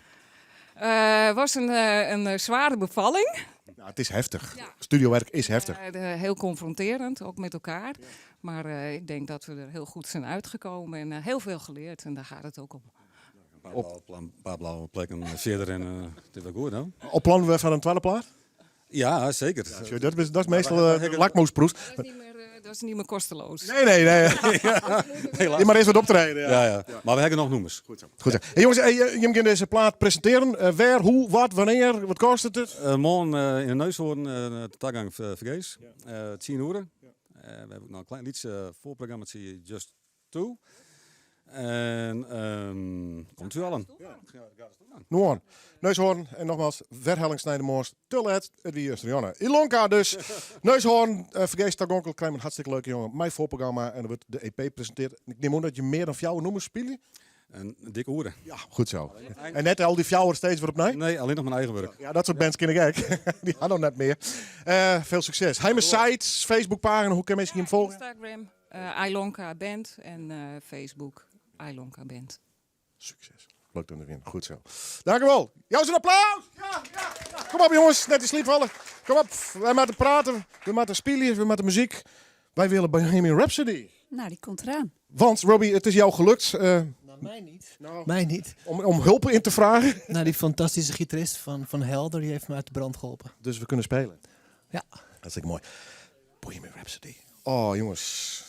Eh, was een, eh, een eh, zware bevalling. Nou, het is heftig. Studiowerk is heftig. Eh, de- heel confronterend, ook met elkaar. Maar eh, ik denk dat we er heel goed zijn uitgekomen en eh, heel veel geleerd. En daar gaat het ook om. Een paar, blauwe, plan- een paar blauwe plekken eh, verder en eh, het is wel goed, hè? Op plan we van een tweede plaat? Ja, zeker. Ja, dat, is, dat is meestal eh, de lakmoesproef. Dat is niet meer, eh, dat is niet meer kosteloos. Nee, nee, nee. Helaas. Je maar eens wat optreden. Ja. Ja, ja. Maar we hebben nog noemers. Goed zo. Goed zo. Hey, jongens, eh, je, je kunt deze plaat presenteren. Eh, waar, hoe, wat, wanneer, wat kost het? het? Eh, morgen eh, in de Neushoorn, eh, de Tagang Vergees. Eh 10 uur. Eh, we hebben ook nog een klein liedje eh, voorprogramma, zie je Just Two. En ehm, komt u allen. Noorn. Neushoorn en nogmaals, Verhelling Snijdermoors, te laat, het wie is Rianne. Ilonka dus, Neushoorn, uh, Vergees Tagonkel, krijg een hartstikke leuke jongen. Mijn voorprogramma en er wordt de EP gepresenteerd. Ik neem aan dat je meer dan jouw noemers spelen. En dikke oren. Ja, goed zo. En net al die fjouwer steeds weer opnieuw? Nee, alleen nog mijn eigen werk. Ja, dat soort bands ken ik ook. Die hadden nog net meer. Eh, veel succes. Hij mijn sites, Facebookpagina, hoe kan mensen hem volgen? Instagram, eh Ilonka Band en eh, Facebook, Ilonka Band. Succes. Leuk dat we Goed zo. Dank u wel. Joost, een applaus! Ja, ja, ja. Kom op jongens, net in sliep vallen. Kom op, wij moeten praten, we moeten spelen, we moeten muziek. Wij willen Bohemian Rhapsody. Nou, die komt eraan. Want Robbie, het is jou gelukt. eh, Nou, mij niet. mij niet. Om, om hulp in te vragen? Nou, die fantastische gitarist van, van Helder, die heeft me uit de brand geholpen. Dus we kunnen spelen. Ja. Hartstikke mooi. Bohemian Rhapsody. Oh jongens.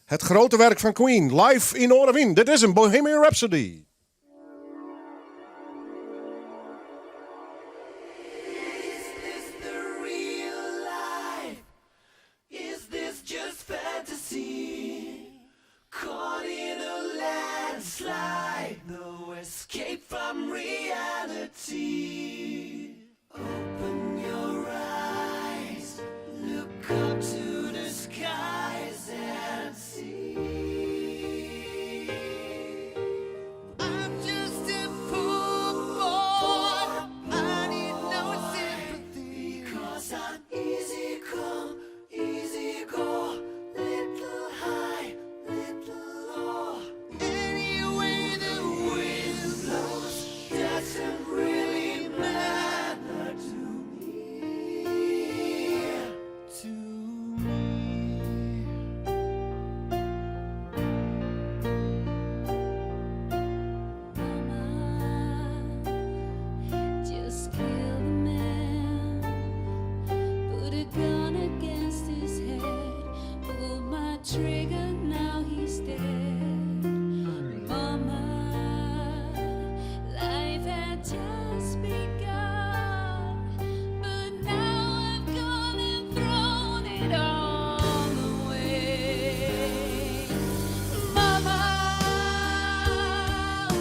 Het grote werk van Queen, live in Orenwien. Dit is een Bohemian Rhapsody. Real life. See. Open your eyes, look up to the skies and see. I'm just a poor boy. I need no sympathy. Because I'm easy come, easy go, little high, little low. Any way the wind blows doesn't really matter to me. To me. Just kill the man. Put a gun against his head. Pull my trigger, now he's dead. Mama, life had just begun. But now I've gone and thrown it all away. Mama, ooh,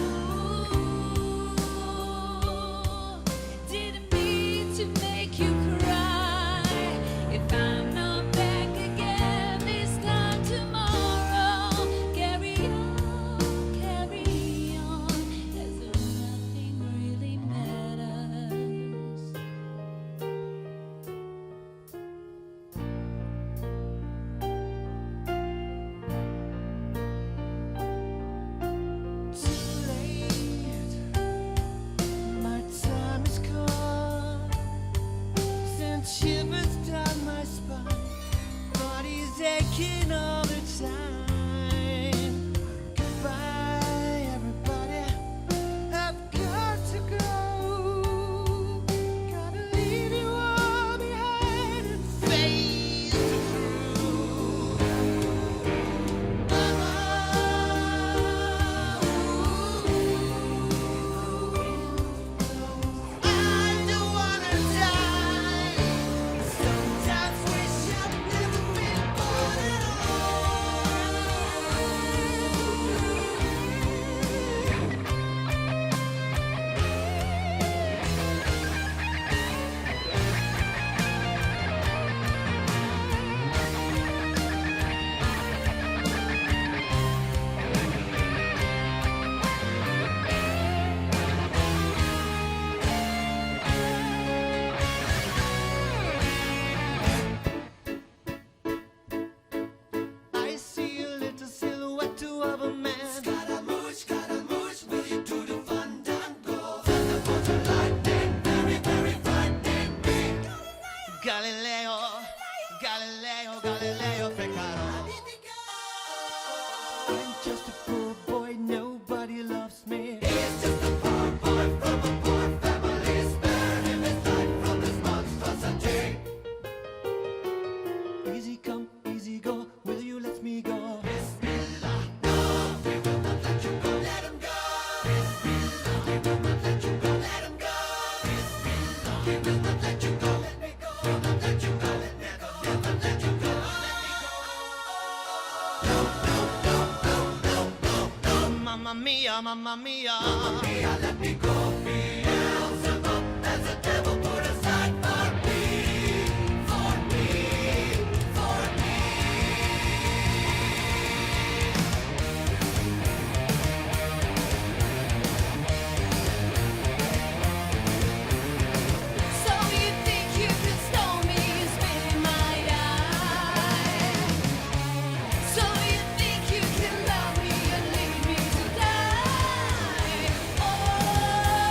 didn't mean to make you cry. If I'm not back again this time tomorrow, carry on, carry on, as though nothing really matters. Too late, my time has come. Send shivers down my spine, body's aching all the time. Goodbye, everybody. I've got to go. Gotta leave you all behind and face the truth. Mama, I don't wanna die. Sometimes wish I'd never been born at all. I see a little silhouette of a man. Scaramouche, Scaramouche, will you do the fandango? Thunderbolt and lightning, very, very frightening me. Galileo, Galileo, Galileo Figaro. I'm just a poor boy, nobody loves me. He's just a poor boy from a poor family. Spare him his life from this monstrosity. Easy come, easy go, will you let me go? Bismillah, no, we will not let you go. Let him go. Bismillah, we will not let you go. Let him go. Bismillah, we will not let you go. Let me go. Will not let you go. Never, never let you go. Let me go. No, no, no, no, no, no, no. Mamma mia, mamma mia. Mamma mia, let me go. Beelzebub has a devil put aside for me. For me, for me. So you think you can stone me and spit in my eye? So you think you can love me and leave me to die? Oh.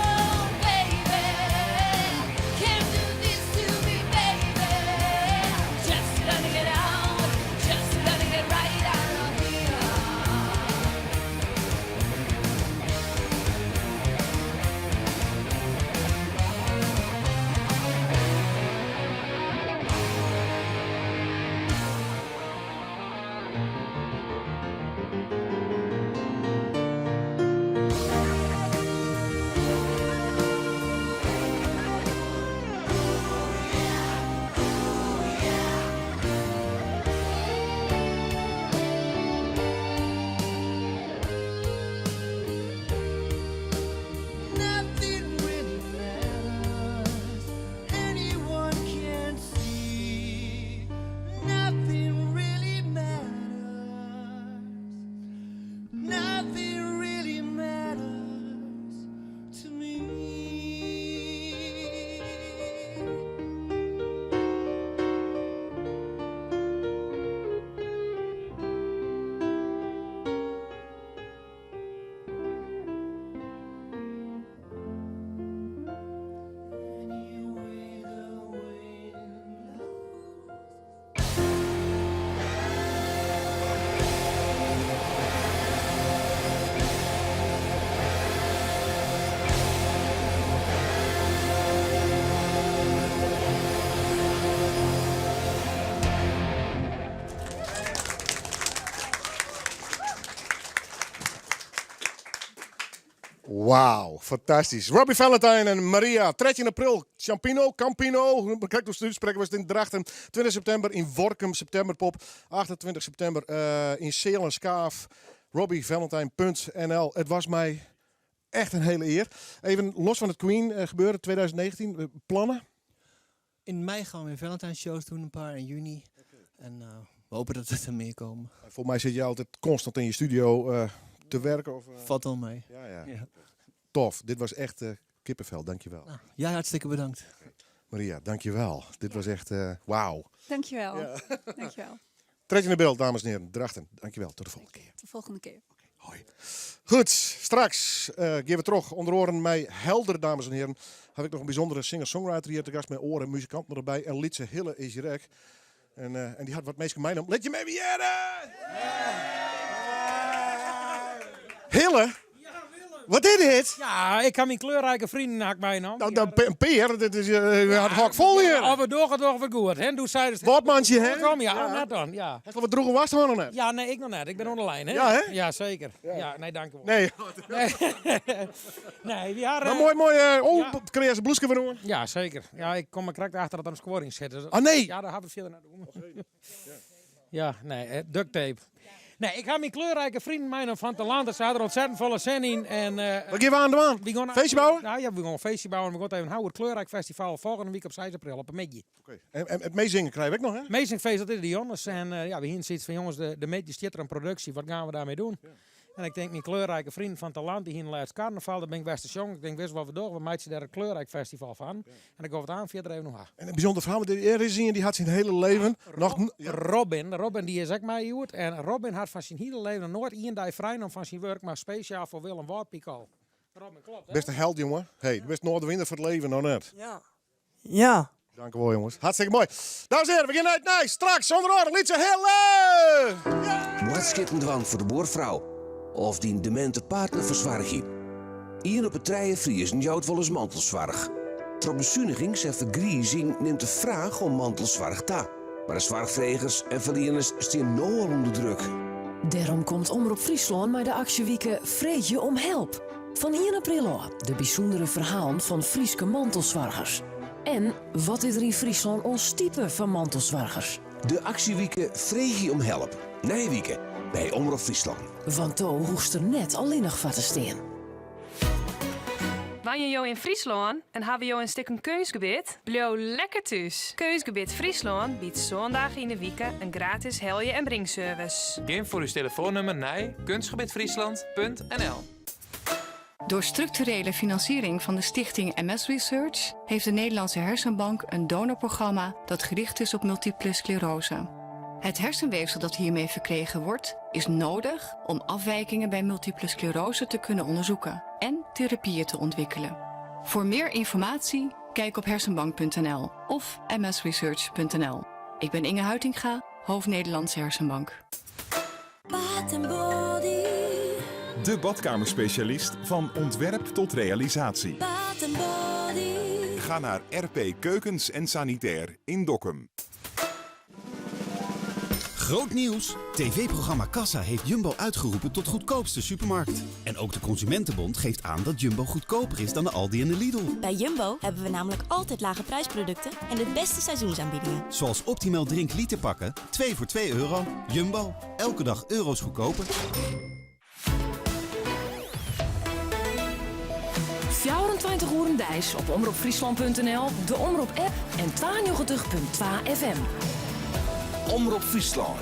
Wauw, fantastysk. Robbie Valentine en Maria. 13 april, Champino, Campino, krekt hoe se útsprekke was it yn Drachten. 20 septimber yn Workum, Septemberpop. 28 septimber eh, yn Seal en Skaaf. RobbieValentine.nl. It was my echt in hiele ear. Even los fan it Queen eh, gebeuren 2019, eh, plannen? In mei gaan we weer Valentine shows doen, een paar in juni. En eh, we hopen dat het er meer komen. Volgens mij zit je altijd constant in je studio eh, te werken. Of, eh? Valt wel mee. Ja, ja. Ja. Tof. Dit was echt eh, kippenvel. Dankjewel. Nou, jij hartstikke bedankt. Maria, dankjewel. Dit was echt eh, wauw. Dankjewel. Dankjewel. Trek in de beeld, dames en heren. Drachten. Dankjewel. Tot de volgende keer. Tot de volgende keer. Goed, straks eh gaan we terug. Onder oren mij helder, dames en heren. Heb ik nog een bijzondere singer-songwriter hier te gast met oren, muzikanten erbij. En Lietse Hille is hier ook. En, eh, en die had wat meestal mij Let je mee jaren! Hille? Wat is dit? Ja, ik heb mijn kleurrijke vrienden naar mij nou. Nou, dan een peer, dit is uh, het hok vol hier. Of het doorgaat, of het goed. Hè? Doe zij dus. Wat mandje, hè? Kom, ja, ja. net dan. Ja. Heb je wat droege was nog net? Ja, nee, ik nog net. Ik ben onder de lijn, hè? Ja, hè? Ja, zeker. Ja, nee, dank u wel. Nee. Nee, nee we hadden... Maar mooi, mooi. eh, oh, ja. Creëer ze bloeske van Ja, zeker. Ja, ik kom er correct achter dat er een score in zit. Dus, Ah, nee? Ja, daar hebben we verder naar doen. Ja, nee, eh, duct tape. Nee, ik ga mijn kleurrijke vrienden mij nog van te land. Ze hadden er ontzettend volle zin in. En, eh, Wat gaan we aan doen? we gaan Feestje bouwen? Nou ja, we gaan een feestje bouwen. We gaan even houden het kleurrijk festival volgende week op 6 april op een midje. En, en het meezingen krijg ik nog, hè? Meezingfeest, dat is de jongens. En eh, ja, we hier zoiets van jongens, de, de meetje zit er een productie. Wat gaan we daarmee doen? En ik denk, mijn kleurrijke vrienden van Talant, die hier in laatst carnaval, daar ben ik best te jong. Ik denk, wist wat we doen? We maken daar een kleurrijk festival van. En ik ga het aan verder even nog aan. En een bijzonder verhaal, want er is een die had zijn hele leven nog... Robin, Robin die is ook mij joerd. En Robin had van zijn hele leven nog nooit één dag vrij om van zijn werk, maar speciaal voor Willem Wardpiek al. Robin, klopt hè? Beste held, jongen. Hey, de beste Noorderwinder voor het leven, nog net. Ja. Ja. Dank u wel, jongens. Hartstikke mooi. Dames en heren, we gaan naar het Nijs. Straks, onder orde, Lietse Hille! Moordskippen dwang voor de boorvrouw. Of die demente partner verzwargie. Hier op het treien Friesen jouwt wel eens mantelzwarg. Troch besunigings en vergriezing neemt de vraag om mantelzwarg ta. Maar de zwargvregers en verlieners staan nu al onder druk. Daarom komt Omroep Friesland met de actiewieken Vreet je om help. Van 1 april af, de bijzondere verhalen van Frieske mantelzwargers. En wat is er in Friesland ons type van mantelzwargers? De actiewieken Vreeg om help. Nijwieken bij Omroep Friesland. Want to hoest er net alleen nog wat te steen. Wanneer jo in Friesland en hebben jo een stuk een keusgebied? Blijf lekker thuis. Keusgebied Friesland biedt zondag in de week een gratis helje- en bringservice. Geef voor uw telefoonnummer naar kunstgebitfriesland.nl. Door structurele financiering van de stichting MS Research heeft de Nederlandse Hersenbank een donorprogramma dat gericht is op multiple sclerose. Het hersenweefsel dat hiermee verkregen wordt, is nodig om afwijkingen bij multiple sclerose te kunnen onderzoeken en therapieën te ontwikkelen. Voor meer informatie kijk op hersenbank.nl of msresearch.nl. Ik ben Inge Huitinga, hoofd Nederlandse Hersenbank. Bath and Body. De badkamerspecialist van ontwerp tot realisatie. Bath and Body. Ga naar RP Keukens en Sanitair in Dokkum. Groot nieuws! TV-programma Kassa heeft Jumbo uitgeroepen tot goedkoopste supermarkt. En ook de Consumentenbond geeft aan dat Jumbo goedkoper is dan de Aldi en de Lidl. Bij Jumbo hebben we namelijk altijd lage prijsproducten en de beste seizoensaanbiedingen. Zoals Optimal Drink liter pakken, 2 voor 2 euro. Jumbo, elke dag euro's goedkoper. 24 uur deis op omroepfriesland.nl, de Omroep app en 92.2 FM. Omroep Friesland.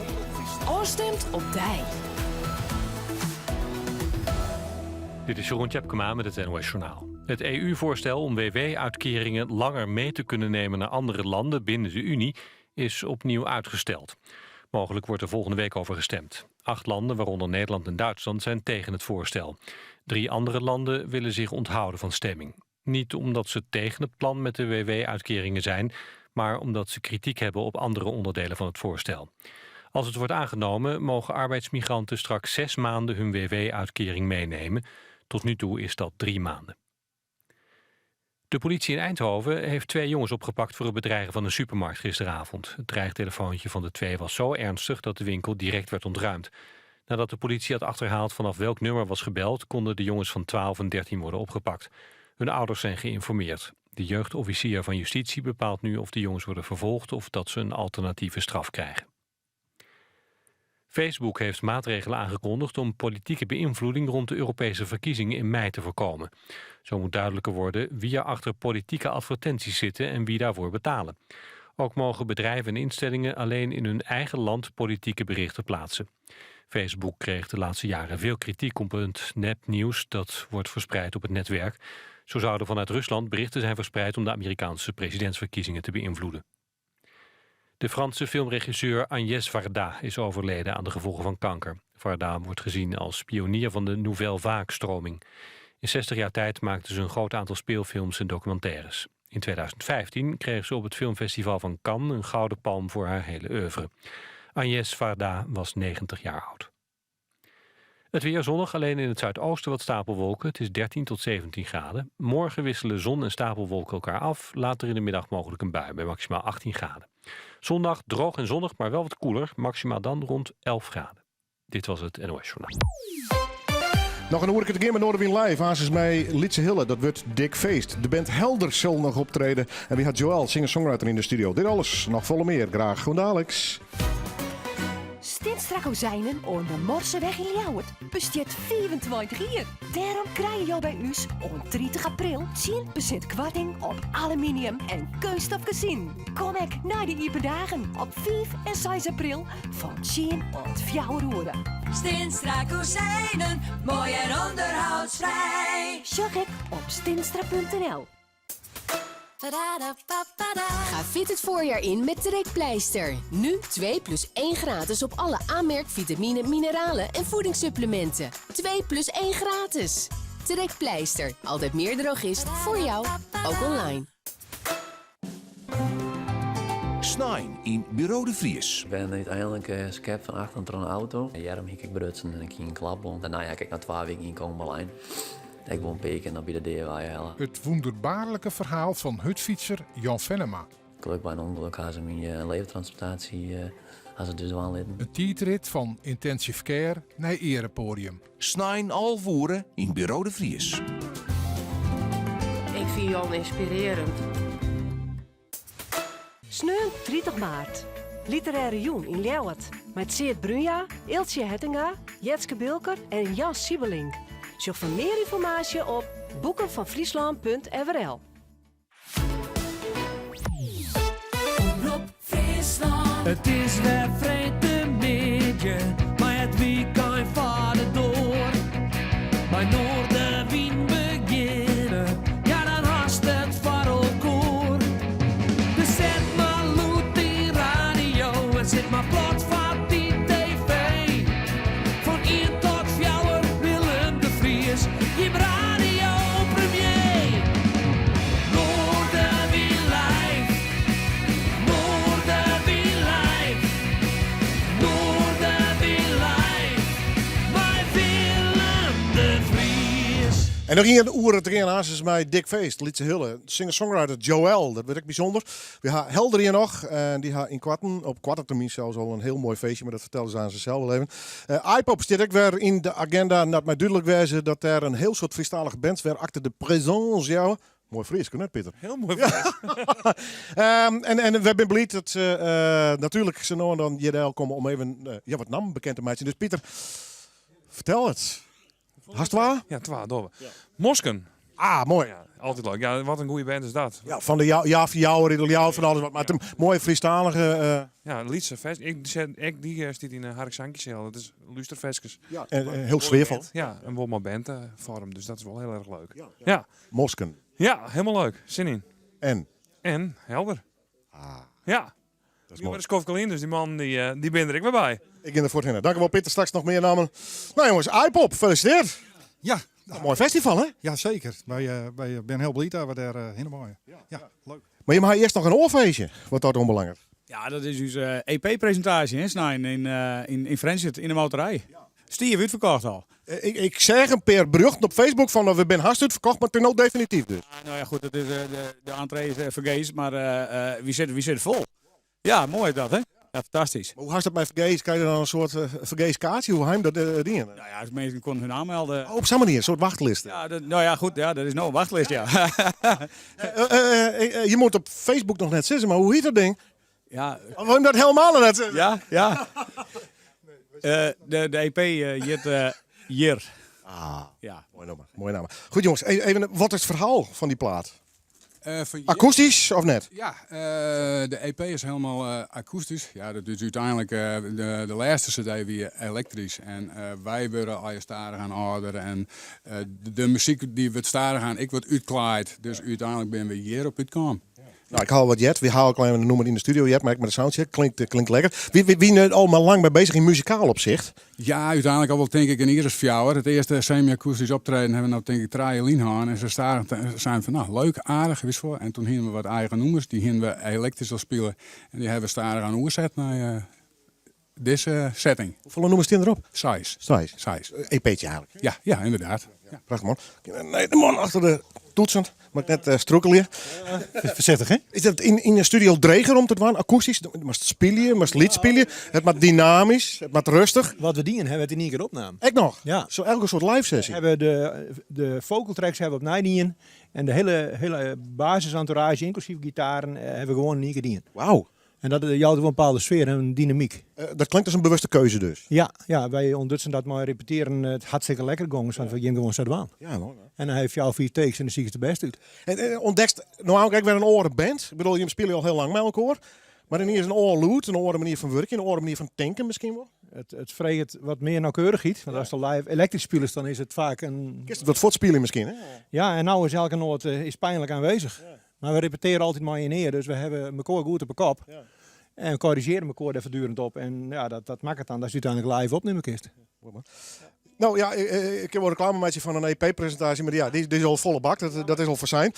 Oorstemt op dij. Dit is Jeroen Tjepkema met het NOS Journaal. Het EU-voorstel om WW-uitkeringen langer mee te kunnen nemen naar andere landen binnen de Unie is opnieuw uitgesteld. Mogelijk wordt er volgende week over gestemd. Acht landen, waaronder Nederland en Duitsland, zijn tegen het voorstel. Drie andere landen willen zich onthouden van stemming. Niet omdat ze tegen het plan met de WW-uitkeringen zijn, maar omdat ze kritiek hebben op andere onderdelen van het voorstel. Als het wordt aangenomen, mogen arbeidsmigranten straks zes maanden hun WW-uitkering meenemen. Tot nu toe is dat drie maanden. De politie in Eindhoven heeft twee jongens opgepakt voor het bedreigen van een supermarkt gisteravond. Het dreigtelefoontje van de twee was zo ernstig dat de winkel direct werd ontruimd. Nadat de politie had achterhaald vanaf welk nummer was gebeld, konden de jongens van 12 en 13 worden opgepakt. Hun ouders zijn geïnformeerd. De jeugdofficier van justitie bepaalt nu of de jongens worden vervolgd of dat ze een alternatieve straf krijgen. Facebook heeft maatregelen aangekondigd om politieke beïnvloeding rond de Europese verkiezingen in mei te voorkomen. Zo moet duidelijker worden wie er achter politieke advertenties zitten en wie daarvoor betalen. Ook mogen bedrijven en instellingen alleen in hun eigen land politieke berichten plaatsen. Facebook kreeg de laatste jaren veel kritiek op het nepnieuws dat wordt verspreid op het netwerk. Zo zouden vanuit Rusland berichten zijn verspreid om de Amerikaanse presidentsverkiezingen te beïnvloeden. De Franse filmregisseur Agnès Varda is overleden aan de gevolgen van kanker. Varda wordt gezien als pionier van de Nouvelle Vague-stroming. In 60 jaar tijd maakte ze een groot aantal speelfilms en documentaires. In 2015 kreeg ze op het filmfestival van Cannes een gouden palm voor haar hele oeuvre. Agnès Varda was 90 jaar oud. Het weer zonnig, alleen in het zuidoosten wat stapelwolken. Het is 13 tot 17 graden. Morgen wisselen zon en stapelwolken elkaar af. Later in de middag mogelijk een bui bij maximaal 18 graden. Zondag droog en zonnig, maar wel wat koeler. Maximaal dan rond 11 graden. Dit was het NOS Journaal. Noch in oerke te gean mei Noardewyn Live. Aansens mei Lytse Hille, dat wurdt dik feest. De band Helder sil noch optrede. En wy ha Joël, singer-songwriter, yn de studio. Dit alles, noch folle mear. Graach oant daliks. Stinstra Kozijnen oan de Morseweg yn Ljouwert bestiet 25 jier. Dêrom krije jo by ús oant 30 april 10% koarting op aluminium en keunststof kezinen. Kom ek nei de iepen dagen op 5 en 6 april fan 10 oant 4 oere. Stinstra Kozijnen, mooi en onderhoudsvrij. Sjoch ek op stinstra.nl. Ga fit het voorjaar in met Trekpleister. Nu 2 plus 1 gratis op alle aanmerk, vitamine, mineralen en voedingssupplementen. 2 plus 1 gratis. Trekpleister. Altijd meer drogist voor jou, ook online. Snein yn Buro de Vries. Ik ben úteinlik skept fan achteren troch in auto. De earm hie ik brutsen en ik hie in klapbân. Dêrnei ha ik noch twa wiken yn koma lein. Ik wol in pear kear noch by de dea wei helle. It wûnderbaarlike ferhaal fan hurdfytser Jan Fennema. Gelok by in ûngelok ha se myn levertransplantaasje ha se dus dwaan litten. In tiidrit fan intensive care nei earepoadium. Snein 11 oere yn Buro de Vries. Ik fyn Jan ynspirearjend. Sneon 30 maart, Literêre jûn yn Ljouwert mei Tseard Bruinja, Eeltsje Hettinga, Jetske Bilker en Jan Siebelink. Sjoch foar mear ynformaasje op boekenvanfryslân.frl. Omrop Fryslân. It is wer freedtemiddei, mei it wykein foar de doar. Mei Noardewyn begjinne, ja dan hast it foar elkoar. Dus set mar lûd dyn radio en sit mar plat foar dy TV. Fan ien tot fjouwer Willem de Vries, jim radiopremier. Noardewyn live, Noardewyn live, Noardewyn live, mei Willem de Vries. En noch ien oere te gean aansens mei dik feest, Lytse Hille, singer-songwriter Joël, dat wurdt ek bysûnder. Wy ha Helder hjir noch en dy ha ynkoarten, op koarte termyn sels al in hiel moai feestje, mar dat fertelle se aansens sels wol even. Aaipop stiet ek wer yn de agenda en dat mei dúdlik wêze dat dêr in hiel soad Frysktalige bands wer acte de présence jouwe. Moai Frysk, net Pieter? Hiel moai Frysk. En wy binne bliid dat se natuerlik sa no en dan hjir del komme om even ja, wat nammen bekend te meitsjen. Dus Pieter, fertel it. Hast twa? Ja, twa, dogge we. Mosken. Ah, moai. Ja, altyd leuk. Ja, wat in goede band is dat. Ja, fan de ja, van jou, Riedel, jou, fan alles wat. Mar in moaie Frysktalige. Ja, lytse fest. Ik zet, ek dy eh, stiet yn de Hark Sankjesel. Dat is lústerferskes. Ja, en hiel sfearfol. Ja, en wol mei bandvorm, dus dat is wol hiel erch leuk. Ja. Ja. Mosken. Ja, hielendal leuk. Sin yn. En? En Helder. Ah. Ja. Dat is moai. De skofke lyn, dus dy mannen dy, eh, dy binne der ek wer by. Ik gean der fuort hinne. Dankjewol Pieter, straks noch mear nammen. Nou jongens, Aaipop, gefeliciteerd. Ja. Een moai festival hè? Ja, seker. Wy, eh, wy binne hiel bliid dat we dêr eh, hinne meie. Ja, leuk. Mar jim ha earst noch in oar feestje, wat dat oanbelanget. Ja, dat is ús EP-presintaasje, hè, snein yn, yn, yn Frjentsjer, yn de Mouterij. Stiif útferkocht al. Ik, ik seach in pear berjochten op Facebook fan we binne hast útferkocht, mar it is no definityf dus. Nou ja, goed, dat is, de, de entree is fergees, mar wy sitte, wy sitte fol. Ja, moai is dat, hè? Ja, fantastysk. Maar hoe hast dat mei fergees? Krije je dan in soart fergees kaartsje? Hoe ha jim dat dien? Nou ja, minsken koenen hun aanmelden. Oh, op sa'n manier, in soart wachtlist. Ja, dat, nou ja, goed, ja, dat is no in wachtlist, ja. Je moet op Facebook noch net sizze, mar hoe hjit dat ding? Ja. Of wol je dat helemaal net sizze? Ja, ja. De EP hjit Hjir. Ah, ja. Moai namme, moai namme. Goed jongens, even, wat is it ferhaal fan dy plaat? Fan Akoestysk of net? Ja, de EP is hielendal akoestysk. Ja, dat is úteinlik de lêste CD wie elektrysk. En wy wurde allegear stadichoan âlder en de muzyk dy wurdt stadichoan ek wat útklaaid. Dus úteinlik binne we hjir op útkaam. Nou, ik ha al wat heard. Wy ha al even in nûmer yn de studio heard, mar ek mei de soundcheck. Klinkt, klinkt lekker. Wy, wy wiene al mar lang mei bezich yn muzikaal opsicht. Ja, úteinlik al wol tink ik in jier as fjouwer. It earste semi-akoestysk optreden hawwe we no tink ik trije lyn hân. En se seinen fan no, leuk, aardich, witst wol. En toen hiene we wat eigen nûmers, dy hiene we elektrysk al spile. En dy hawwe we stadichoan oerset nei dizze setting. Hoefolle nûmers stean derop? Seis. Seis. Seis. EP'tje eigentlik. Ja, ja, ynderdaad. Ja, prachtich man. Nee, de man achter de toetsen. Moat ik net strûkelje. Foarsichtich, hè? Is dat yn de studio dreger om te dwaan, akoestysk? Moatst spylje, moatst liet spylje. It moat dynamysk, it moat rêstich. Wat we dienen, hawwe we it yn ien kear opnaam. Ek noch? Ja. Sa elke soart live sessie? We hawwe de vocal tracks hawwe we opnij dien. En de hiele, hiele basisentourage, ynklusyf gitaren, hawwe we gewoan yn ien kear dien. Wauw. En dat jout wol in bepaalde sfear en dynamyk. Dat klinkt as in bewuste keuze dus? Ja, ja, wy ûntdutsen dat mei repetearen it hartstikke lekker gong, want we giene gewoan sa dwaan. Ja, moai. En dan ha je fjouwer, fiif takes en dan sikest de bêste út. En ûntdekst no ek wer in oare band? Ik bedoel, jim spylje al hiel lang mei elkoar. Mar dan is in oar lûd, in oare manier fan wurkjen, in oare manier fan tinken miskien wol? It freget wat mear nauwkeurichheid, want ast live elektrysk spilest, dan is it faak in... Kinst it wat fuortspylje miskien, hè? Ja, en no is elke noat is pynlik oanwêzich. Mar we repetearje altyd mei in ear, dus we hawwe mekoar goed op 'e kop. En we korrizjearje mekoar dêr foartdurend op. En ja, dat makket dan datst úteinlik live opnimme kinst. No ja, ik kin wol reklame meitsje fan in EP-presintaasje, mar ja, dy is al folle bak, dat is al foarsein.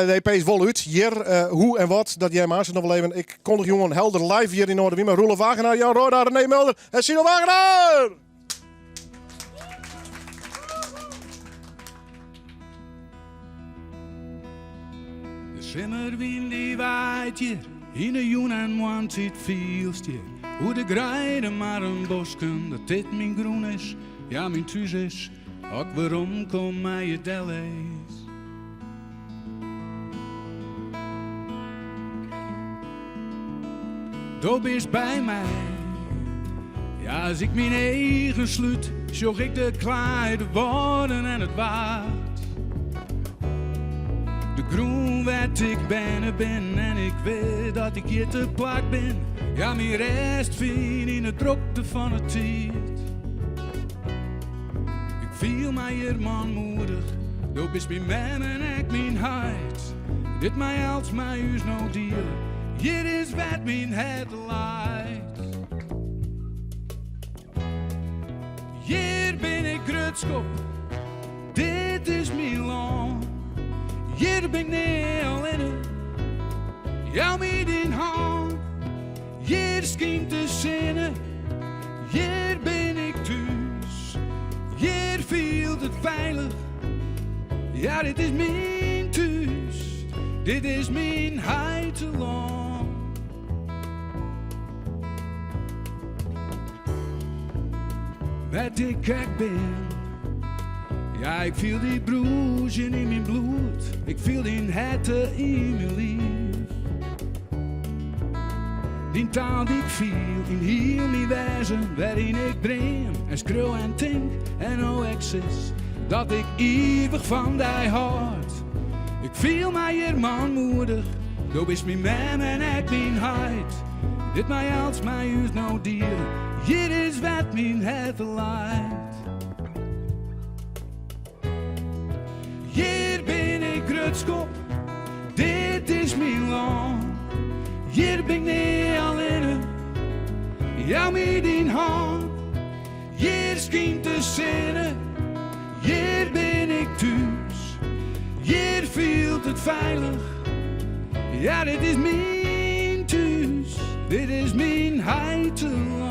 De EP is wol út, hjir, hoe en wat, dat hearre we noch wol even. Ik kondigje oan helder live hjir yn Noardewyn mei Roelof Wagenaar, Jan Roorda, René Mulder en Sino Wagenaar! De simmerwyn dy waait hjir yn de jûn en moarntiid fielst hjir oer de greide marren bosken dat dit myn grûn is, ja myn thús is, as ik werom kom mei je dellis. Do bist by my, ja as ik myn eagen slút, sjoch ik de klaai, de wâlden en it waad. De grûn wêr't ik berne bin en ik wit dat ik hjir te plak bin. Ja, myn rêst fyn yn de drokte fan 'e tiid. Ik fiel my hjir manmoedich, do bist myn mem en ek myn heit. Dit mei elts mei ús no diele, hjir is wêr't myn hert leit. Hjir bin ik grutsk op, dit is myn lân. Hjir bin ik nea allinne, jou my dyn hân. Hjir skynt de sinne, hjir bin ik thús. Hjir fielt it feilich, ja dit is myn thús. Dit is myn heitelân. Wêr't ik ek bin, ja ik fiel dy brûzjen yn myn bloed. Ik fiel dyn herte yn myn liif. Dyn taal dy't ik fiel yn hiel myn wêzen, wêryn ik dream en skriuw en tink en no ek sis dat ik ivich fan dy hâld. Ik fiel my hjir manmoedich, do bist myn mem en ek myn heit. Dit mei elts mei ús no diele, hjir is wêr't myn hert leit. Hjir bin ik grutsk op, dit is myn lân. Hjir bin ik nea allinne, jou my dyn hân. Hjir skynt de sinne, hjir bin ik thús. Hjir fielt it feilich, ja dit is myn thús. Dit is myn heitelân.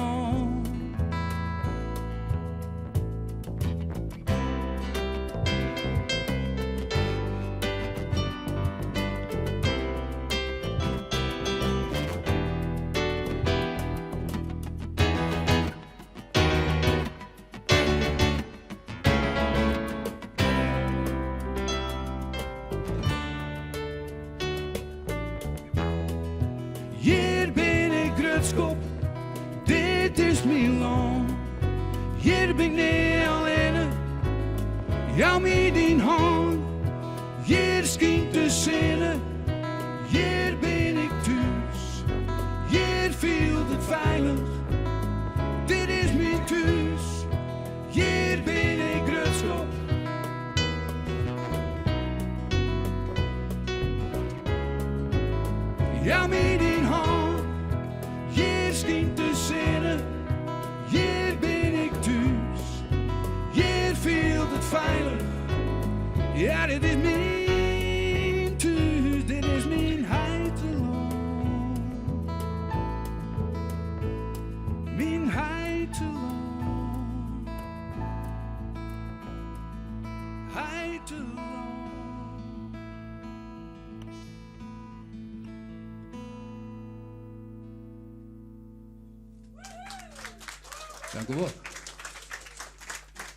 grutsk op, dit is myn lân. Hjir bin ik nea allinne, jou my dyn hân. Hjir skynt de sinne, hjir bin ik thús. Hjir fielt it feilich, dit is myn thús. Hjir bin ik grutsk op. Jou my dyn hân, hjir skynt de sinne, hjir bin ik thús, hjir fielt it feilich. Ja, dit is myn thús, dit is myn heitelân. Myn heitelân. Heitelân. Dank u wel.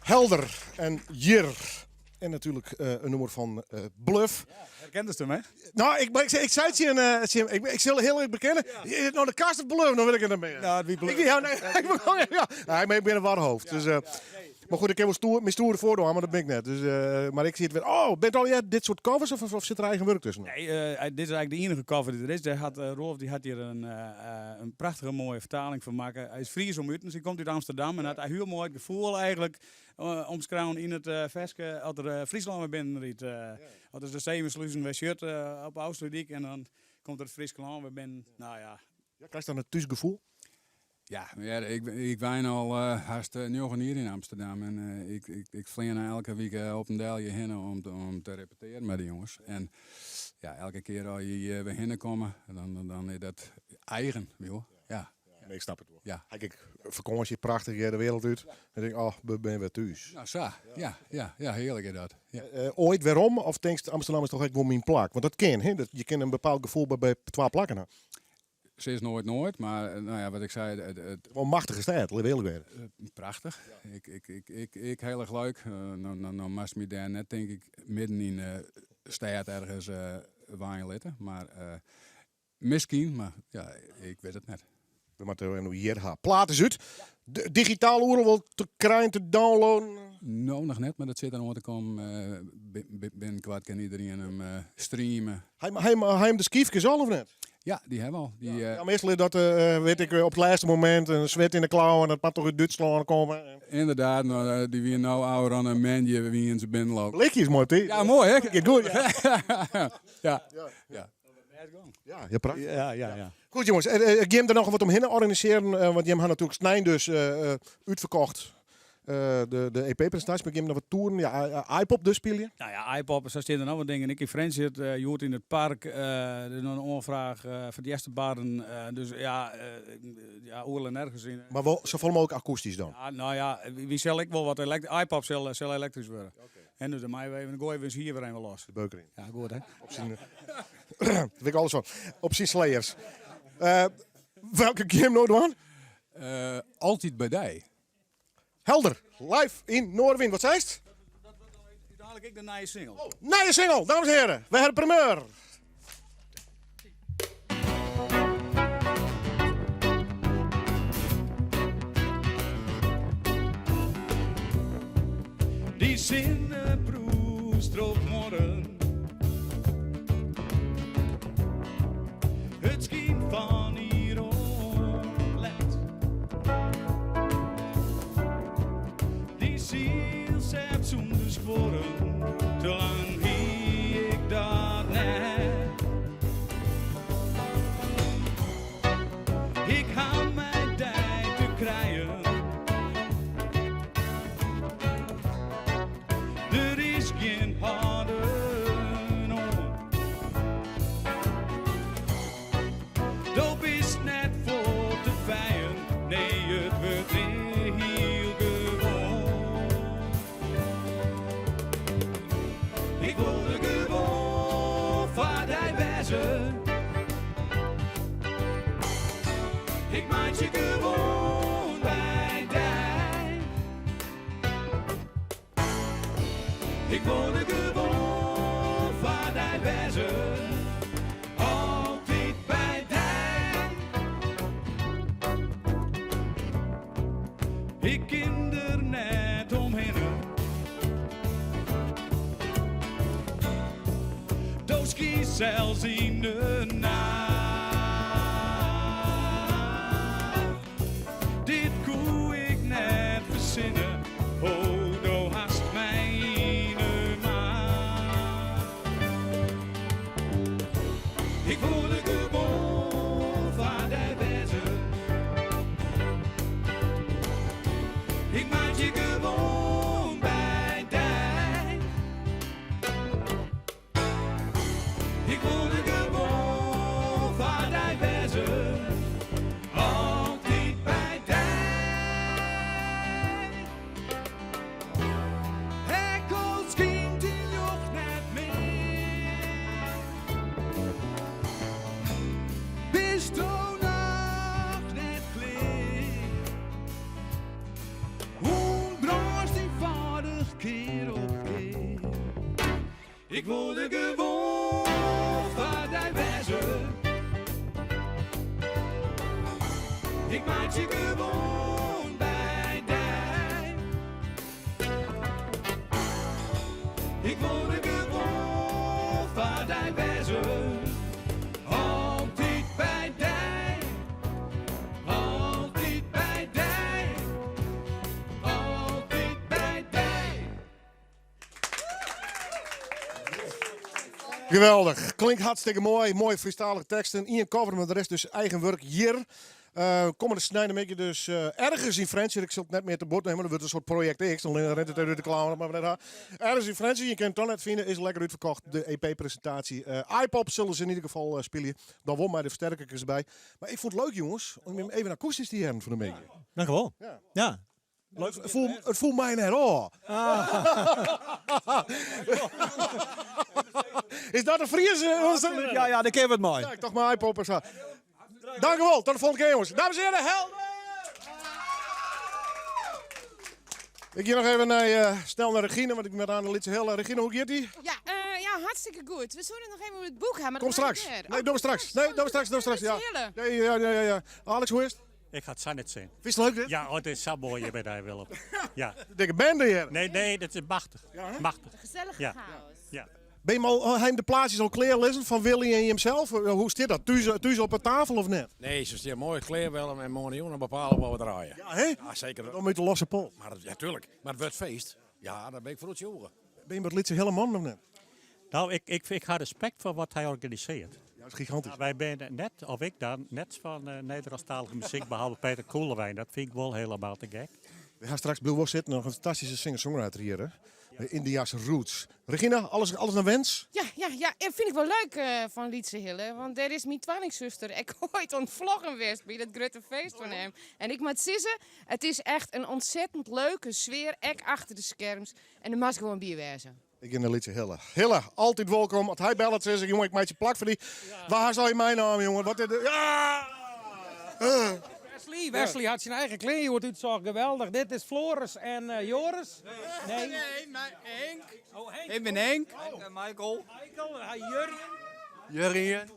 Helder en Jir. En natuurlijk eh, een nûmer fan eh, Bløf. Herkende hem, hè? Nou, ik, ik, ik zei het je, eh, ik, ik zal heel eerlijk bekennen. Is het nou de kast of Bløf? Dan wil ik het niet meer. Nou, het wie Bløf. Ik, ja, nee, ik, ja, nee, maar ik ben een warhoofd. Dus, maar goed, ik heb wel stoer, mijn stoere voordoen, maar dat ben ik net. Dus, maar ik zie het weer. Oh, bent al jij dit soort covers of, of zit er eigen werk tussen? Nee, dit is eigenlijk de enige cover die er is. Daar had, Rolf die had hier een prachtige mooie vertaling van maken. Hij is Fries om utens, hij komt uit Amsterdam en had een heel mooi het gevoel eigenlijk omschreven in het verske als er Friesland weer binnen riet. Als er de zeven sluizen weer shirt op Afsluitdijk en dan komt er het Fryske lân weer binnen. Nou ja. Ja, krijg je dan het thuisgevoel? Ja, ja ik wijn al haast 9 jaar in Amsterdam en ik vlieg elke week op een delje heen om te repeteren met de jongens. En ja, elke keer als je hier weer heen komt, dan is dat eigen, joh. Ja. Ja, nee, ik snap het wel. Ja. Kijk, vakantie prachtig hier de wereld uit. Dan denk ik, oh, we ben weer thuis. Nou, zo. Ja, ja, ja, heerlijk is dat. Ja. Ooit waarom? Of denk je, Amsterdam is toch echt wel mijn plak? Want dat ken, hè? Dat, je kent een bepaald gevoel bij twee plakken. Hè? Ze is nooit nooit, maar nou ja, wat ik zei, het Wel een machtige stad, laat eerlijk zijn. Prachtig. Ja. Ik heel erg leuk. Nou mast me daar net, denk ik, midden in de stad ergens waaien litten. Maar misschien, maar ja, ik weet het net. We moeten even hier gaan. Plaat is uit. Digitaal oeren wel te krijgen, te downloaden? Nou, nog net, maar dat zit er nog te komen. Binnenkort kan iedereen hem streamen. Hij hem de skiefjes al of net? Ja, die hebben we al. Die, Ja, meestal is dat weet ik, op het laatste moment een zwet in de klauwen en dat pad toch uit Duitsland komen. Inderdaad, nou, die wie nou ouder dan een man die wie in zijn binnenloopt. Blikje is mooi, hè? Ja, mooi hè? Ja, goed. Ja. Ja. Ja. Ja. Ja, ja, prachtig. Ja, ja, ja. Goed jongens, Jim er nog wat omheen organiseren, want Jim had natuurlijk Snijn dus uitverkocht. De E P-presentatie, maar Jim nog wat toeren. Ja, iPop dus speel je? Nou ja, iPop, zo zitten er nog wat dingen. Ik in Frans zit, je hoort in het park, er is nog een aanvraag voor de eerste barren. Dus ja, oorlog nergens in. Maar wel, zoveel mogelijk akoestisch dan? Ja, nou ja, wie zal ik wel wat iPop zal elektrisch worden. Oké. En dus dan mij even, dan gooien we eens hier weer even los. De beuker in. Ja, goed hè. Op zijn, daar weet ik alles van. Op zijn slayers. Welke game nou doen? Altijd bij die. Helder, live in Noardewyn. Wat zei het? Dat wordt uiteindelijk ik de nieuwe single. Oh, nieuwe single, dames en heren. We hebben primeur. Die zinnenproest op morgen. Het schijn van hier let. Die ziel zegt zonder sporen, te lang hie ik dat net. Ik hou mijn tijd te krijgen. Er is geen harde oor. Doop is net voor te vijen. Nee, het wordt heel gewoon. Ik wil er gewoon van die wezen. Ik maak je gewoon bij die. Ik wil er gewoon van die wezen. Altijd bij die. Ik kin der net omhinne. Do skynst sels yn de nacht. Dit koe ik net fersinne. Oh, do hast my yn 'e macht. Ik wol der gewoan foar dy wêze. Ik meitsje gewoan by dy. Ik wol der gewoan foar dy wêze. Altyd by dy. Ek al skynt dyn ljocht net mear. Bisto noch net klear? Ûntbrânst ienfâldich kear op kear. Ik wol der gewoan foar dy wêze. Ik meitsje gewoan by dy. Ik wol der gewoan foar dy wêze. Altyd by dy. Altyd by dy. Altyd by dy. Geweldig. Klinkt hartstikke moai. Moaie Frysktalige teksten. Ien cover, mar de rest dus eigen wurk hjir. Kommende sneinemiddei dus ergens yn Frjentsjer. Ik sil it net mear te bot nimme, dat wurdt in soart Project X. Dan rint it even út de klauwen, dat moatte we net ha. Ergens yn Frjentsjer, je kinne it toch net fine, is lekker útferkocht, de EP-presintaasje. Aaipop sille se yn ieder gefal spylje. Dan wol mei de fersterkerkes derby. Mar ik fûn it leuk, jonges, om jim even akoestysk te hearren fan 'e middei. Dankjewol. Ja. Leuk. It foel my net ôf. Is dat in Fries? Ja, ja, dêr kinne we it mei. Ja, ik tocht mei Aaipop en sa. Dankjewol, tot de volgende kear jongens. Dames en heren, Helder! Ik gean noch even nei, snel nei Regine, want ik moat oan de lytse Hille. Regine, hoe giet die? Ja, ja, hartstikke goed. We soene noch even oer it boek ha, mar Kom dat mei straks. net. Nee, dogge we straks. Nee, dogge we straks, dogge we straks. Ja. Nee, ja, ja, ja, ja. Alex, hoe is it? Ik ha it sa net sin. Fynst it leuk dit? Ja, oh, it is sa moai hjir by dy, Willem. Ja. Dikke band hjir. Nee, nee, dat is machtich. Ja, hè? Machtich. De gesellige Ja. chaos. Ja. Ben je al, ha de plaatsjes al klear lizzen fan Willy en jimsels? Hoe stiet dat? Thús, thús op de tafel of net? Nee, se stean moai klear Willem en moarn bepale wat we draaien. Ja, hè? Ja, seker. Dan út de losse pols. Maar, ja, tuurlijk. Mar it wurdt feest. Ja, dêr bin ik fan oertsjûge. Ben je wat lytse Hilleman of net? No, ik ha respekt foar wat hy organisearret. Ja, dat is gigantysk. Wy binne net, of ik dan, net fan Nederlânsktalige muzyk, behalve Peter Koelewijn. Dat fyn ik wol hielendal te gek. We ha straks bliuw wol sitten, noch in fantastyske singer-songwriter hjir, hè? De Indiase roots. Regina, alles, alles nei wens? Ja, ja, ja. En fyn ik wol leuk fan Lytse Hille, want dêr is myn twallingsuster ek oait oan it vloggen west by dat grutte feest fan him. En ik moat sizze, it is echt in ontzettend leuke sfear, ek achter de skerms. En der moatst gewoan by wêze. Ik gean nei Lytse Hille. Hille, altyd wolkom. As hy bellet, sis ik, jonge, ik meitsje plak foar dy. Wa hast al je meinaam, jonge? Wat is de... Ja! Wesley, Wesley hat syn eigen klean hjoed útsocht. Geweldich. Dit is Floris en Joris. Nee, nee, Henk. Oh, Henk. Ik bin Henk. En Michael. Michael en Jurjen. Jurjen.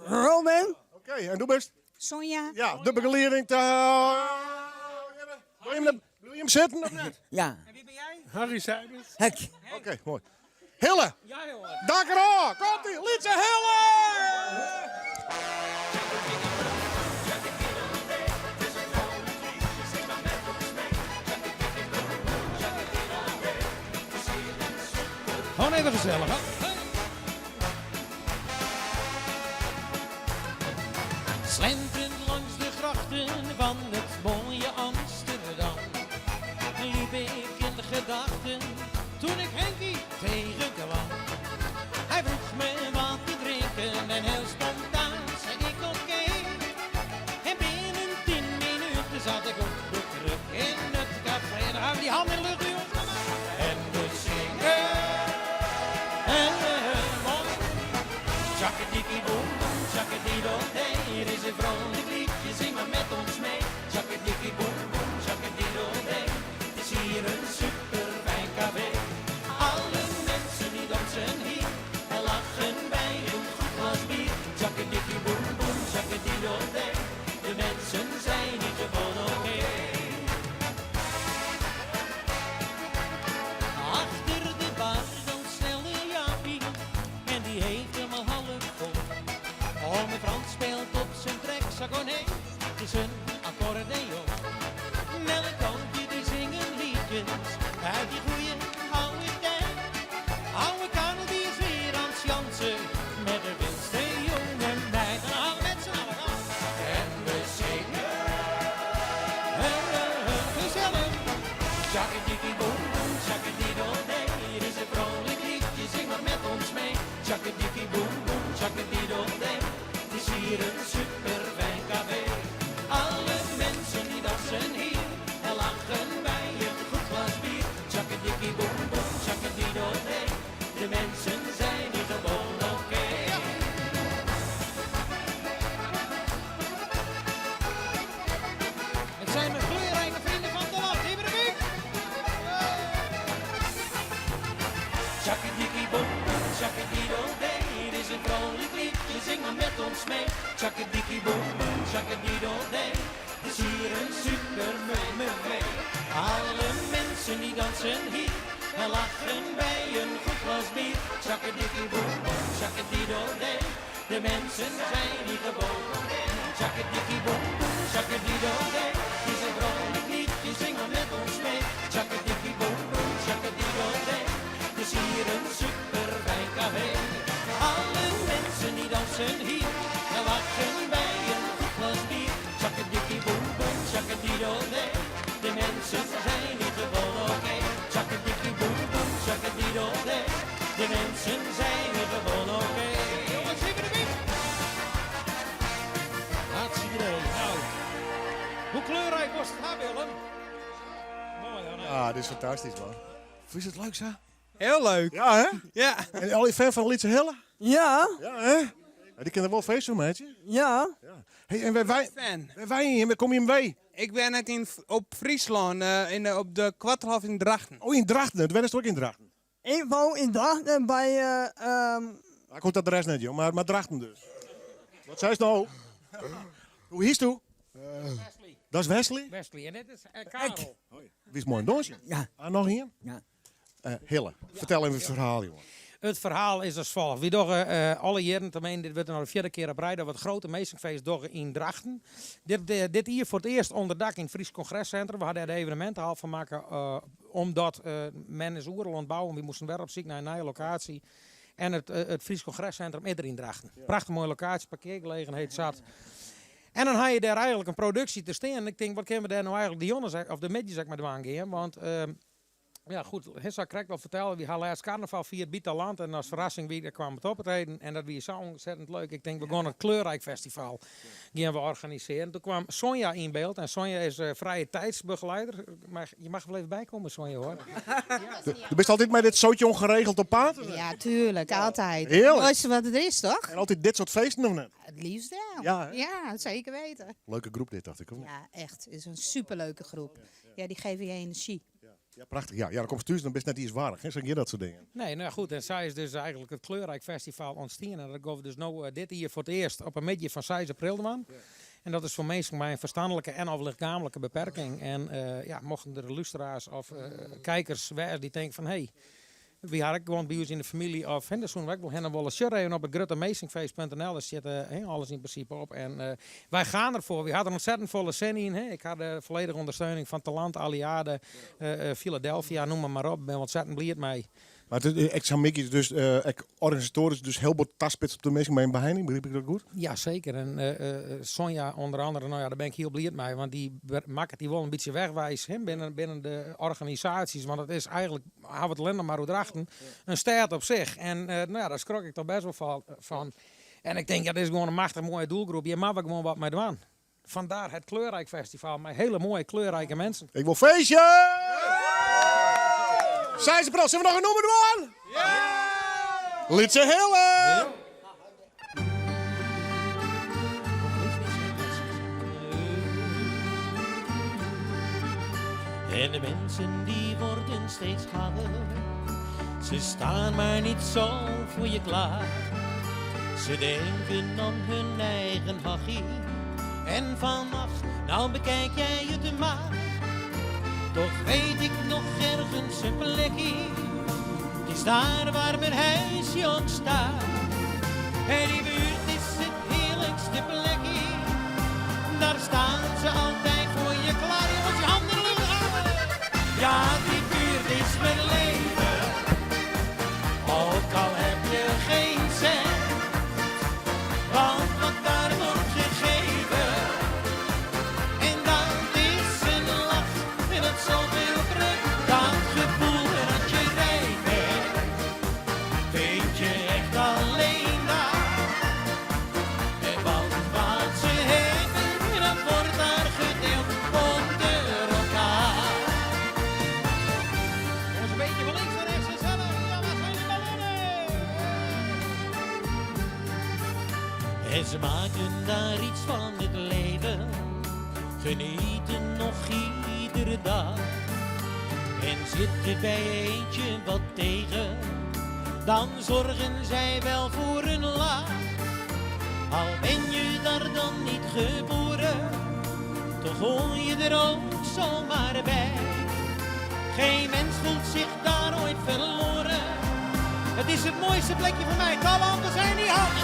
Roman. Oké, en do bist? Sonja. Ja, de begelieding. Te... Wil je hem, wil je hem zitten of net? Ja. En wie ben jij? Harry Sijbers. Hek. Oké, mooi. Hille. Ja, jongen. Dank erop. Komt ie, Lytse Hille! Gewoon even gezellig, hè? Slenterend langs de grachten van het mooie Amsterdam liep ik in de gedachten toen ik Henkie tegenkwam. Hij vroeg me wat te drinken en heel spontaan zei ik oké. En binnen 10 minuten zat ik op de kruk in het café. En dan gaan we die handen in de lucht doen, jongens. En we zingen. En mooi. Tjakkadikkie boem, tjakkadiddel, hier is een vrolijk. boem boem, tjakkedido-dee. Het is een vrolijk liedje, zing maar met ons mee. Tjakkadikkie boem boem, tjakkadido-dee. Het is hier een super mee. Alle mensen die dansen hier en lachen bij een goed glas bier. Tjakkadikkie boem boem, tjakkadido-dee. De mensen zijn hier gewoon oké. Tjakkadikkie boem boem, tjakkadido-dee. Het is een vrolijk liedje, zing maar met ons mee. Tjakkadikkie boem boem, tjakkadido-dee. Het is hier een super fijn café. Alle mensen die dansen hier en lachen bij een goed glas bier. Tjakkadikkie boem boem, tjakkadido-dee. De mensen zijn hier gewoon oké. Tjakkadikkie boem boem, tjakkadido-dee. De mensen zijn hier gewoon oké. Jongens, even de beat. Hartstikke idee. Nou, hoe kleurrijk was het haar, Willem? Mooi hoor. Ja, dit is fantastisch, man. Is het leuk, zo? Heel leuk. Ja, hè? Ja. En al die fan van Lytse Hille? Ja. Ja, hè? Ja, die kennen wel feest doen, meidje. Ja. Hey, en wij, wij, Fan. wij, wij hier, waar kom je mee? Ik ben net in, op Friesland, op de Kwartelhof in Drachten. Oh, in Drachten. Het werd ook in Drachten. Ik woon in Drachten bij... Ik hoor dat de rest net, joh. Maar Drachten dus. Wat zei ze nou? Hoe is het? Dat is Wesley? Wesley, en dit is Karel. Wie is mooi een doosje? Ja. Ah, nog hier? Ja. Hille, vertel even het verhaal, jongen. Het verhaal is als volgt. We doggen alle jaren, tenminste, dit wordt nou de vierde keer op rij, dat we het grote meesterfeest doggen in Drachten. Dit hier voor het eerst onder dak in het Fries Congrescentrum. We hadden er de evenementenhal van maken, omdat men is oerl ontbouwen. We moesten weer op zoek naar een nieuwe locatie. En het Fries Congrescentrum is er in Drachten. Prachtig mooie locatie, parkeergelegenheid zat. En dan had je daar eigenlijk een productie te staan. En ik denk, wat kunnen we daar nou eigenlijk de jongens, of de midjes, zeg maar, aan gaan? Want ja, goed, Hissa krijgt wel vertellen, wie haar laatst carnaval viert, biedt al land. En als verrassing wie, daar kwam het op het heden. En dat wie zo ontzettend leuk. Ik denk, we gaan een kleurrijk festival gaan we organiseren. Toen kwam Sonja in beeld. En Sonja is vrije tijdsbegeleider. Maar je mag wel even bijkomen, Sonja, hoor. Du bent altijd met dit zootje ongeregeld op paard? Ja, tuurlijk, altijd. Heerlijk. Het mooiste wat er is, toch? En altijd dit soort feesten nog net? Het liefst wel. Ja, hè? Ja, zeker weten. Leuke groep dit, dacht ik. Of niet? Ja, echt. Het is een superleuke groep. Ja, die geven je energie. Ja, prachtig. Ja, ja, dan komt het thuis, dan ben je net iets waardig. Hè? Zeg je dat soort dingen? Nee, nou goed. En zij is dus eigenlijk het Kleurrijk Festival ontstaan. En dat gaan we dus nu dit jaar voor het eerst op een midje van 6 april, man. En dat is voor mensen met een verstandelijke en of lichamelijke beperking. En ja, mochten er luisteraars of kijkers zijn die denken van, hey, wie had ik gewoon bij ons in de familie of Henderson, wij wil hen wel eens even op het grote amazingfeest punt N L, daar zit hè, alles in principe op. En wij gaan ervoor. We hadden ontzettend volle zin in. Hè. Ik had de volledige ondersteuning van Talant, Alliade, Philadelphia, noem maar, maar op. Ik ben ontzettend blij mee. Maar het is echt zo'n mikkie, dus ik organisatorisch dus heel veel taspits op de mensen met een beheining, begrijp ik dat goed? Ja, zeker. En Sonja onder andere, daar ben ik heel blij mee, want die maakt die wel een beetje wegwijs, hè, binnen de organisaties, want het is eigenlijk, hou het alleen nog maar hoe drachten, een stad op zich. En daar schrok ik toch best wel van. En ik denk, ja, dit is gewoon een machtig mooie doelgroep, hier mag ik gewoon wat mee doen. Vandaar het Kleurrijk Festival, met hele mooie kleurrijke mensen. Ik wil feestje! Zijn ze pro? Zullen we nog een nummer doen? Ja! Lytse Hille! En de mensen die worden steeds harder. Ze staan maar niet zo voor je klaar. Ze denken om hun eigen hachie. En vannacht, nou bekijk jij het maar. Toch weet ik nog ergens een plekje. Het is daar waar mijn huisje ook staat. En die buurt is het heerlijkste plekje. Daar staan ze altijd voor je klaar. Jongens, je handen in de lucht houden. Ja, die buurt is mijn leven. Ook al heb je geen cent. Want wat daar wordt gegeven. En dat is een lach. En dat zoveel brengt. Dat gevoel dat je rijk bent. Vind je echt alleen daar. En want wat ze hebben, dat wordt daar gedeeld onder elkaar. Jongens, een beetje van links naar rechts gezellig. Ja, waar zijn de ballonnen? En ze maken daar iets van het leven, genieten nog iedere dag. En zit er bij eentje wat tegen, Dan zorgen zij wel voor een lach. Al ben je daar dan niet geboren, toch hoor je er ook zomaar bij. Geen mens voelt zich daar ooit verloren. Het is het mooiste plekje voor mij. Alle handen zijn die handen.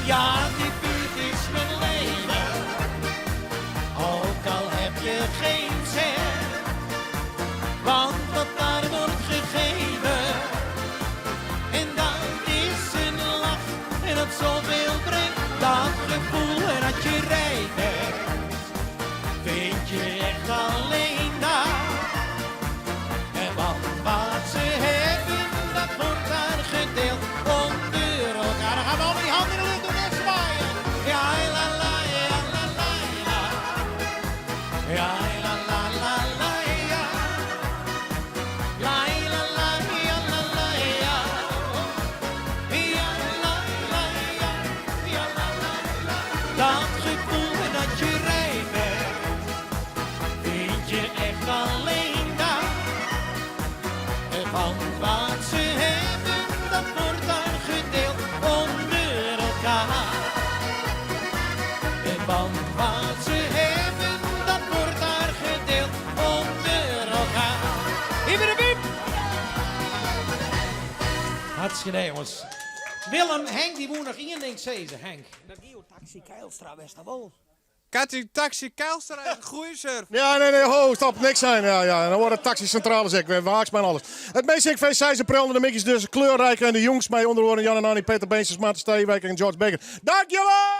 Ja, die buurt is mijn leven. Ook al heb je geen cent. Want wat daar wordt gegeven. En dat is een lach. En dat zoveel brengt. Dat gevoel dat je rijk bent. Vind je echt alleen daar. En want wat ze hebben, dat wordt daar gedeeld onder elkaar. Dan gaan we allemaal die handen in de lucht doen en zwaaien. Ja, la, la, ja, la, la, la. Ja, la, la, la, la, ja. La, la, la, ja, la, la, ja. Ja, la, la, ja, ja, la, la, la. Dat gevoel dat je rijk bent, vind je echt alleen daar. Want wat ze hebben, dat wordt daar gedeeld onder elkaar. Want wat ze hebben, dat wordt daar gedeeld onder elkaar. Hier de piep! Hartstikke idee, jongens. Willem, Henk, die woont nog één ding zeggen, Henk. Taxi Kijlstra, Westerwol. Katty Taxi Kijlstra is een goede surf. Ja, nee, nee, ho, stop, niks zijn. Ja, ja. Dan wordt het taxicentrale zeg, weer Waaksma en alles. Het Meezingfeest 6 april en de Mickey's dus kleurrijk en de jongs mij onder oren Jan en Annie, Peter Beentjes, Maarten Steenwijk en George Baker. Dankjewel!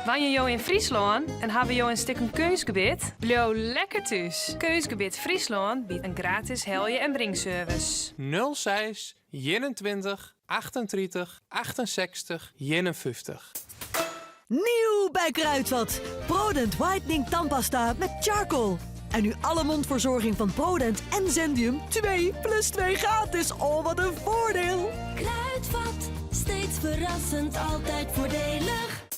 Wanneer jo in Fryslân en hawwe jo in stikken keunstgebit? Bliuw lekker thús. Keunstgebit Fryslân biedt in gratis helje- en bringservice. 06 21 38 68 51. Nieuw bij Kruidvat. Prodent Whitening Tandpasta met charcoal. En nu alle mondverzorging van Prodent en Zendium 2 plus 2 gratis. Oh, wat een voordeel. Kruidvat, steeds verrassend, altijd voordelig.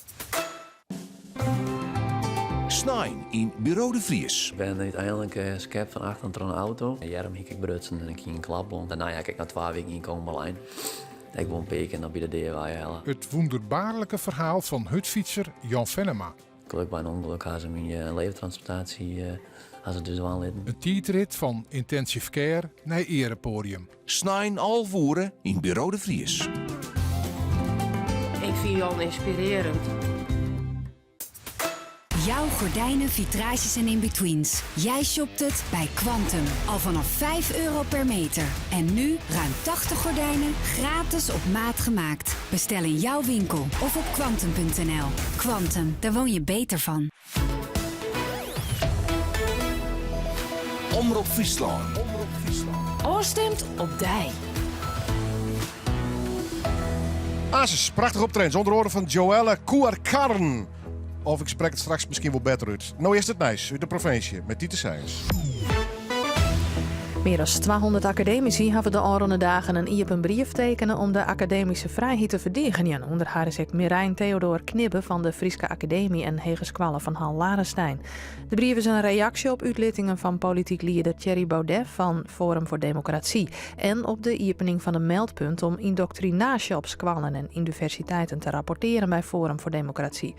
Snein yn Buro de Vries. Ik ben uiteindelijk skept fan achteren troch in auto. De earm hie ik brutsen en ik hie in klapwond. Dêrnei ha ik nei 2 wiken yn koma lein. Ik wol in pear kear noch by de dea weihelle. It wûnderbaarlike ferhaal fan hurdfytser Jan Fennema. Gelok by in ûngelok ha se myn levertransplantaasje ha se dus dwaan litten. In tiidrit fan intensive care nei earepoadium. Snein 11 oere yn Buro de Vries. Ik fyn Jan ynspirearjend. Jouw gordijnen, vitrages en in-betweens. Jij shopt het bij Kwantum. Al vanaf 5 euro per meter. En nu ruim 80 gordijnen gratis op maat gemaakt. Bestel in jouw winkel of op kwantum.nl. Kwantum, daar woon je beter van. Omrop Fryslân. Ofstimd op dy. Asis, prachtich optreden. Ûnder oaren fan Joelle Koerkarn. Of ik sprek it straks miskien wol better út. No earst it nijs út de provinsje met Tiete Sijens. Mear as 200 akademisy hawwe de ôfrûne dagen in iepen brief tekene om de akademyske frijheid te ferdigenjen. Under har is ek Merijn Theodoor Knibbe fan de Fryske Akademy en Hegeskoalle Van Hall Larenstein. De brief is in reaksje op útlittingen fan polityk lieder Thierry Baudet fan Forum voor Democratie en op de iepening fan in meldpunt om yndoktrinaasje op skoallen en universiteiten te rapportearjen by Forum voor Democratie.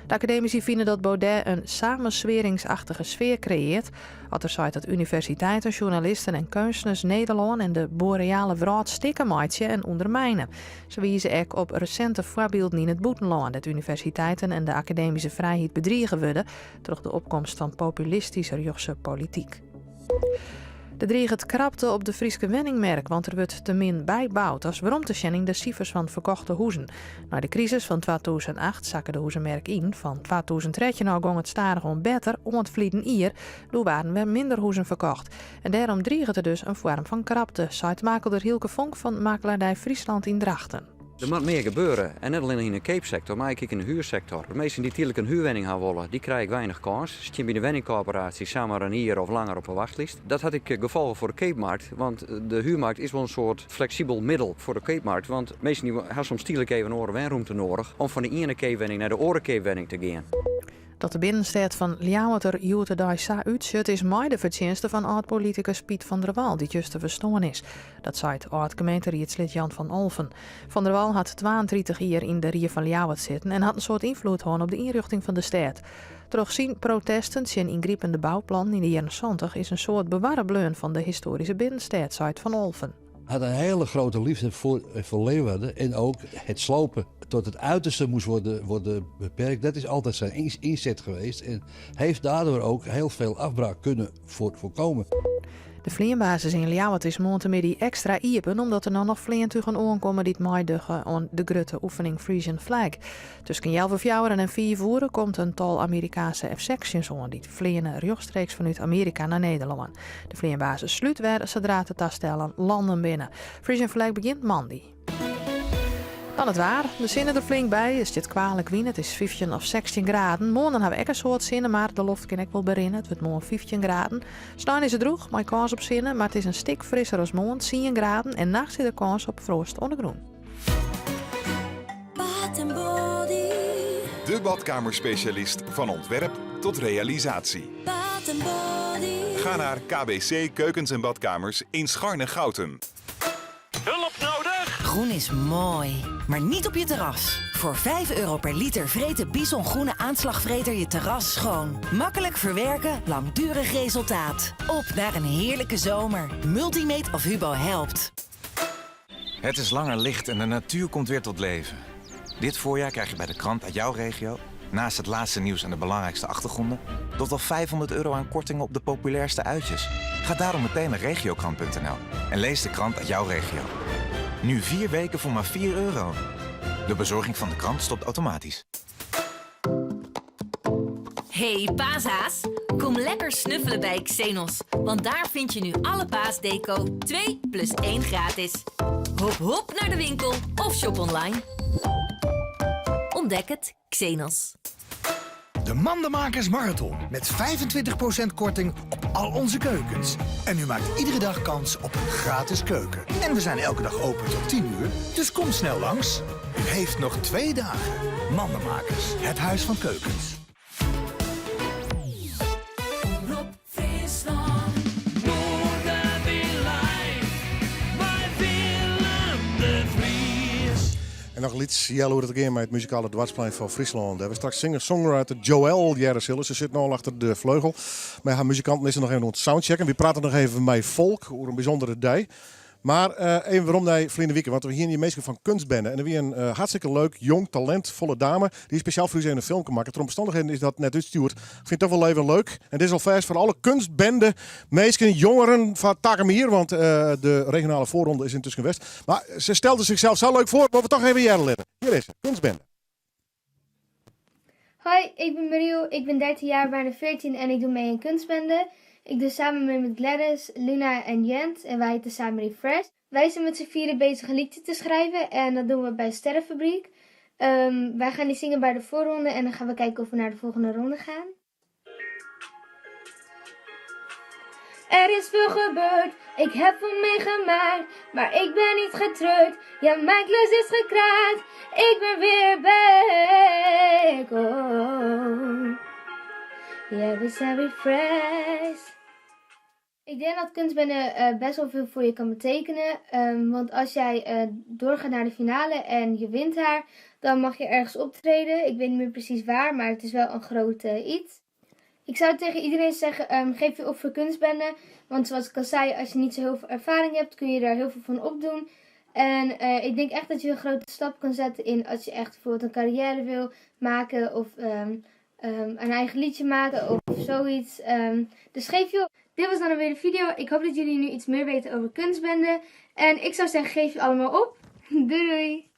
De akademisy fine dat Baudet in samensweringsachtige sfear kreëarret as er seit dat universiteiten, sjoernalisten en keunstners Nederlân en de boreale wrâld stikken meitsje en ûndermine. Se wize ek op resinte foarbylden yn it bûtenlân dêr't universiteiten en de akademyske frijheid bedrige wurde troch de opkomst fan populistysk rjochtse polityk. Der driget krapte op de Fryske wenningmerk, want der wurdt te min byboud as werom te sjen yn de sifers fan ferkochte huzen. Nei de krisis fan 2008 sakke de huzemerk yn. Fan 2013 ôf gong it stadichoan better oant ferleden jier. Doe waarden wer minder huzen ferkocht. En dêrom driget der dus in foarm fan krapte, seit makelder Hielke Vonk fan Makelaardij Friesland yn Drachten. Der moat mear gebeure en net allinnich yn de keapsektor, mar ek yn de huersektor. De minsken dy't tydlik in huerwenning ha wolle, dy krije ek weinich kâns. Stean by de wenningkorporaasje samar in jier of langer op de wachtlist. Dat hat ek gefolgen foar de keapmarkt, want de huermarkt is wol in soart fleksibel middel foar de keapmarkt. Want minsken dy ha soms tydlik even in oare wenromte nedich om fan de iene keapwenning nei de oare keapwenning te gean. Dat de binnenstêd fan Ljouwert der hjoed-de-dei sa útsjocht is mei de fertsjinste fan âld-politikus Piet van der Wal, dy't juster ferstoarn is. Dat seit âld-gemeenteriedslid Jan van Olffen. Van der Wal hat 32 jier yn de Rie fan Ljouwert sitten en hat in soad ynfloed hân op de ynrjochting fan de stêd. Troch syn protesten tsjin yngripende bouplannen yn de jierren 70 is in soad bewarre bleaun fan de histoaryske binnenstêd, seit Van Olffen. Had een hele grote liefde voor, voor Leeuwarden en ook het slopen tot het uiterste moest worden, worden beperkt. Dat is altijd zijn inzet geweest en heeft daardoor ook heel veel afbraak kunnen voorkomen. De fleanbasis yn Ljouwert is moarntemiddei ekstra iepen omdat der no noch fleantugen oankomme dy't meidogge oan de grutte oefening Frisian Flag. Tusken healwei fjouweren en fiif oere komt in tal Amerikaanse F-sechstjins oan dy't fleane rjochtstreeks fanút Amearika nei Nederlân. De fleanbasis slút wer sadra't de tastellen landen binne. Frisian Flag begjint moandei. Dan it waar. De sinne der flink by. Der stiet kwalik wyn. It is 15 of 16 graden. Moarn dan ha we ek in soad sinne, mar de loft kin ek wol berinne. It wurdt moarn 15 graden. Snein is it drûch, mei kâns op sinne, mar it is in stik frisser as moarn, 10 graden. En nachts is der kâns op froast oan de grûn. De badkamerspecialist van ontwerp tot realisatie. Ga naar KBC Keukens en Badkamers in Scharnegoutum. Hulp nodig? Groen is mooi, maar niet op je terras. Voor 5 euro per liter vreet de Bison Groene Aanslagvreter je terras schoon. Makkelijk verwerken, langdurig resultaat. Op naar een heerlijke zomer. Multimate of Hubo helpt. Het is langer licht en de natuur komt weer tot leven. Dit voorjaar krijg je bij de krant uit jouw regio, naast het laatste nieuws en de belangrijkste achtergronden, tot wel 500 euro aan kortingen op de populairste uitjes. Ga daarom meteen naar regiokrant.nl en lees de krant uit jouw regio. Nu vier weken voor maar 4 euro. De bezorging van de krant stopt automatisch. Hey paashaas, kom lekker snuffelen bij Xenos. Want daar vind je nu alle paasdeco 2 plus 1 gratis. Hop hop naar de winkel of shop online. Ontdek het, Xenos. De Mandenmakers Marathon met 25% korting op al onze keukens. En u maakt iedere dag kans op een gratis keuken. En we zijn elke dag open tot 10 uur, dus kom snel langs. U heeft nog twee dagen. Mandenmakers, het huis van keukens. Omrop Fryslân. Noardewyn live mei Willem de Vries. En noch lyts healoer it gean mei it muzikale doarpsplein fan Fryslân. Dêr we straks singer-songwriter Joël hearre sille. Se sit no al achter de fleugel. Mei har muzikanten is se noch even oan it soundchecken. Wy prate noch even mei Volk oer in bysûndere dei. Mar eh, even werom nei ferline wike, want we hiene hjir minsken fan Kunstbende. En der wie in eh, hartstikke leuk, jong, talentfolle dame. Dy spesjaal foar ús even in filmke makke. Troch omstannichheden is dat net útstjoerd. Ik fyn it toch wol even leuk. En dit is alfêst foar alle Kunstbende minsken, jongeren fan takom jier. Want eh, de regionale voorronde is yntusken west. Mar se stelde sichsels sa leuk foar, wolle we toch even hearre litte. Hjir is se, Kunstbende. Hoi, ik ben Mariel, ik ben 13 jaar, bijna 14 en ik doe mee in Kunstbende. Ik doe samen mee met Gladys, Luna en Jent en wij heten samen Refresh. Wij zijn met z'n vieren bezig een liedje te schrijven en dat doen we bij Sterrenfabriek. Wij gaan die zingen bij de voorronde en dan gaan we kijken of we naar de volgende ronde gaan. Er is veel gebeurd, ik heb veel meegemaakt, maar ik ben niet getreurd. Ja, mijn klus is gekraakt, ik ben weer back. Oh. Ja, we zijn refreshed. Ik denk dat kunstbende best wel veel voor je kan betekenen. Want als jij doorgaat naar de finale en je wint haar, dan mag je ergens optreden. Ik weet niet meer precies waar, maar het is wel een groot iets. Ik zou tegen iedereen zeggen, geef je op voor kunstbende. Want zoals ik al zei, als je niet zo heel veel ervaring hebt, kun je daar heel veel van opdoen. En ik denk echt dat je een grote stap kan zetten in als je echt bijvoorbeeld een carrière wil maken of een eigen liedje maken of zoiets. Dus geef je op. Dit was dan alweer de video. Ik hoop dat jullie nu iets meer weten over kunstbende. En ik zou zeggen, geef je allemaal op. Doei doei!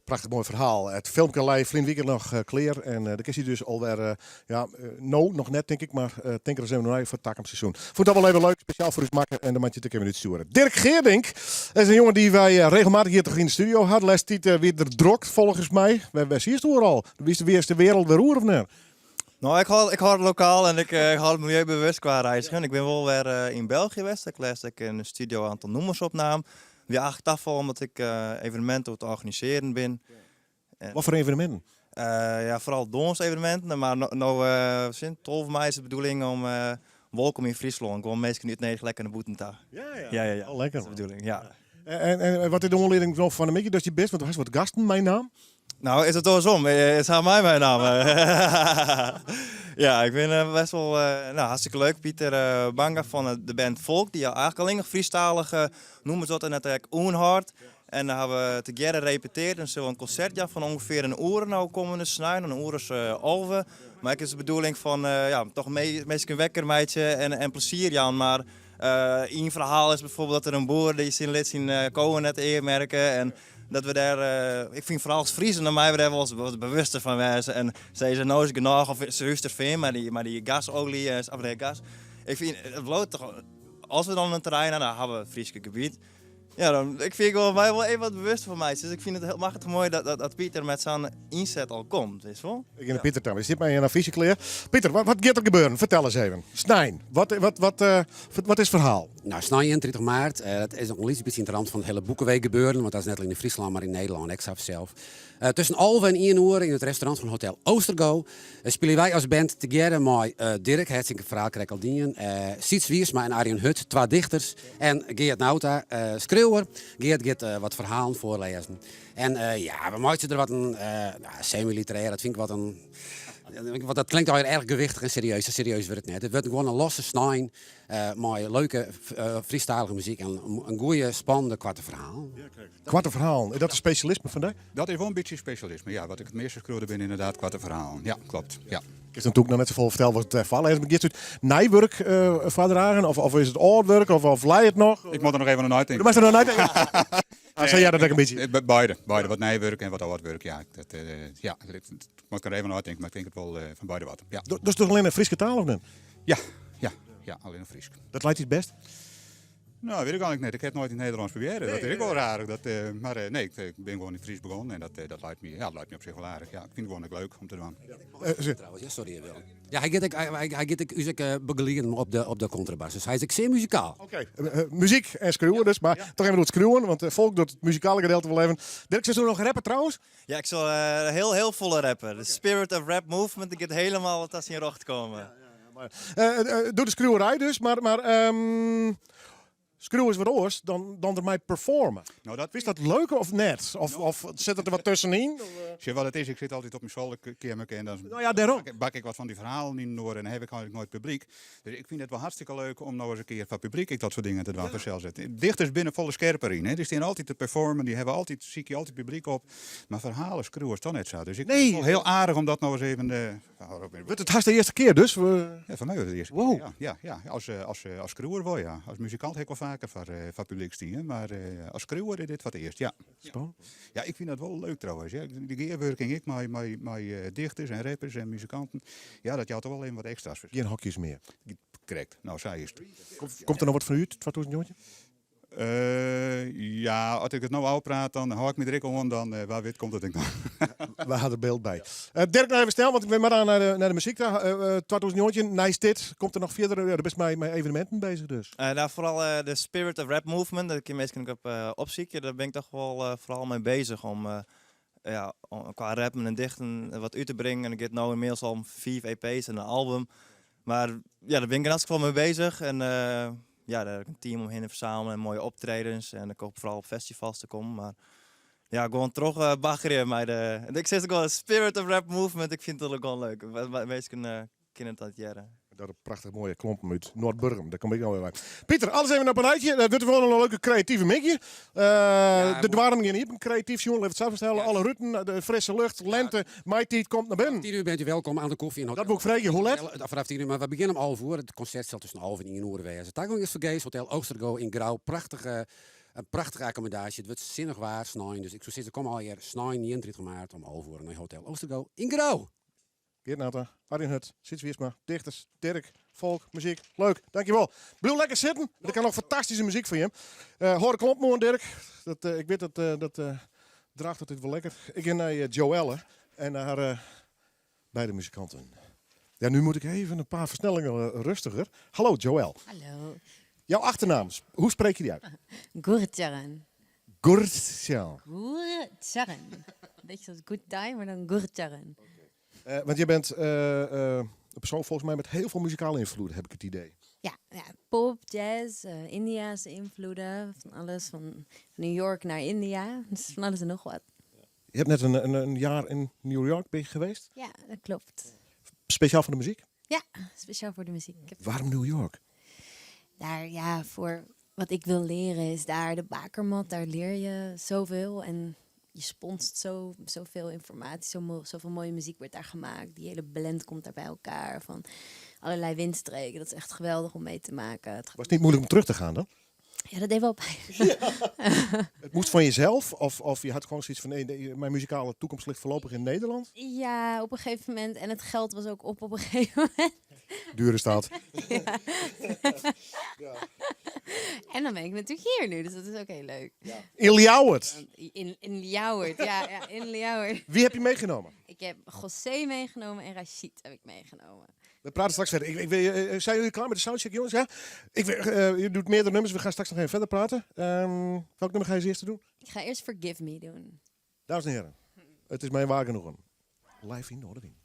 Prachtich moai ferhaal. It filmke lei ferline wike noch klear. En dêr kinst dy dus alwer, ja, no noch net tink ik, mar tink der ris even nei foar takom seizoen. Fûn dat wol even leuk, spesjaal foar ús makke en dan moat je it ek even útstjoere. Dirk Geerdink is in jonge dy't wy regelmatich hjir toch yn de studio ha. De lêste tiid wie er drok folgens my. Wêr siest oeral? Wiest de de wereld wer oer of net? No, ik hâld, ik hâld it lokaal en ik hâld it miljeubewust kwa reizgjen. Ik bin wol wer yn België west. Ik lêst ek yn de studio in oantal nûmers opnaam. Wie eigentlik tafal omdat ik eveneminten oan it organisearjen bin. Wat foar eveneminten? Ja, foaral dânseveneminten, mar no sinds 12 mei is de bedoeling om wolkom yn Fryslân, gewoan minsken útnedigje lekker nei bûten ta. Ja, ja. Ja, ja, ja. Oh, lekker. Dat is de bedoeling, ja. En wat is de oanlieding no fan 'e middei dat je bist? Want do hast wat gasten meinaam. No, is it oarsom. It ha my meinaam. Ja, ik bin best wol, no, hartstikke leuk. Pieter Banga fan de band Volk, dy't eigentlik allinnich Frysktalige nûmers docht en dat ek oanhâldt. En dan hawwe we tegearre repeteard en sil in konsert jaan fan ûngefear in oere no kommende snein, in oere as 11. Mar ek is de bedoeling fan ja, toch minsken wekker meitsje en plezier jaan. Mar ien ferhaal is bijvoorbeeld dat der in boer dy syn lit syn kowen net earmerke en dat we dêr, ik fyn foaral as Friezen, dan meie we dêr wol wat bewuster fan wêze en sizze no is it genôch of Surhústerfean mei dy, mei dy gasolie, of nee gas. Ik fyn, it bliuwt toch, as we dan in terrein ha, dan hawwe we it Fryske gebiet. Ja, dan, ik fyn gewoan my wol even wat bewuster fan meitsje. Dus ik fyn it hiel machtich moai dat, dat, dat Pieter met sa'n ynset al komt, witst wol? Ik gean nei Pieter ta. We sit mei in affysje klear. Pieter, wat, wat giet der gebeuren? Fertel ris even. Snein, wat, wat, wat, uh, wat is it ferhaal? Nou, snein 31 maart, uh, dat is noch in lyts bytsje yn it ramt fan it hiele Boekenweek gebeuren, want dat is net allinne yn Fryslân, mar yn Nederlân ek sa sels. Uh, tusken 11 en 1 oere yn it restaurant fan Hotel Oostergo uh, spylje wy as band tegearre mei uh, Dirk, hat syn ferhaal krekt al dien, uh, Syds Wiersma en Arjen Hut, twa dichters, en Geart Nauta, uh, skriuwer. Geart giet uh, wat ferhalen foarlêzen. En uh, ja, we meitsje der wat in uh, semi-literêr, dat fyn ik wat in... Want dat klinkt al erg gewichtich en serieus. Serieus wurdt it net. It wurdt gewoan in losse snein mei leuke Frysktalige muzyk en in goede, spannende, koarte ferhalen. Koarte ferhalen, is dat in spesjalisme fan dy? Dat is wol in bytsje spesjalisme, ja. Wat ik it measte skriuwde binne ynderdaad koarte ferhalen. Ja, kloppet. Ja. Kinst natuerlik noch net safolle fertelle wat it foarlêzen, mar giest út nij wurk foardragen of, of is it âld wurk of, of leit it noch? Ik moat der noch even oan neitinke. Do moatst der noch neitinke? Ah, sa heart dat ek in bytsje. Beide, beide. Wat nij wurk en wat âld wurk, ja. Dat, ja, ik moat der even oan neitinke, mar ik tink it wol fan beide wat. Ja. Dochst allinne Fryske taal of net? Ja, ja, ja, allinne Frysk. Dat leit dy it bêst? No, wit ik eigentlik net. Ik ha it noait yn it Nederlânsk probearre. Dat is ek wol raar. Dat, mar nee, ik bin gewoan yn it Frysk begûn en dat, dat leit my, ja, dat leit my op sich wol aardich. Ja, ik fyn it gewoan ek leuk om te dwaan. Trouwens, ja, sorry Willem. Ja, hy giet ek, hy, hy giet ek ús ek begelieden op de, op de kontrabas. Dus hy is ek sear muzikaal. Oké, muzyk en skriuwen dus, mar toch even oer it skriuwen, want folk docht it muzikale gedeelte wol even. Dirk, silsto noch rappe trouwens? Ja, ik sil hiel, hiel folle rappe. De spirit of rap movement die giet hielendal ta syn rjocht kommen. Doe de skriuwerij dus, mar, mar um, skriuwe is wat oars dan, dan dermei performe. Nou, dat... Is dat leuk of net? Of, of sit der wat tuskenyn? Sjoch, wat it is, ik sit altyd op myn solderkeamerke en dan nou ja, dêrom. bak ik wat fan dy ferhalen yninoar en dan ha ik eigentlik noait publyk. Dus ik fyn it wol hartstikke leuk om no ris in kear foar publyk ek dat soart dingen te dwaan fansels. Dichters binne folle skerper yn. Hè. Dy stean altyd te performen, dy hawwe altyd, sykje altyd publyk op. Mar ferhalen skriuwe is toch net sa. Dus ik fyn it wol hiel aardich om dat no ris even Wurdt it hast de earste kear dus? Ja, foar my wurdt it de earste kear. Ja, ja, ja. As, as, as skriuwer wol, ja. As muzikant ha ik wol faker foar, foar publyk stien, mar as skriuwer is dit foar it earst, ja. Spannend. Ja, ik fyn dat wol leuk trouwens. Ja. De gearwurking ek mei, mei, mei dichters en rappers en muzikanten. Ja, dat jout toch wol even wat ekstra's. Gjin hokjes mear. Krekt, no sa is it. Komt der noch wat fan út, 2019? Ja, as ik it no ôfpraat, dan hâld ik my der ek oan. Dan wa wit komt it ek noch. We ha der byld by. Dirk, noch even snel, want we moatte nei de, nei de muzyk ta. 2019, neist dit, komt der noch fierder? Ja, do bist mei, mei eveneminten bezich dus. Nou, foaral de Spirit of Rap Movement, dêr kinne minsken ek op opsykje. Dêr bin ik toch wol foaral mei bezich om ja, kwa rappen en dichten wat út te bringen. En it giet no ynmiddels al om fiif EP's en in album. Mar ja, dêr bin ik yn elts gefal mei bezich. En ja, dêr ha ik in team omhinne fersamele en moaie optredens. En ik hoop foaral op festivals te kommen. Mar ja, gewoan troch baggerje mei de... Ik sis ek wol, Spirit of Rap Movement, ik fyn it wol gewoan leuk. Minsken kinne dat hearre. Dat op prachtich moaie klompen út Noardburgum, dêr kom ik no wer wei. Pieter, alles even op in rijtje. Dat wurdt wol in leuke kreative middei. De doarren gean iepen, kreatyf sjoen, lit it sa ferstelle. Alle ruten, de frisse lucht, lente, maitiid komt nei binnen. 10 uur bent u welkom aan de koffie in Hotel. Dat woe ik freegje, hoe let? Vanaf 10 uur, mar we begjinne om alve oere. It konsert sil tusken alve en ien oere wêze. Tagong is fergees, Hotel Oostergo yn Grou. Prachtige, in prachtige akkommodaasje. It wurdt sinnich waar snein, dus ik soe sizze kom allegear snein 31 maart om alve oere nei Hotel Oostergo yn Grou. Geart Nauta, Arjen Hut, Syds Wiersma, dichters, Dirk, folk, muzyk. Leuk, dankjewol. Bliuw lekker sitten, der komt noch fantastyske muzyk fan jim. Uh, hâld de klompen oan, Dirk. Dat, uh, ik wit dat, uh, dat uh, draacht altyd wol lekker. Ik gean nei Joëlle en nei har beide muzikanten. Ja, nu moet ik even een paar versnellingen rustiger. Hallo Joël. Hallo. Jouw achternaam, hoe spreek je die uit? Goertjarren. Goertjarren. Goertjarren. Beetje zoals Good Time, maar dan Gurcharan. Eh, want je bent eh, eh, een persoon volgens mij met heel veel muzikale invloeden, heb ik het idee. Ja, ja pop, jazz, eh Indiaanse invloeden, van alles. Van New York naar India, dus van alles en nog wat. Je hebt net een, een, een jaar in New York ben je geweest. Ja, dat klopt. Speciaal voor de muziek. Ja, speciaal voor de muziek. Ik heb Waarom New York? daar, ja, voor wat ik wil leren is daar de bakermat. Daar leer je zoveel en je sponst zo, zoveel informatie, zo mo- zoveel mooie muziek wordt daar gemaakt. Die hele blend komt daar bij elkaar van allerlei windstreken. Dat is echt geweldig om mee te maken. Het gaat- Was het niet moeilijk om terug te gaan dan? Ja, dat deed wel pijn. Het moest van jezelf of, of je had gewoon zoiets van nee, nee, mijn muzikale toekomst ligt voorlopig in Nederland? Ja, op een gegeven moment. En het geld was ook op op een gegeven moment. Dure staat. Ja. En dan ben ik natuurlijk hier nu, dus dat is ook heel leuk. In Ljouwert. In, in Ljouwert, ja, ja, in Ljouwert. Wie heb je meegenomen? Ik heb José meegenomen en Rashid heb ik meegenomen. We praten straks verder. Ik, ik, weet, eh, zijn jullie klaar met de soundcheck, jongens? Ja? Ik, weet, eh, je doet meerdere nummers. We gaan straks nog even verder praten. Ehm, welk nummer ga je als eerste doen? Ik ga eerst Forgive Me doen. Dames en heren, het is mijn waar genoegen. Live in Noardewyn.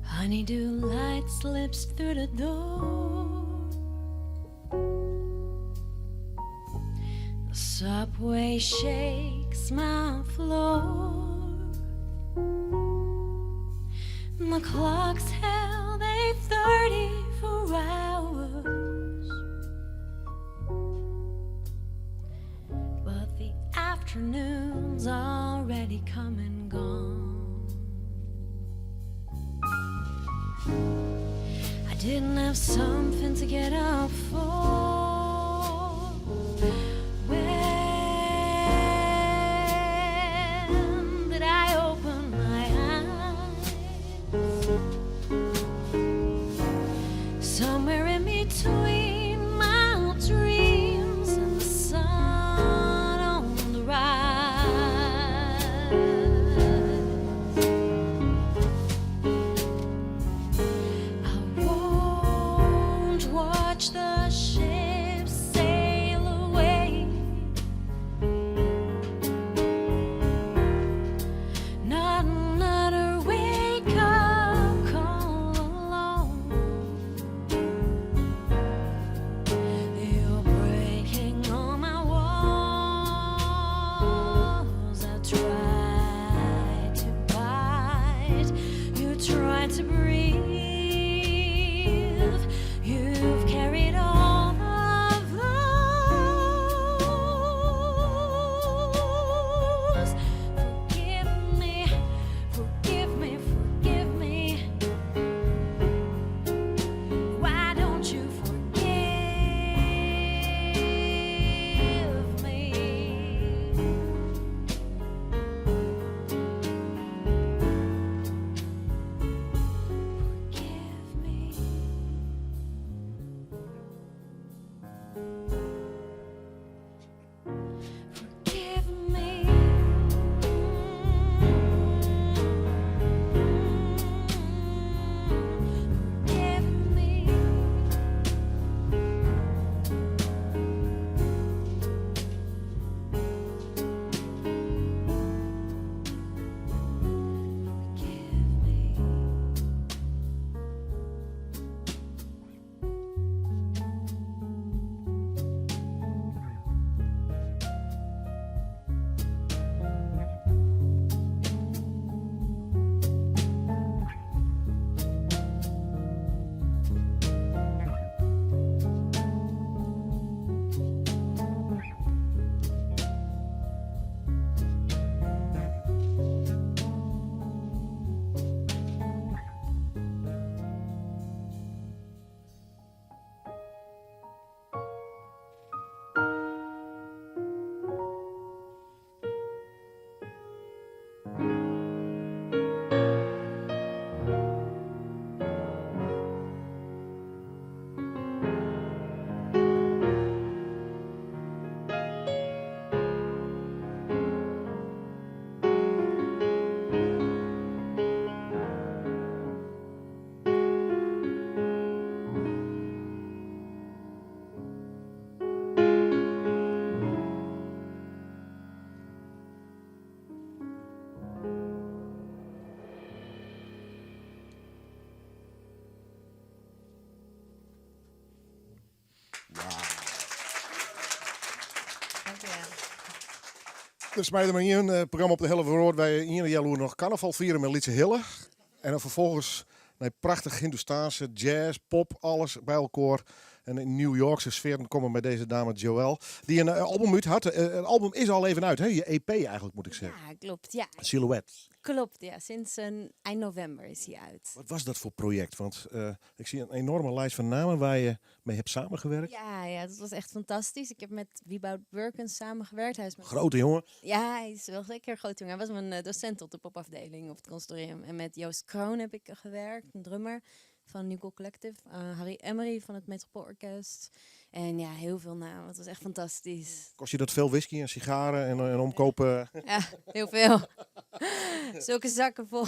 Honeydew light slips through the door. The subway shakes my floor. And the clock's held 8:30 for hours. But the afternoon's already come and gone. I didn't have something to get up for. When did I open my eyes? Somewhere in between my dreams and the sun on the rise. I won't watch the ships sail away. Not another wake up call alone. Der is my der mar ien eh, programma op de hele wrâld wêr't je ien healoere noch karnaval fiere mei Lytse Hille. En dan ferfolgens nei prachtich Hindoestaanse jazz, pop, alles by elkoar. En yn New Yorkse sfearen komme mei dizze dame Joelle. Dy't in eh, album út hat. Eh, it album is al even út, hè? Je EP eigenlijk moet ik zeggen. Ja, klopt. Ja. Silhouette. Klopt, ja. Sinds eind november is hij uit. Wat was dat voor project? Want ik zie een enorme lijst van namen waar je mee hebt samengewerkt. Ja, dat was echt fantastisch. Ik heb met Wibaut Beurkens samengewerkt. Hij is mijn... Grote jongen. Ja, hij is wel zeker een grote jongen. Hij was mijn docent op de popafdeling op het conservatorium. En met Joost Kroon heb ik gewerkt, een drummer van New Gold Collective. Harry Emery van het Metropoolorkest. En ja, heel veel namen. Het was echt fantastisch. Kost je dat veel whisky en sigaren en omkopen? Ja, heel veel. Zulke zakken vol.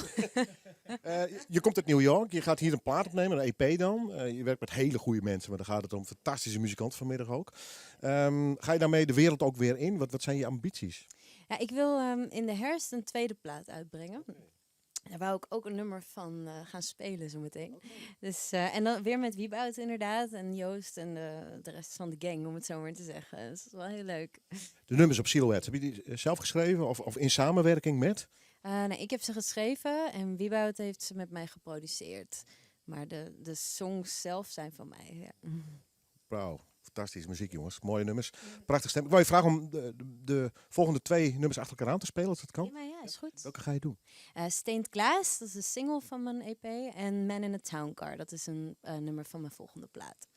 Je komt uit New York, je gaat hier een plaat opnemen, een EP dan. Je werkt met hele goede mensen, maar dan gaat het om fantastische muzikanten vanmiddag ook. Ga je daarmee de wereld ook weer in? Wat zijn je ambities? Ja, ik wil in de herfst een tweede plaat uitbrengen. Daar wou ik ook een nummer van gaan spelen zometeen. Dus, en dan weer met Wibaut inderdaad. En Joost en de rest van de gang, om het zo maar te zeggen. Dus dat is wel heel leuk. De nummers op Silhouette, heb je die zelf geschreven of in samenwerking met? Nee, ik heb ze geschreven en Wibaut heeft ze met mij geproduceerd. Maar de songs zelf zijn van mij, ja. Wauw, fantastische muziek jongens. Mooie nummers. Prachtig stem. Ik wou je vragen om de volgende twee nummers achter elkaar aan te spelen, als dat kan. Prima, ja, is goed. Welke ga je doen? Stained Glass, dat is een single van mijn EP. En Man in a Town Car, dat is een nummer van mijn volgende plaat.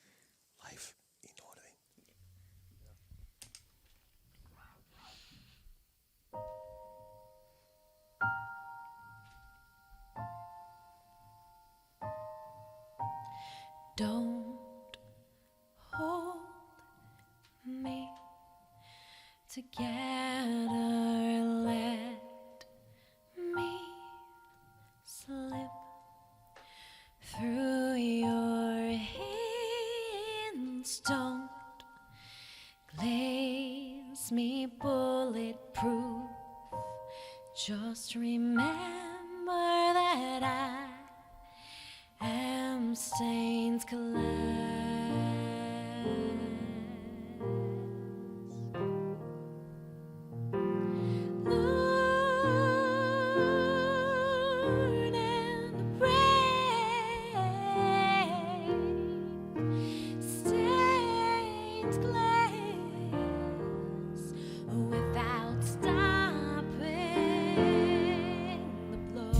Live in Noardewyn. Don't hold me together, let me slip through your hands. Don't glaze me bulletproof. Just remember that I am stained glass. Learn and break stained glass without stopping the blow.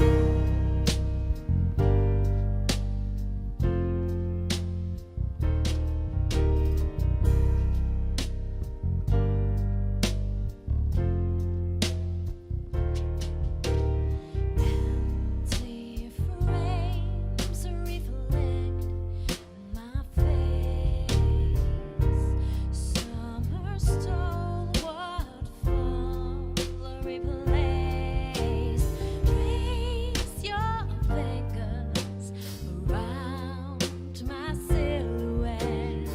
Empty frames reflect my face. Summer stole what fall replaced. Trace your fingers around my silhouette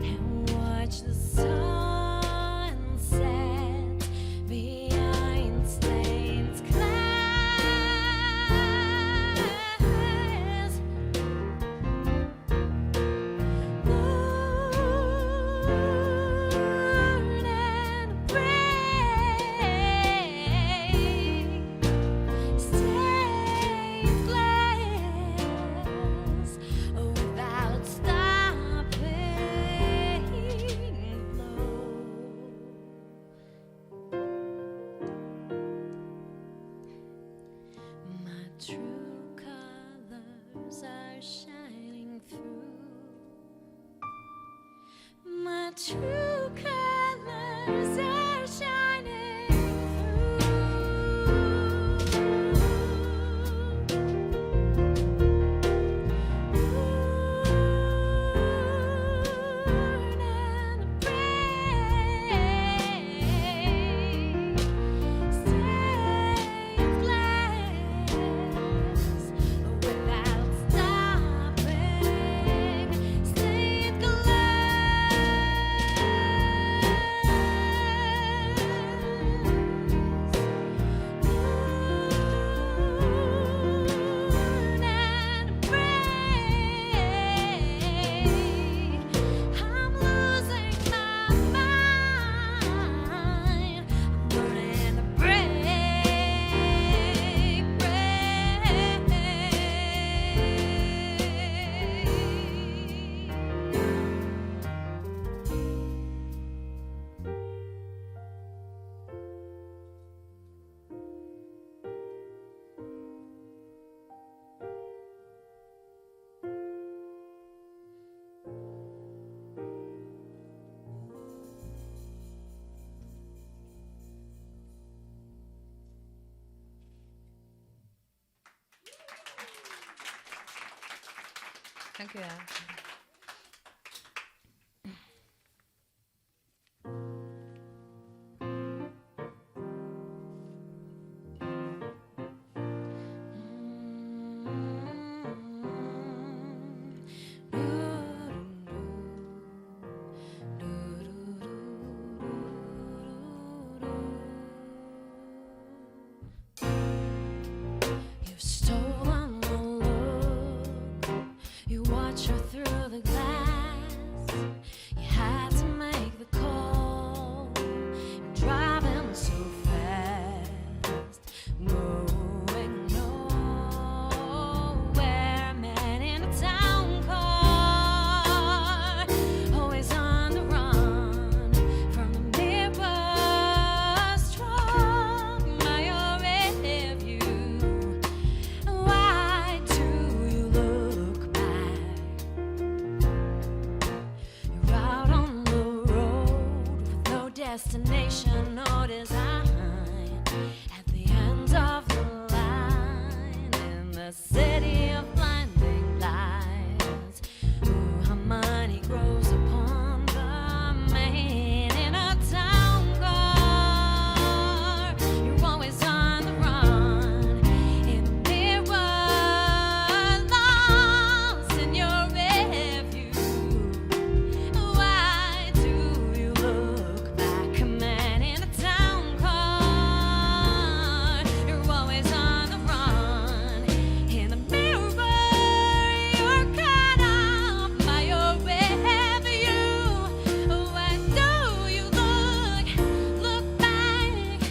and watch the sun set behind stained glass. Learn and break stained glass without stopping the flow. My true colors are shining through. My true colors are shining through. Learn and break stained glass without stopping stained glass. Dank u wel. You've stolen the look. You watch her through the glass. You had to make the call. You're driving so fast, going nowhere. Man in a town car, always on the run from the mirror. Struck by your review. Why do you look back? You're out on the road with no destination, no design. At the end of the line, in the city of blinding lights. Ooh, how money grows upon the man in a town car. You're always on the run in the mirror, lost in your review. Why do you look back, a man in a town car? You're always on the run in the mirror. You're caught up by your review. Why do you look, look back?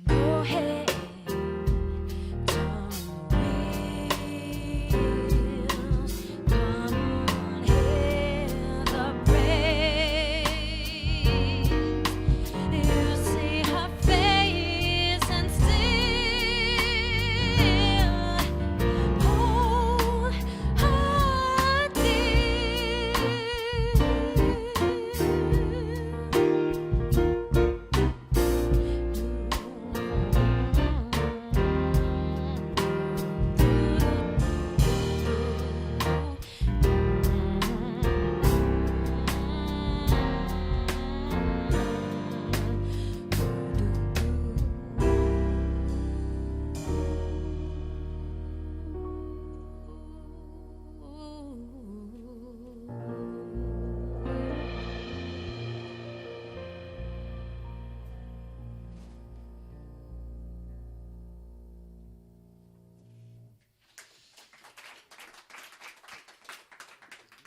Go ahead, turn the wheels. Come on, hit the brakes. You see her face and still hold her dear.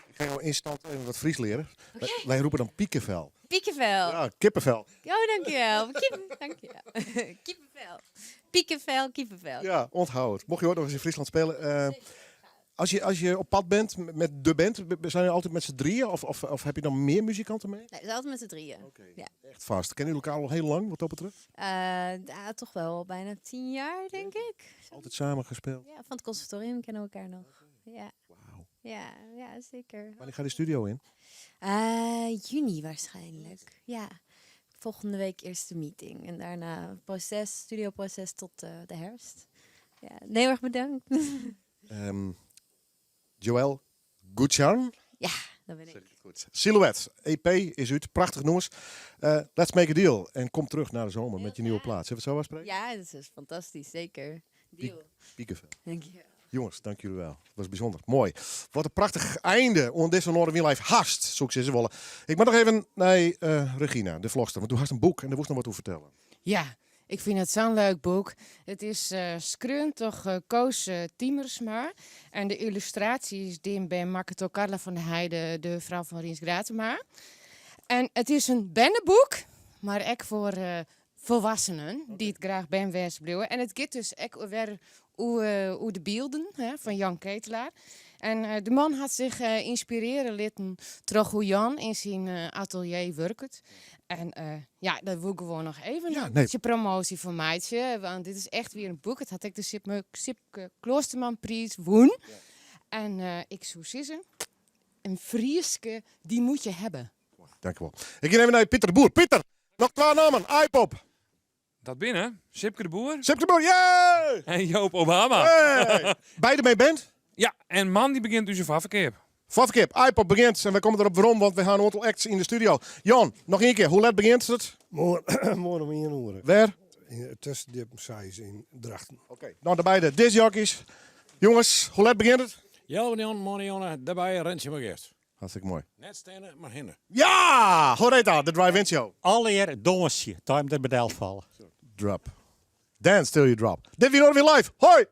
Ik ga jou instant even wat Fries leren. Wij, wij roepen dan piekenvel. Piekenvel. Ja, kippenvel. Oh, dankjewel. Kip, dankjewel. Kippenvel. Piekenvel, kippenvel. Ja, onthoud het. Mocht je ooit nog eens in Friesland spelen. Als je op pad bent met de band, zijn jullie altijd met z'n drieën? Of heb je dan meer muzikanten mee? Nee, het is altijd met z'n drieën. Ja. Echt vast. Kennen jullie elkaar al heel lang, wat dat betreft? Ja, toch wel bijna 10 jaar, denk ik. Altijd samen gespeeld? Ja, van het conservatorium kennen we elkaar nog. Ja. Wauw. Ja, ja, zeker. Wanneer gaat de studio in? Juni waarschijnlijk, ja. Volgende week eerste meeting. En daarna proces, studioproces tot de herfst. Ja, nee, heel erg bedankt. Joël Goodcharn? Ja, dat ben ik. Zeg ik het goed. Silhouette, EP is uit. Prachtig nummers. Let's make a deal. En kom terug na de zomer met je nieuwe plaat. Zullen we het zo afspreken? Ja, dat is fantastisch. Zeker. Deal. Piekenvel. Dank je. Jongens, dank jullie wel. Dat was bijzonder. Mooi. Wat een prachtig einde. On deze Noardewyn Live hast, zoek ze ze willen. Ik moet nog even naar Regina, de vlogster. Want du hast een boek en daar moest nog wat over vertellen. Ja, ik vind het zo'n leuk boek. Het is skreaun toch Koos Tiemersma. En de illustratie is die bij Makke Carla van der Heijden, de vrouw van Rients Gratema. En het is een berneboek, maar ook voor volwassenen die het graag ben wezen blijven. En het gaat dus ook weer hoe de beelden, hè, van Jan Ketelaar. En eh, de man hat sich eh, ynspirearje litten troch hoe Jan yn syn eh, atelier wurket. En eh, ja, dêr wol ik gewoan noch even in nee. bytsje promoasje foar meitsje. Want dit is echt wer in boek. It hat ek de Sipke, Sipke Kloostermanpriis wûn. En eh, ik soe sizze, in Fryske, die moet je hebben. Dankjewol. Ik gean even nei Pieter de Boer. Pieter, noch twa nammen. Aaipop. Dat binne Sipke de Boer. Sipke de Boer, yeah! En Joop Obama. Hey! Beide mei band? Ja, en moandei begjint ús foarferkeap. Foarferkeap, Aaipop begjint en wy komme derop werom, want wy ha in oantal acts yn de studio. Jan, noch ien kear, hoe let begjint it? Moarn om ien oere. Wêr? Yn Tussendiepen 6 yn Drachten. Oké, dan de beide discjockeys. Jonges, hoe let begjint it? Jelvin Jan, Marianne, dêrby Rentsje Magirt. Hartstikke moai. Net steane, mar hinne. Ja! Horeta, de drive-in show. Allegear dânsje, tot jim der by delfalle. Drop. Dance till you drop. Dit wie Noardewyn Live. Hoi!